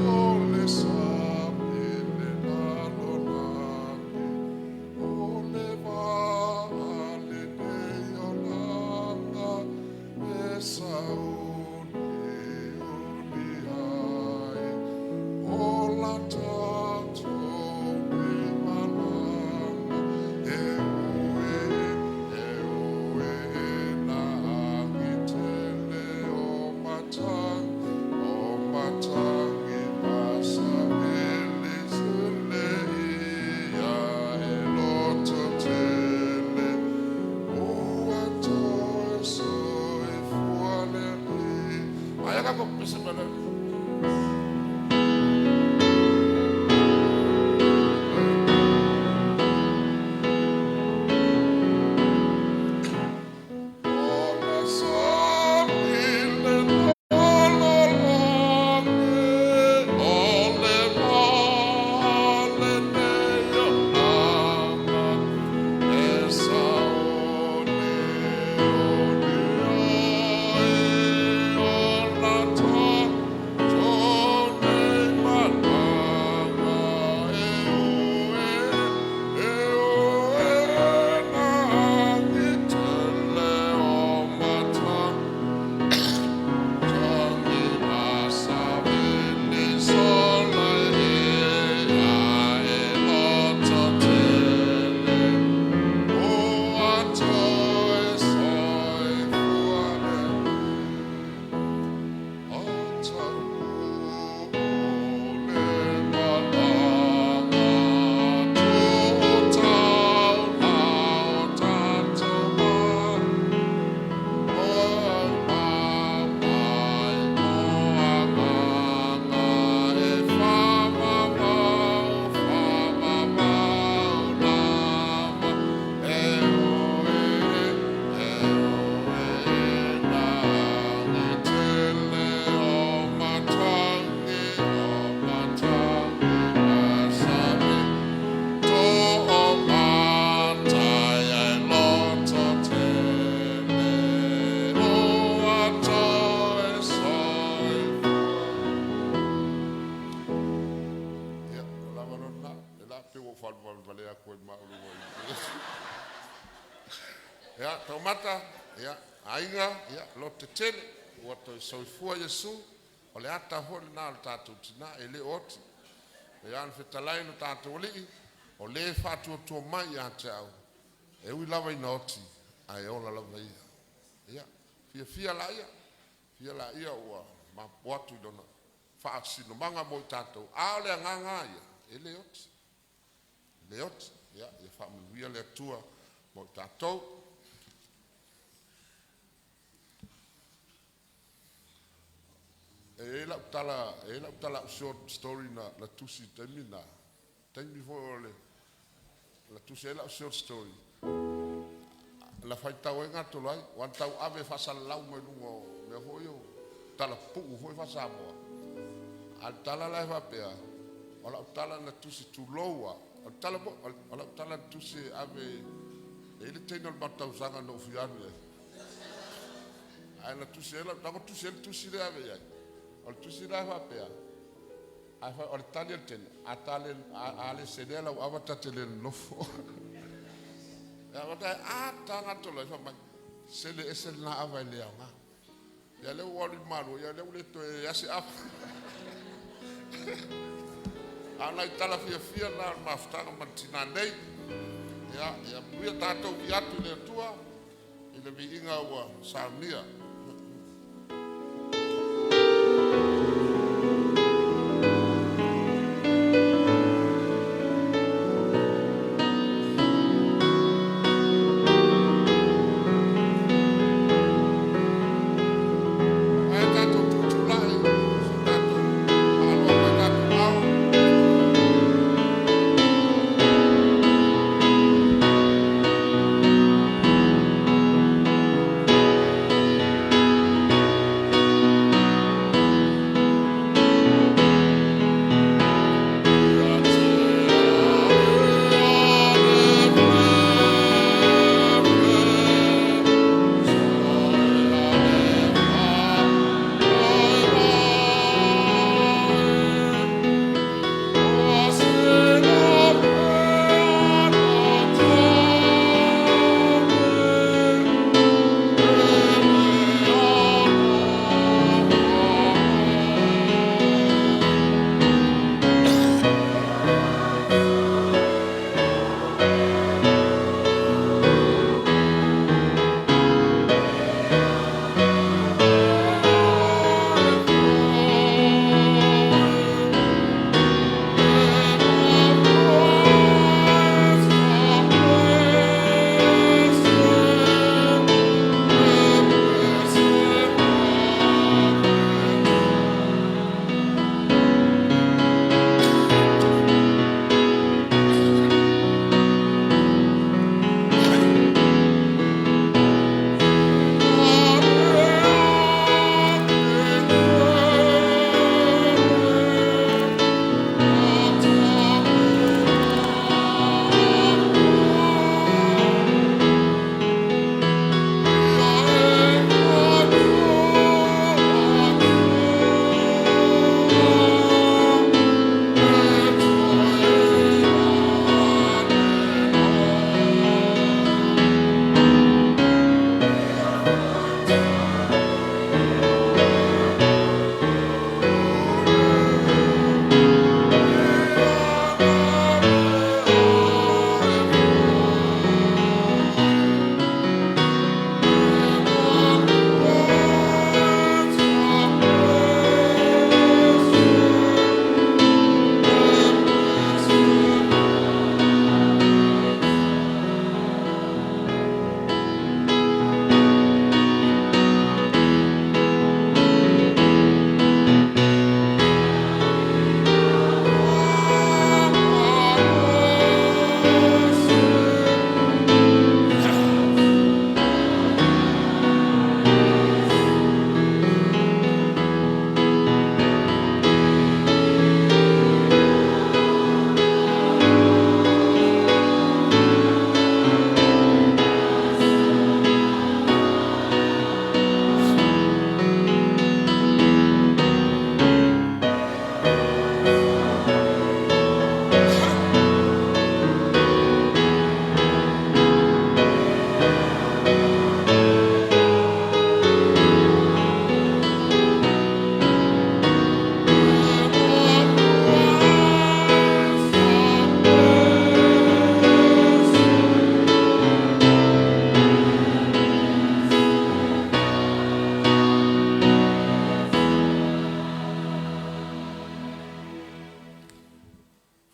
B: O le sami le lalolagi, o le vaa lenei o laga, e sauniuni ai, o la tatou nei malaga, e ui, e ui ina agi tele o matagi, o matagi ma saili sule ia e loto tele, ua toe soifua le Alii. Aia kako pese mai le. O le sami le lalolagi, o le vaa lenei o laga, e sauniuni ai, o la la pe ua ou faalavelave atu ai ma au i luga o le Ia, taumata, ia, aiga, ia, lototetele, ua toe soifua Iesu, o le ata foi lena o le tatou tinā, e le o oti. E pei lava ona fetalai lo tatou Alii, o le faatuatua mai ia te au, e ui lava ina oti, ae ola lava ia. Ia, fiafia laia, fiafia laia ua mapupu atu i lona faasinomaga mo i tatou, a o le agaga lava ia, e le oti, e le oti. Ia, ia faamanuia le Atua mo i tatou. E i ai lau tala, e i ai lau tala short story na tusi i le taimi lena, taimi foi o le na tusi ai lau short story, na faitau ai gatolo ai, ua na tauave faasalalau mai luga o mea foi ia o tala pupuu foi faa-Samoa. A o le tala la e faapea, o lau tala na tusi, tulou lava, o le tala moni, o lau tala na tusi e ave, e i ai le teine o le matou tausaga na ou fia alu i ai, ae na tusi ai lau tago tusi ai le tusi lea e ave i ai. O le tusi la e faapea, o le tali a le teine, a ta le, a le selea lau ava ta te le nonofo. A ta gatolo ai fai mai, sele ese lena ava e le aoga. Ia lea ua alu i Malua, ia lea ua le toe i ai lava se ava. A o nai tala fiafia na o le mafutaga ma le tina nei. Ia, ia manuia tatou, viia atu i le Atua i le viiga ua saunia. Ae tatou tutulai se i tatou faaloa mai tatou ao.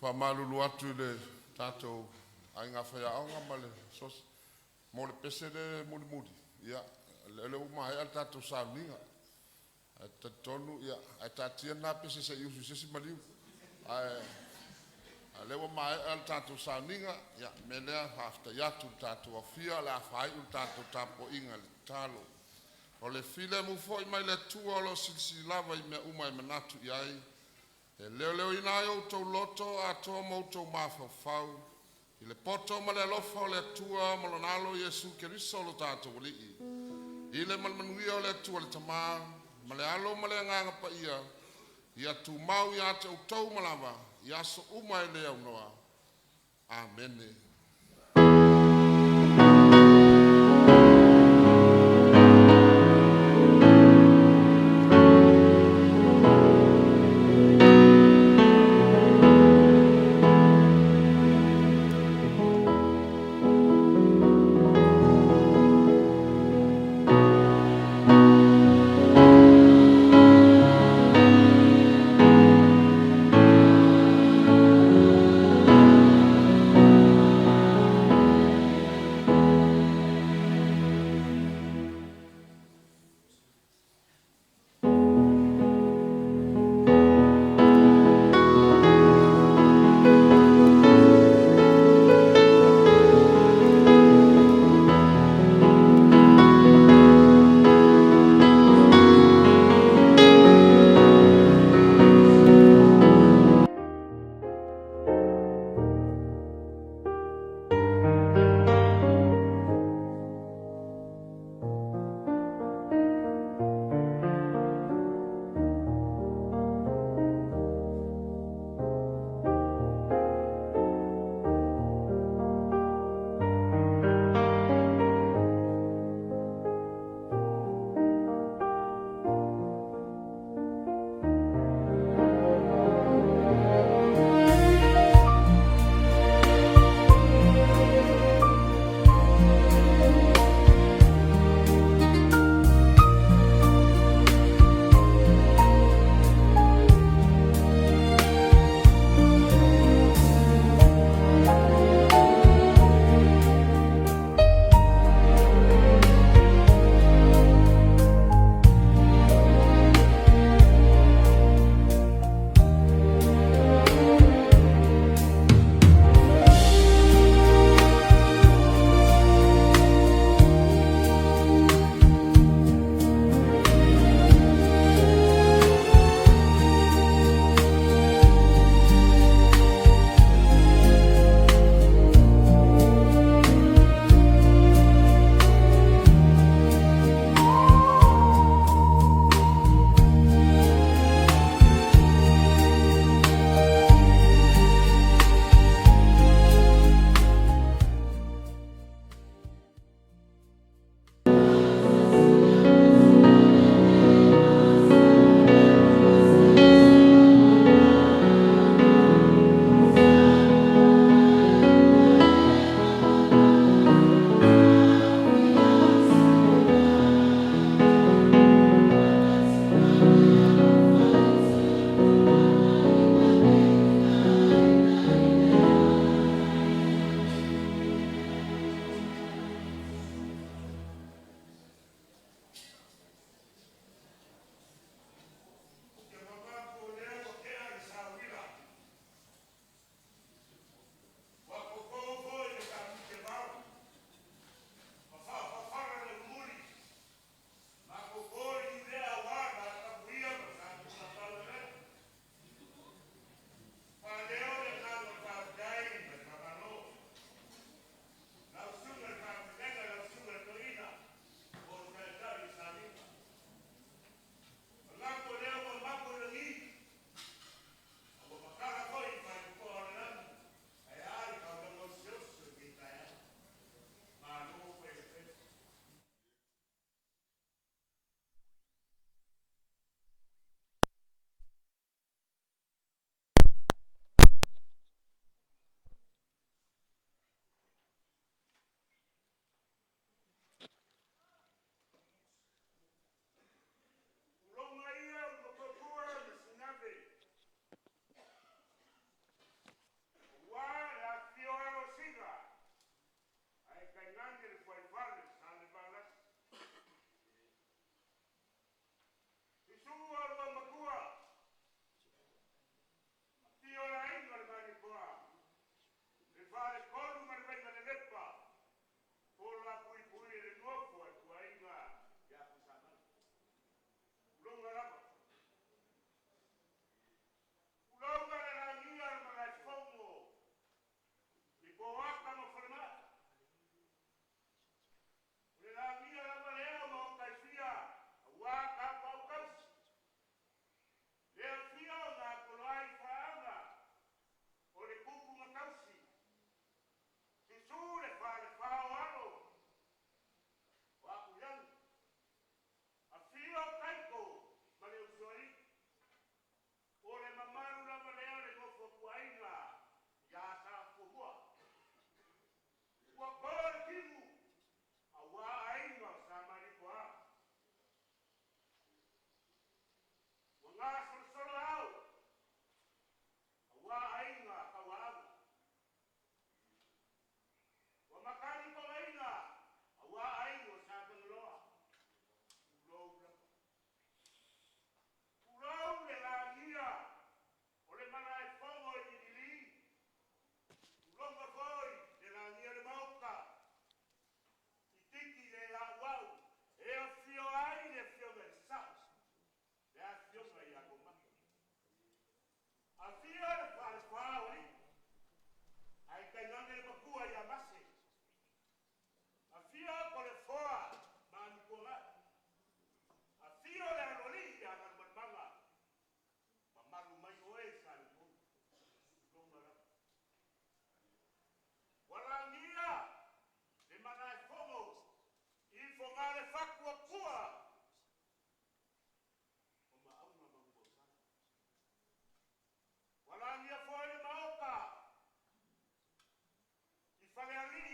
B: Faamalulu atu i le tatou aiga faiaoga ma le sosi mo le pese le mulimuli, ia, lea ua maea le tatou sauniga. Ae talitonu, ia, ae taatia lena pese se i usu i se isi maliu. Ae a lea ua maea le tatou sauniga, ia, o le mea lea, faafetai atu i le tatou afia, o le a faaiu le tatou tapuaiga i le tatalo. O le filemu foi mai le Atua o lo o silisili lava i mea uma e manatu i ai, e leoleoina ai outou loto atoa ma outou mafaufau i le poto ma le alofa o le Atua ma lona Alo Iesu Keriso lo tatou Alii. I le ma le manuia o le Atua le Tama ma le Alo ma le Agaga Paia, ia tumau ia te outou uma lava i aso uma e le aunoa. Amene.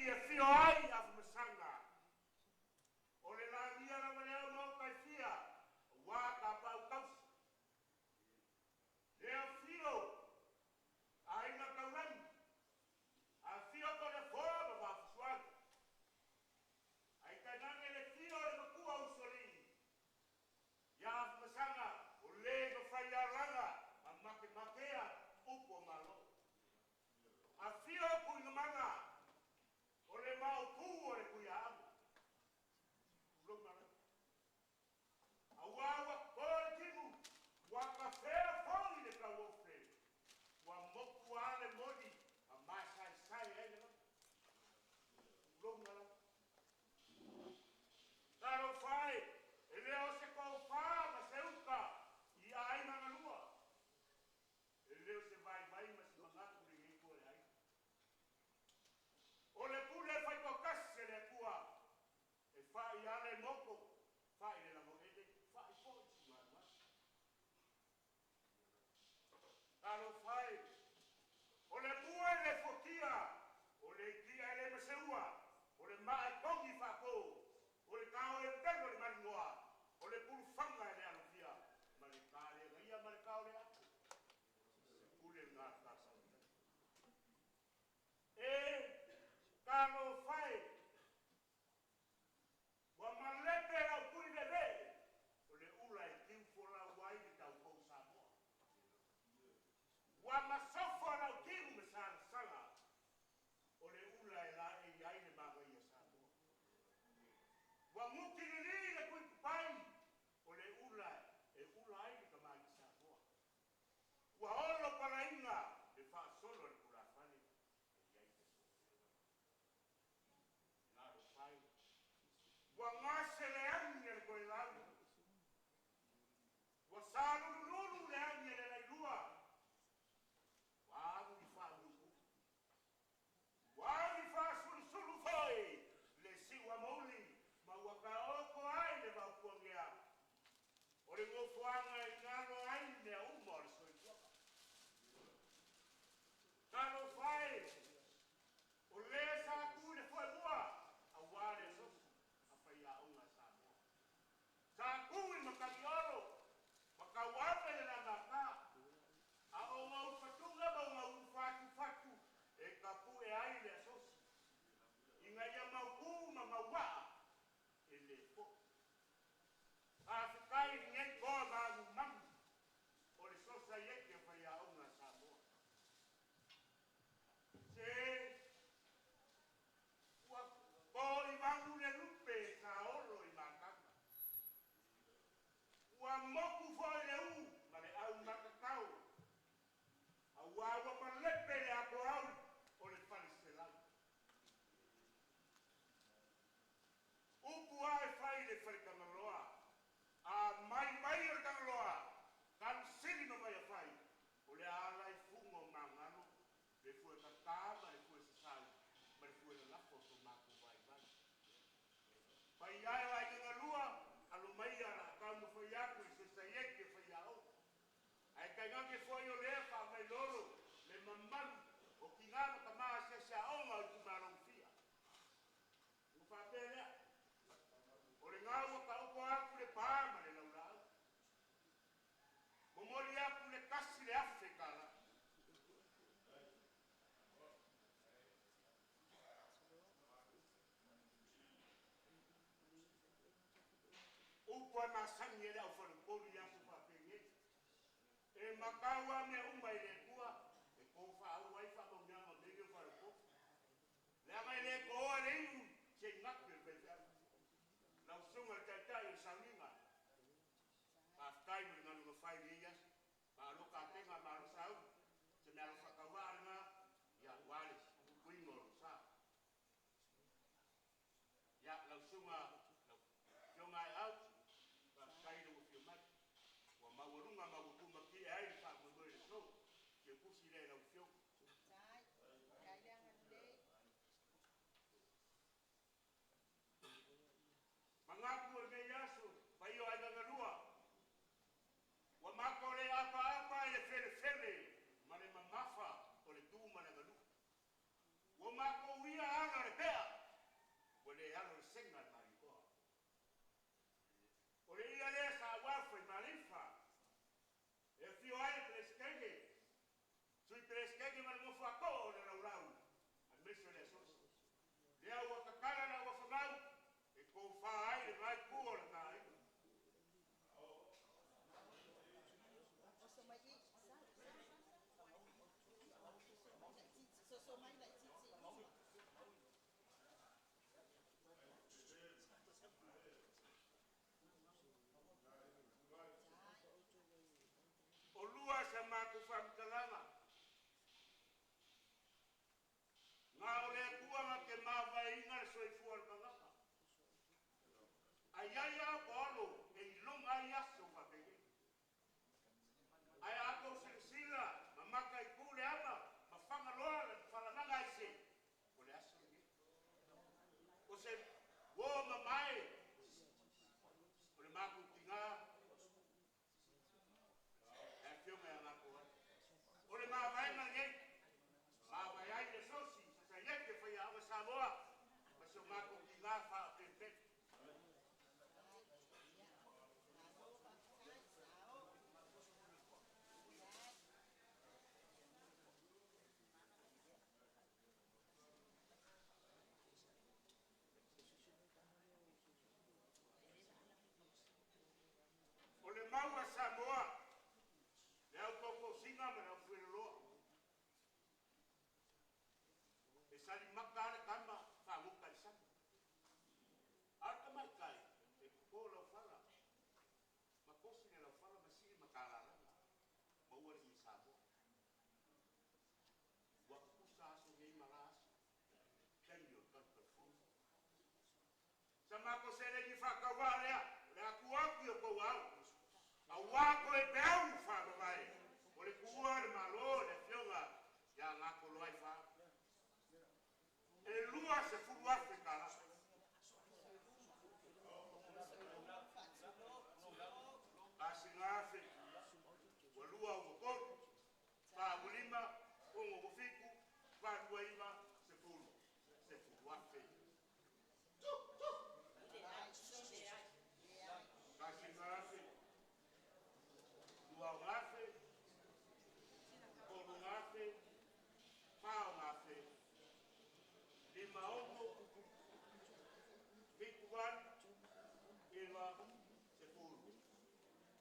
J: alii e fio ai Afamasaga. O le lagia lava lea o maota e fia, auā tapaau tausi. Le afio Aiga Taulagi, afio Toleafoa ma Vaafusuaga, ae tainane le afio o le matua Usoalii ia Afamasaga o le na faialaga ma makemakea upu o Malo. Afio Tuigamala o le Maopu o le Tuiaana. Tulou lava. Auā ua to le timu, ua tafea foi le tauofe, ua motu lava le moni ma masaesae ai le loto. Tulou lava. Talofa e, e le o se tofa ma se uta i aiga na lua. E le o se vaivai ma se manatu lenei itu o le aiga. O le pule faitoatasi a le Atua e fa'i ala i moto, fa'i le lagoele, fa'i foi i sugaluaga. Talofa e, o le mua e le fuatia, o le itia e le maseua, o le maa e togi faato, o le tao e pelo le malinoa, o le pulufaga e le alofia, ma le ta le agaia ma le tao le apo. Le pule lena a le tatou. E talofa e, ua malepe lau tui lele, o le ula e tiufolau ai le taupou Samoa. Ua masofa lau tiu ma salasala, o le ula e laei ai le magaia Samoa. Ua gukilili le tuipupai, o le ula e ula ai le tamalii Samoa. Ua olo palaiga le faasolo a le tulafale e i ai le aso. Talofa e, ua gase le agi a le toelau, ua salulululu le agi a le lailua, ua agu i faauupu, ua agi faasulusulu foi le siu amouli, ma ua taoto ai le vaopuagea, o le nofoaga e galo ai mea uma o le soifuaga. Talofa e, o le sa tu i le foemua, auā le asosi a faiaoga a Samoa. Sa tu i Matagiolo, ma tauave le lamata, a o gaufatuga ma o gaufatufatu e tapue ai le asosi, ina ia mautū ma mauaa e le fo'i. Faafetai i lenei toa magumagu o le Sosaiete a Faiaoga a Samoa. Se ua to i vagu le lupe sa olo i mataga. Ua motu foi le u ma le au matatau. Auā ua malepe le atoau o le faleselau. Upu lava e fai i le Faletagaloa, a mai mai o le Tagaloa, Talusili ma Vaiafai, o le ala i fuga o magalo, le fue tatā ma le fue sasau, ma le fue lalafo o so matou vaivai. Paia e o aiga galua, alo maia o le a taumafai atu i se saieti e faiaoga. Ae tainane foi o lea faavailolo le mamalu o tinā ma tamā asiasi aoga o itumalo fia. Ua faapea lea, o lena ua taoto atu le pā ma le laulaau. Momoli atu le $1,000. Upu a masani e le aufalepoli i aso faapenei. E matau lava mea uma i le Atua e tofaau ai faamauniaga o mea nei o faleupolu. Leaga e le toa le iu se i gatu e le faifeau. Lau susuga i le Taitai o le Sauniga, faafetai mo le galuega fai i lenei aso. Malo tapena, malo sauni. O se mea alofa tauvaa lena, ia aua le puipuiga o lou sa. Ia, lau susuga, lau Afioga Aeau, faafetai i lou afio mai. Ua maualuga ma ua tumatie ai le faamoemoe i le aso. Siapusi lea i lau Afioga. Manatu o lenei aso, paia o aiga galua, ua matou le apaapa i le felefele ma le mamafa o le tu ma le aganuu. Ua matou ia ala o le pea. Ai a paolo e ilonga ai aso faapelei. Ae a tou silasila ma mataitū le ama ma fagaloa le falanaga ai se o le aso lenei. O se uō mamae o le matou tigā e afioga ia latou ai. O le mavaega lenei, mavae ai le sosi sasaiete faiaoga Samoa ma si o matou tigā faaopeopele. O le mau a Samoa, le au paupausiga ma le au fueloloa. E salimaka le kama faaguta i sami. A o le tamaitai, e popō laufala, ma kosi le laufala ma sii matalalaga, maua le i Samoa. Ua tutusa aso nei ma la aso, taimi o le talutalufonu. Sa matou seleni faatauvaa lea, o le a tuu atu i o tou aao, auā toe peau faamavae, o le tuua o le Malo le afioga ia Gatoloaifa. E $20,000 tala. Masina afe, ua lua ua tolu, fa ua lima, ono ua fitu, valu ua iva, 10, 10,000. Masina afe, 2000, 3000, 4000, 50, 78, 90.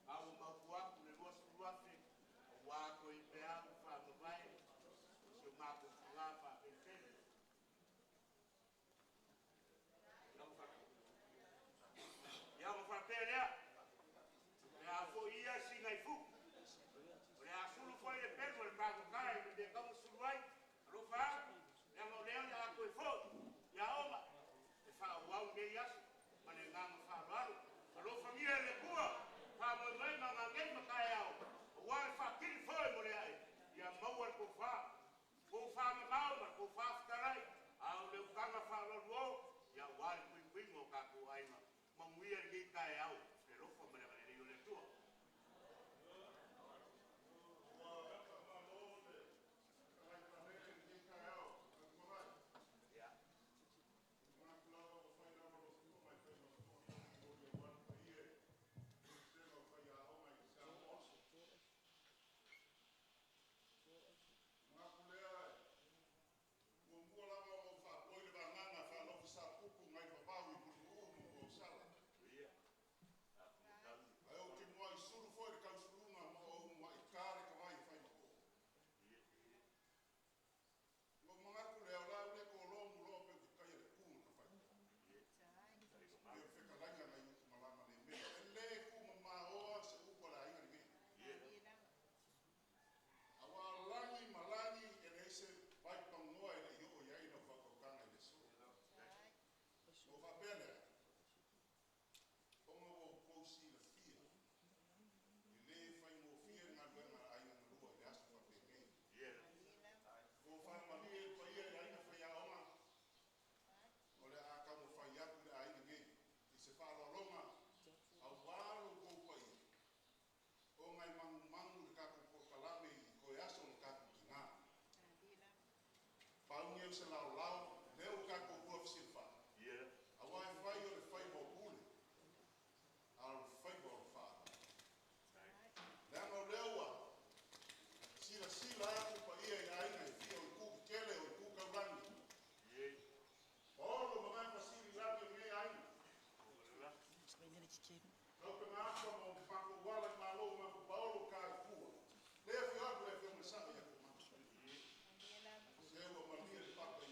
J: A ua mautu atu le 20,000, auā toe peau faamavae, o si o matou tigā faapelepele. Ia ona faapea lea, o le a foi ia siga i fuku, o le a sulu foi le pelu o le pagota i le mea tau na sulu ai, alofa atu, leaga o lea o le a toe foi ia oga, e faaauau nei aso ma le agaga faaaloalo. Alofagia e le Atua, faamoemoe ma gagei ma taeao, auā le faatili foi mo le ae, ia maua le tofa, tofa mamao ma le tofa fetalai, a o le utaga faaaloaloa, ia auā le puipuiga o tatou aiga. Manuia lenei taeao, le alofa ma le agalelei o le Atua.
B: Muamua lava ona ou faapoi le vagaga faa-Alofi Sapupu nai le vavau i Mulinuu ma Muausala. Ae ou te muai sulu foi le tausuluga ma ou muai ta le tavai e fai ma oo. Ona ou manatu lea, o le a ou le tolomu loa pe ou te taia le tu na tafai. Pei o le fetalaiga nai Utumalama nei mea. E le tumamaoa se upu a le aiga lenei. Auā lagi ma lagi e leai se vai pagoa e le i oo i ai lau faatautaga i le aso. Ona ou faapea lea, ona ua outou silafia, e le faigofie le galuega a aiga galua i le aso faapenei. Ua faamalie le paia i aiga faiaoga, o le a taumafai atu le aiga nei i se faaaloaloga auā lo outou paia, ona e manumanu i le tatou polokalame i toe aso o le tatou tigā. Pau nei o se laolao, lea ua tatou lua fesilafai. Auā e fai o le faiva o pule, a o le faiva o le faaaloalo. Leaga o lea ua silasila atu paia i aiga e fia o itu tetele o itu taulagi. Paolo ma Gaifasili lagi o lenei aiga. Taupega afa ma o matou ala i malo o matou paolo ka i fua. Le afio atu le afioga i le Sao ia Tumama. Se ua malie le papa i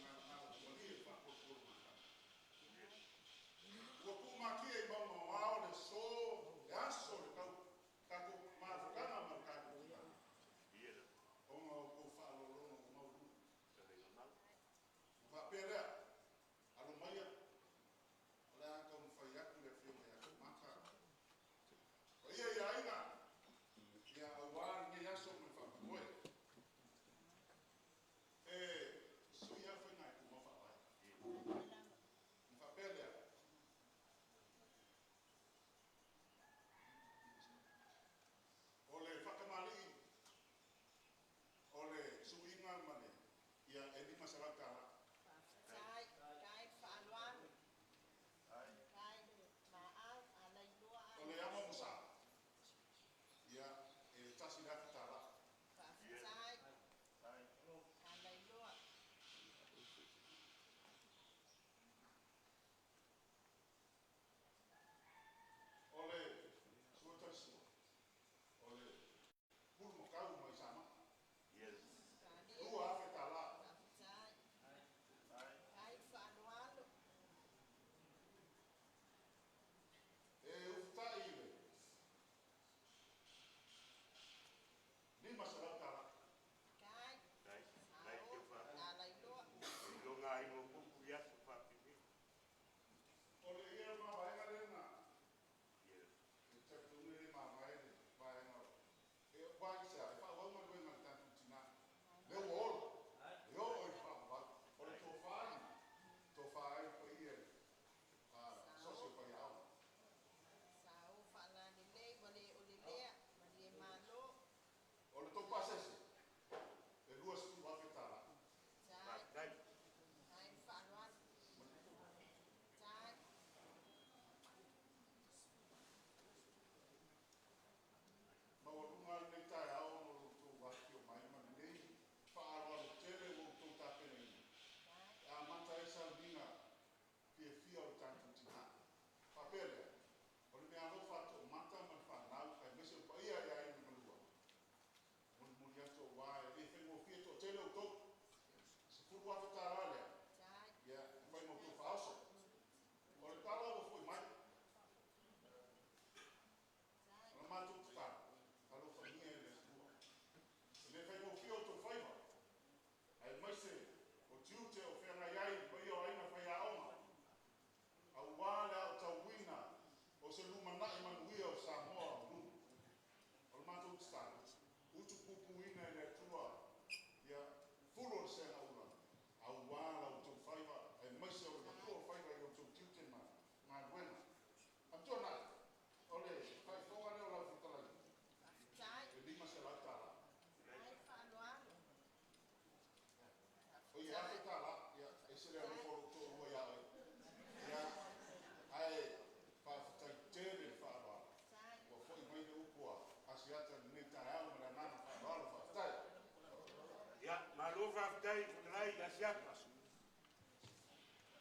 J: Asiata.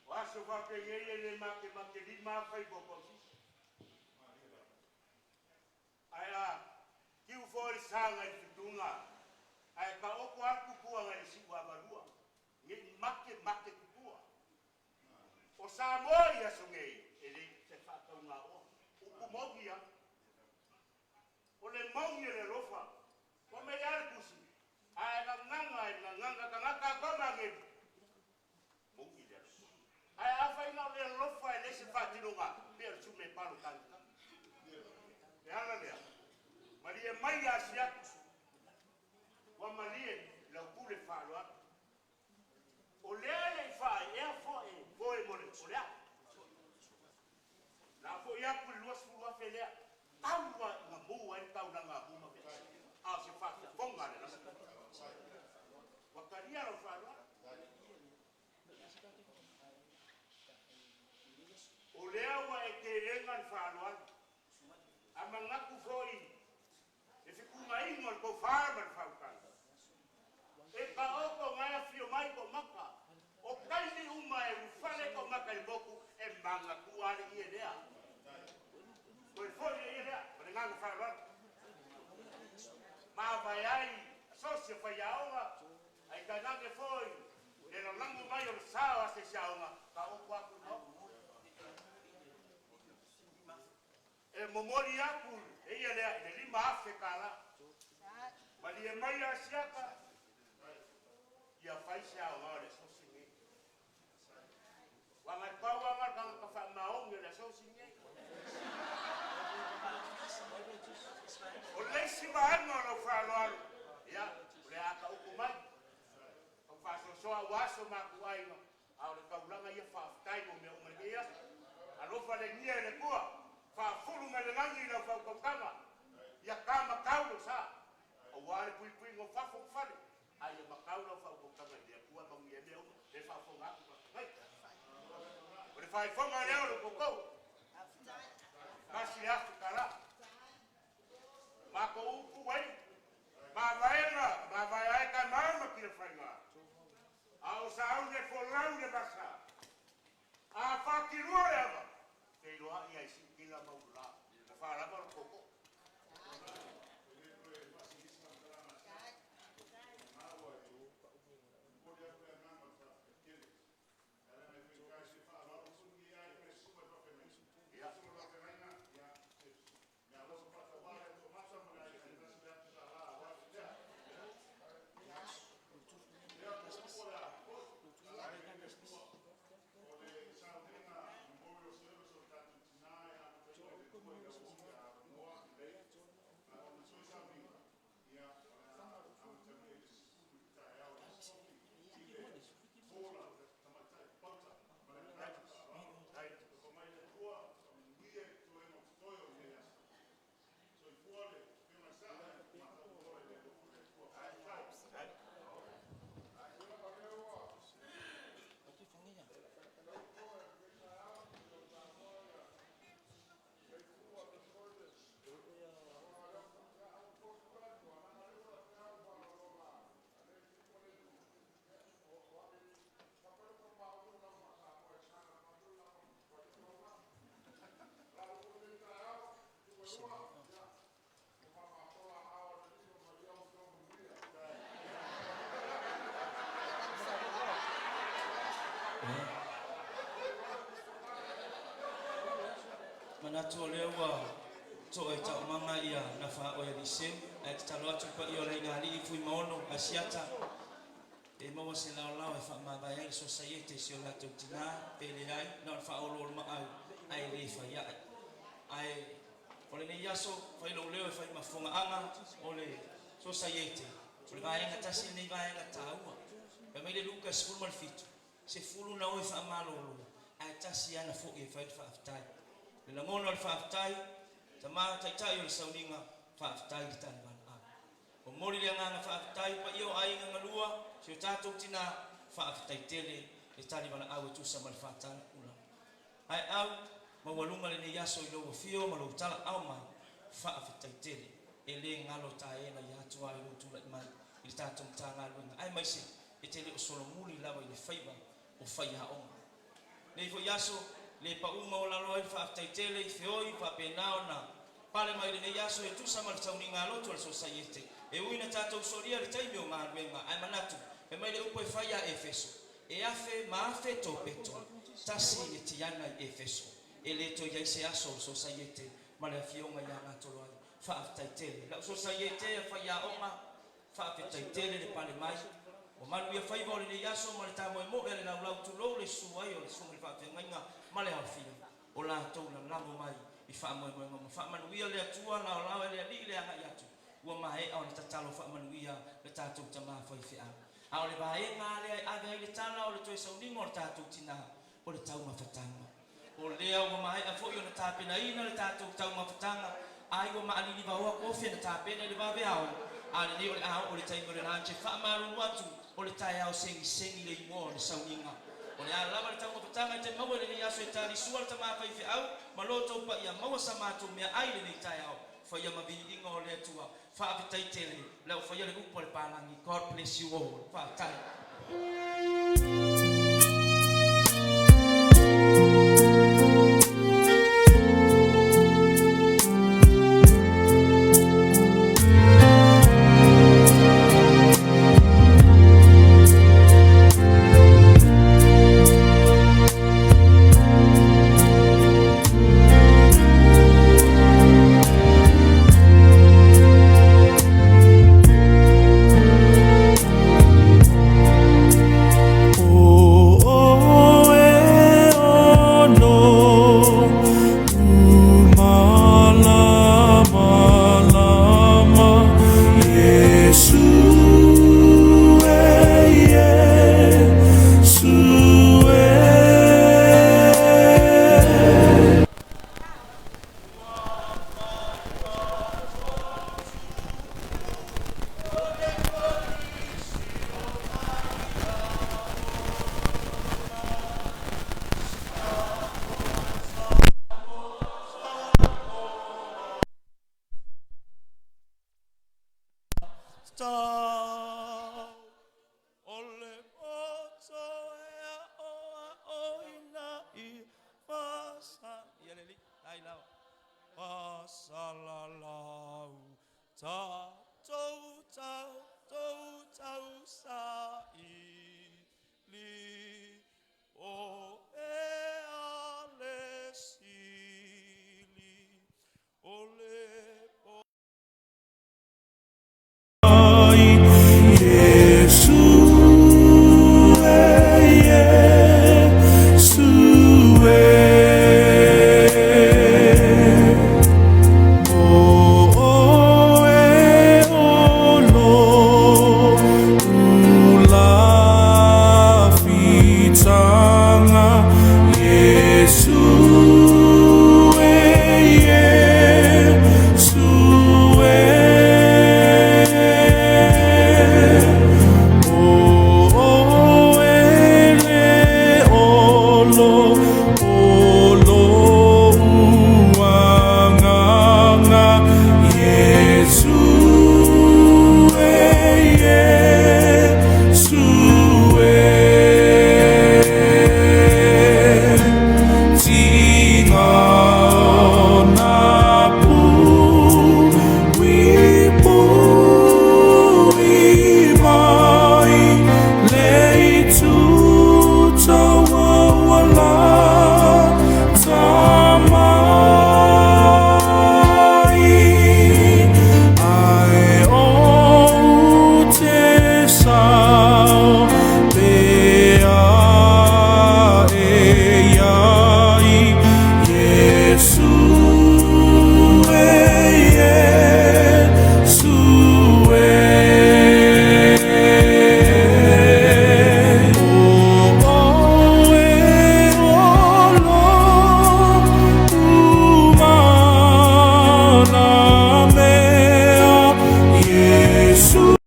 J: O aso faapenei e lē makemakelima a faiva o pausisi. Ae a tiu foʻi le saga i le fetuga ae taoto a le tupuaga i le siʻu avalua nei make make tupua. O Samoa i aso nei e lei se faataugaoa upu moni a. O le moni e le alofa ua mai a le tusi ae gagaga e gagaga tagata a magelu moni le alofa. Ae afai na o le alofa e le se faatinoga pe o le sume palo tagitagi. Le ala lea malie mai Asiata ua malie lau pule faaaloalo. O lea le i faaea foe foe mo le o le a. La foʻi atu i le 20,000 lea taua ina mu ai le taulaga a mu ma feaisi. A o se faafofoga a le lasa. Ua talia lau faaaloalo. O lea ua e telega le faaaloalo. A manatu foi le fetuunaiga o le tofa ma le faautaga. E taoto gae afio mai toamata. O taimi uma e ulufale toamata i le motu e manatua le ie lea. Toe foi le ie lea ma le agaga faaaloalo. Mavae ai asosi o faiaoga ae tainane foi le lalago mai o le sa o asiasi aoga taoto atu i le Maota. E momoli atu le ia lea i le $5,000 tala. Malie mai Asiata ia fai se aoga o le asosi lenei. Ua agai pau lava le tagata faamaoni o le asosi lenei. O le isi vaega o lau faaaloalo, ia, o le a taoto mai. Tau faasoasoa ua aso matuaiga, a o le taulaga ia faafetai mo mea uma i lenei aso. Alofa le igia e le Atua, faafulu mai le lagi lau faautautaga, ia ta matau lou sa, aua le puipuiga o fafo ma fale, a ia matau lau faautautaga i le Atua e manuia ai mea uma, le faafofoga atu faafetai. O le faaifoga lea o le koukou, $1,000. Matou upu ai, mavaega, mavae ai tamā ma tilafaiga. A o sauni e folau le vasa, a fatilua le ava, feiloai ai siutila maulula, na faalava le koko.
A: Manatu o lea ua to'a i taumaga ia nafa oe aliseu ae tatalo atu paia o le aigalii Fuimaono Asiata e maua se laolao e faamavae ai le sosaiete i si o latou tinā pe leai na o le faaoloolomaau ae le fai ae. Ae o lenei aso fai lou leo e fai ma fofogaaga o le sosaiete o le vaega tasi lenei vaega taua. Fai mai le Luka 17, 10 na o e faamalolo ae tasi lava na foi e fai le faafetai. Le lagona o le faafetai, tama taitai o le sauniga, faafetai le talivanaau. Momoli le agaga faafetai paia o aiga galua, si o tatou tinā, faafetai tele le talivanaau e tusa ma le faatalaula. Ae au, maualuga lenei aso i lou afio ma lou talaau mai, faafetai tele. E le galo taena ia atua i lou tulai mai i le tatou Matagaluega aemaise E te le o solomuli lava i le faiva o faiaoga. Nei foi aso, le pau ma o lalo ai le faafetai tele i feoi faapena ona pale mai lenei aso e tusa ma le sauniga lotu a le Sosaiete. E ui na tatou solia le taimi o galuega, ae manatu, e mai le upu e fai a Efeso, e afe ma afe topeto, tasi le tiana i Efeso. E le toe i ai se aso o le Sosaiete ma le afioga ia Gatoloai. Faafetai tele. Lau Sosaiete a faiaoga, faafetai tele le pale mai. Ua manuia faiva o lenei aso ma le tamoemoe a le laulau tulou le susu ai o le susuga i le faafeagaiga ma le aofia o latou lalago mai i faamoemoega ma faamanuia le Atua laolao e le Alii le agai atu ua maea ona tatalo faamanuia le tatou tamā faifeau. A o le vaega lea e ave ai le tala o le toe sauniga o le tatou tinā o le taumafataga. O lea ua maea foi ona tapenaina le tatou taumafataga, ai ua maalili vaoa kofi na tapena i le vaveao, a lenei o le a oo le taimi o le lunch e faamalulu atu o le taeao segisegi le igoa o le sauniga. O le a lava le taumafataga e te maua i lenei aso e talisua le tamā faifeau ma lo tou paia maua sa matou meaai lenei taeao faia ma viiga o le Atua. Faafetai tele le au faia le upu a le palagi. God bless you all. Faafetai. O le poto e aoaoina i fasa ia le alii ai lava fasalalau tatou tau.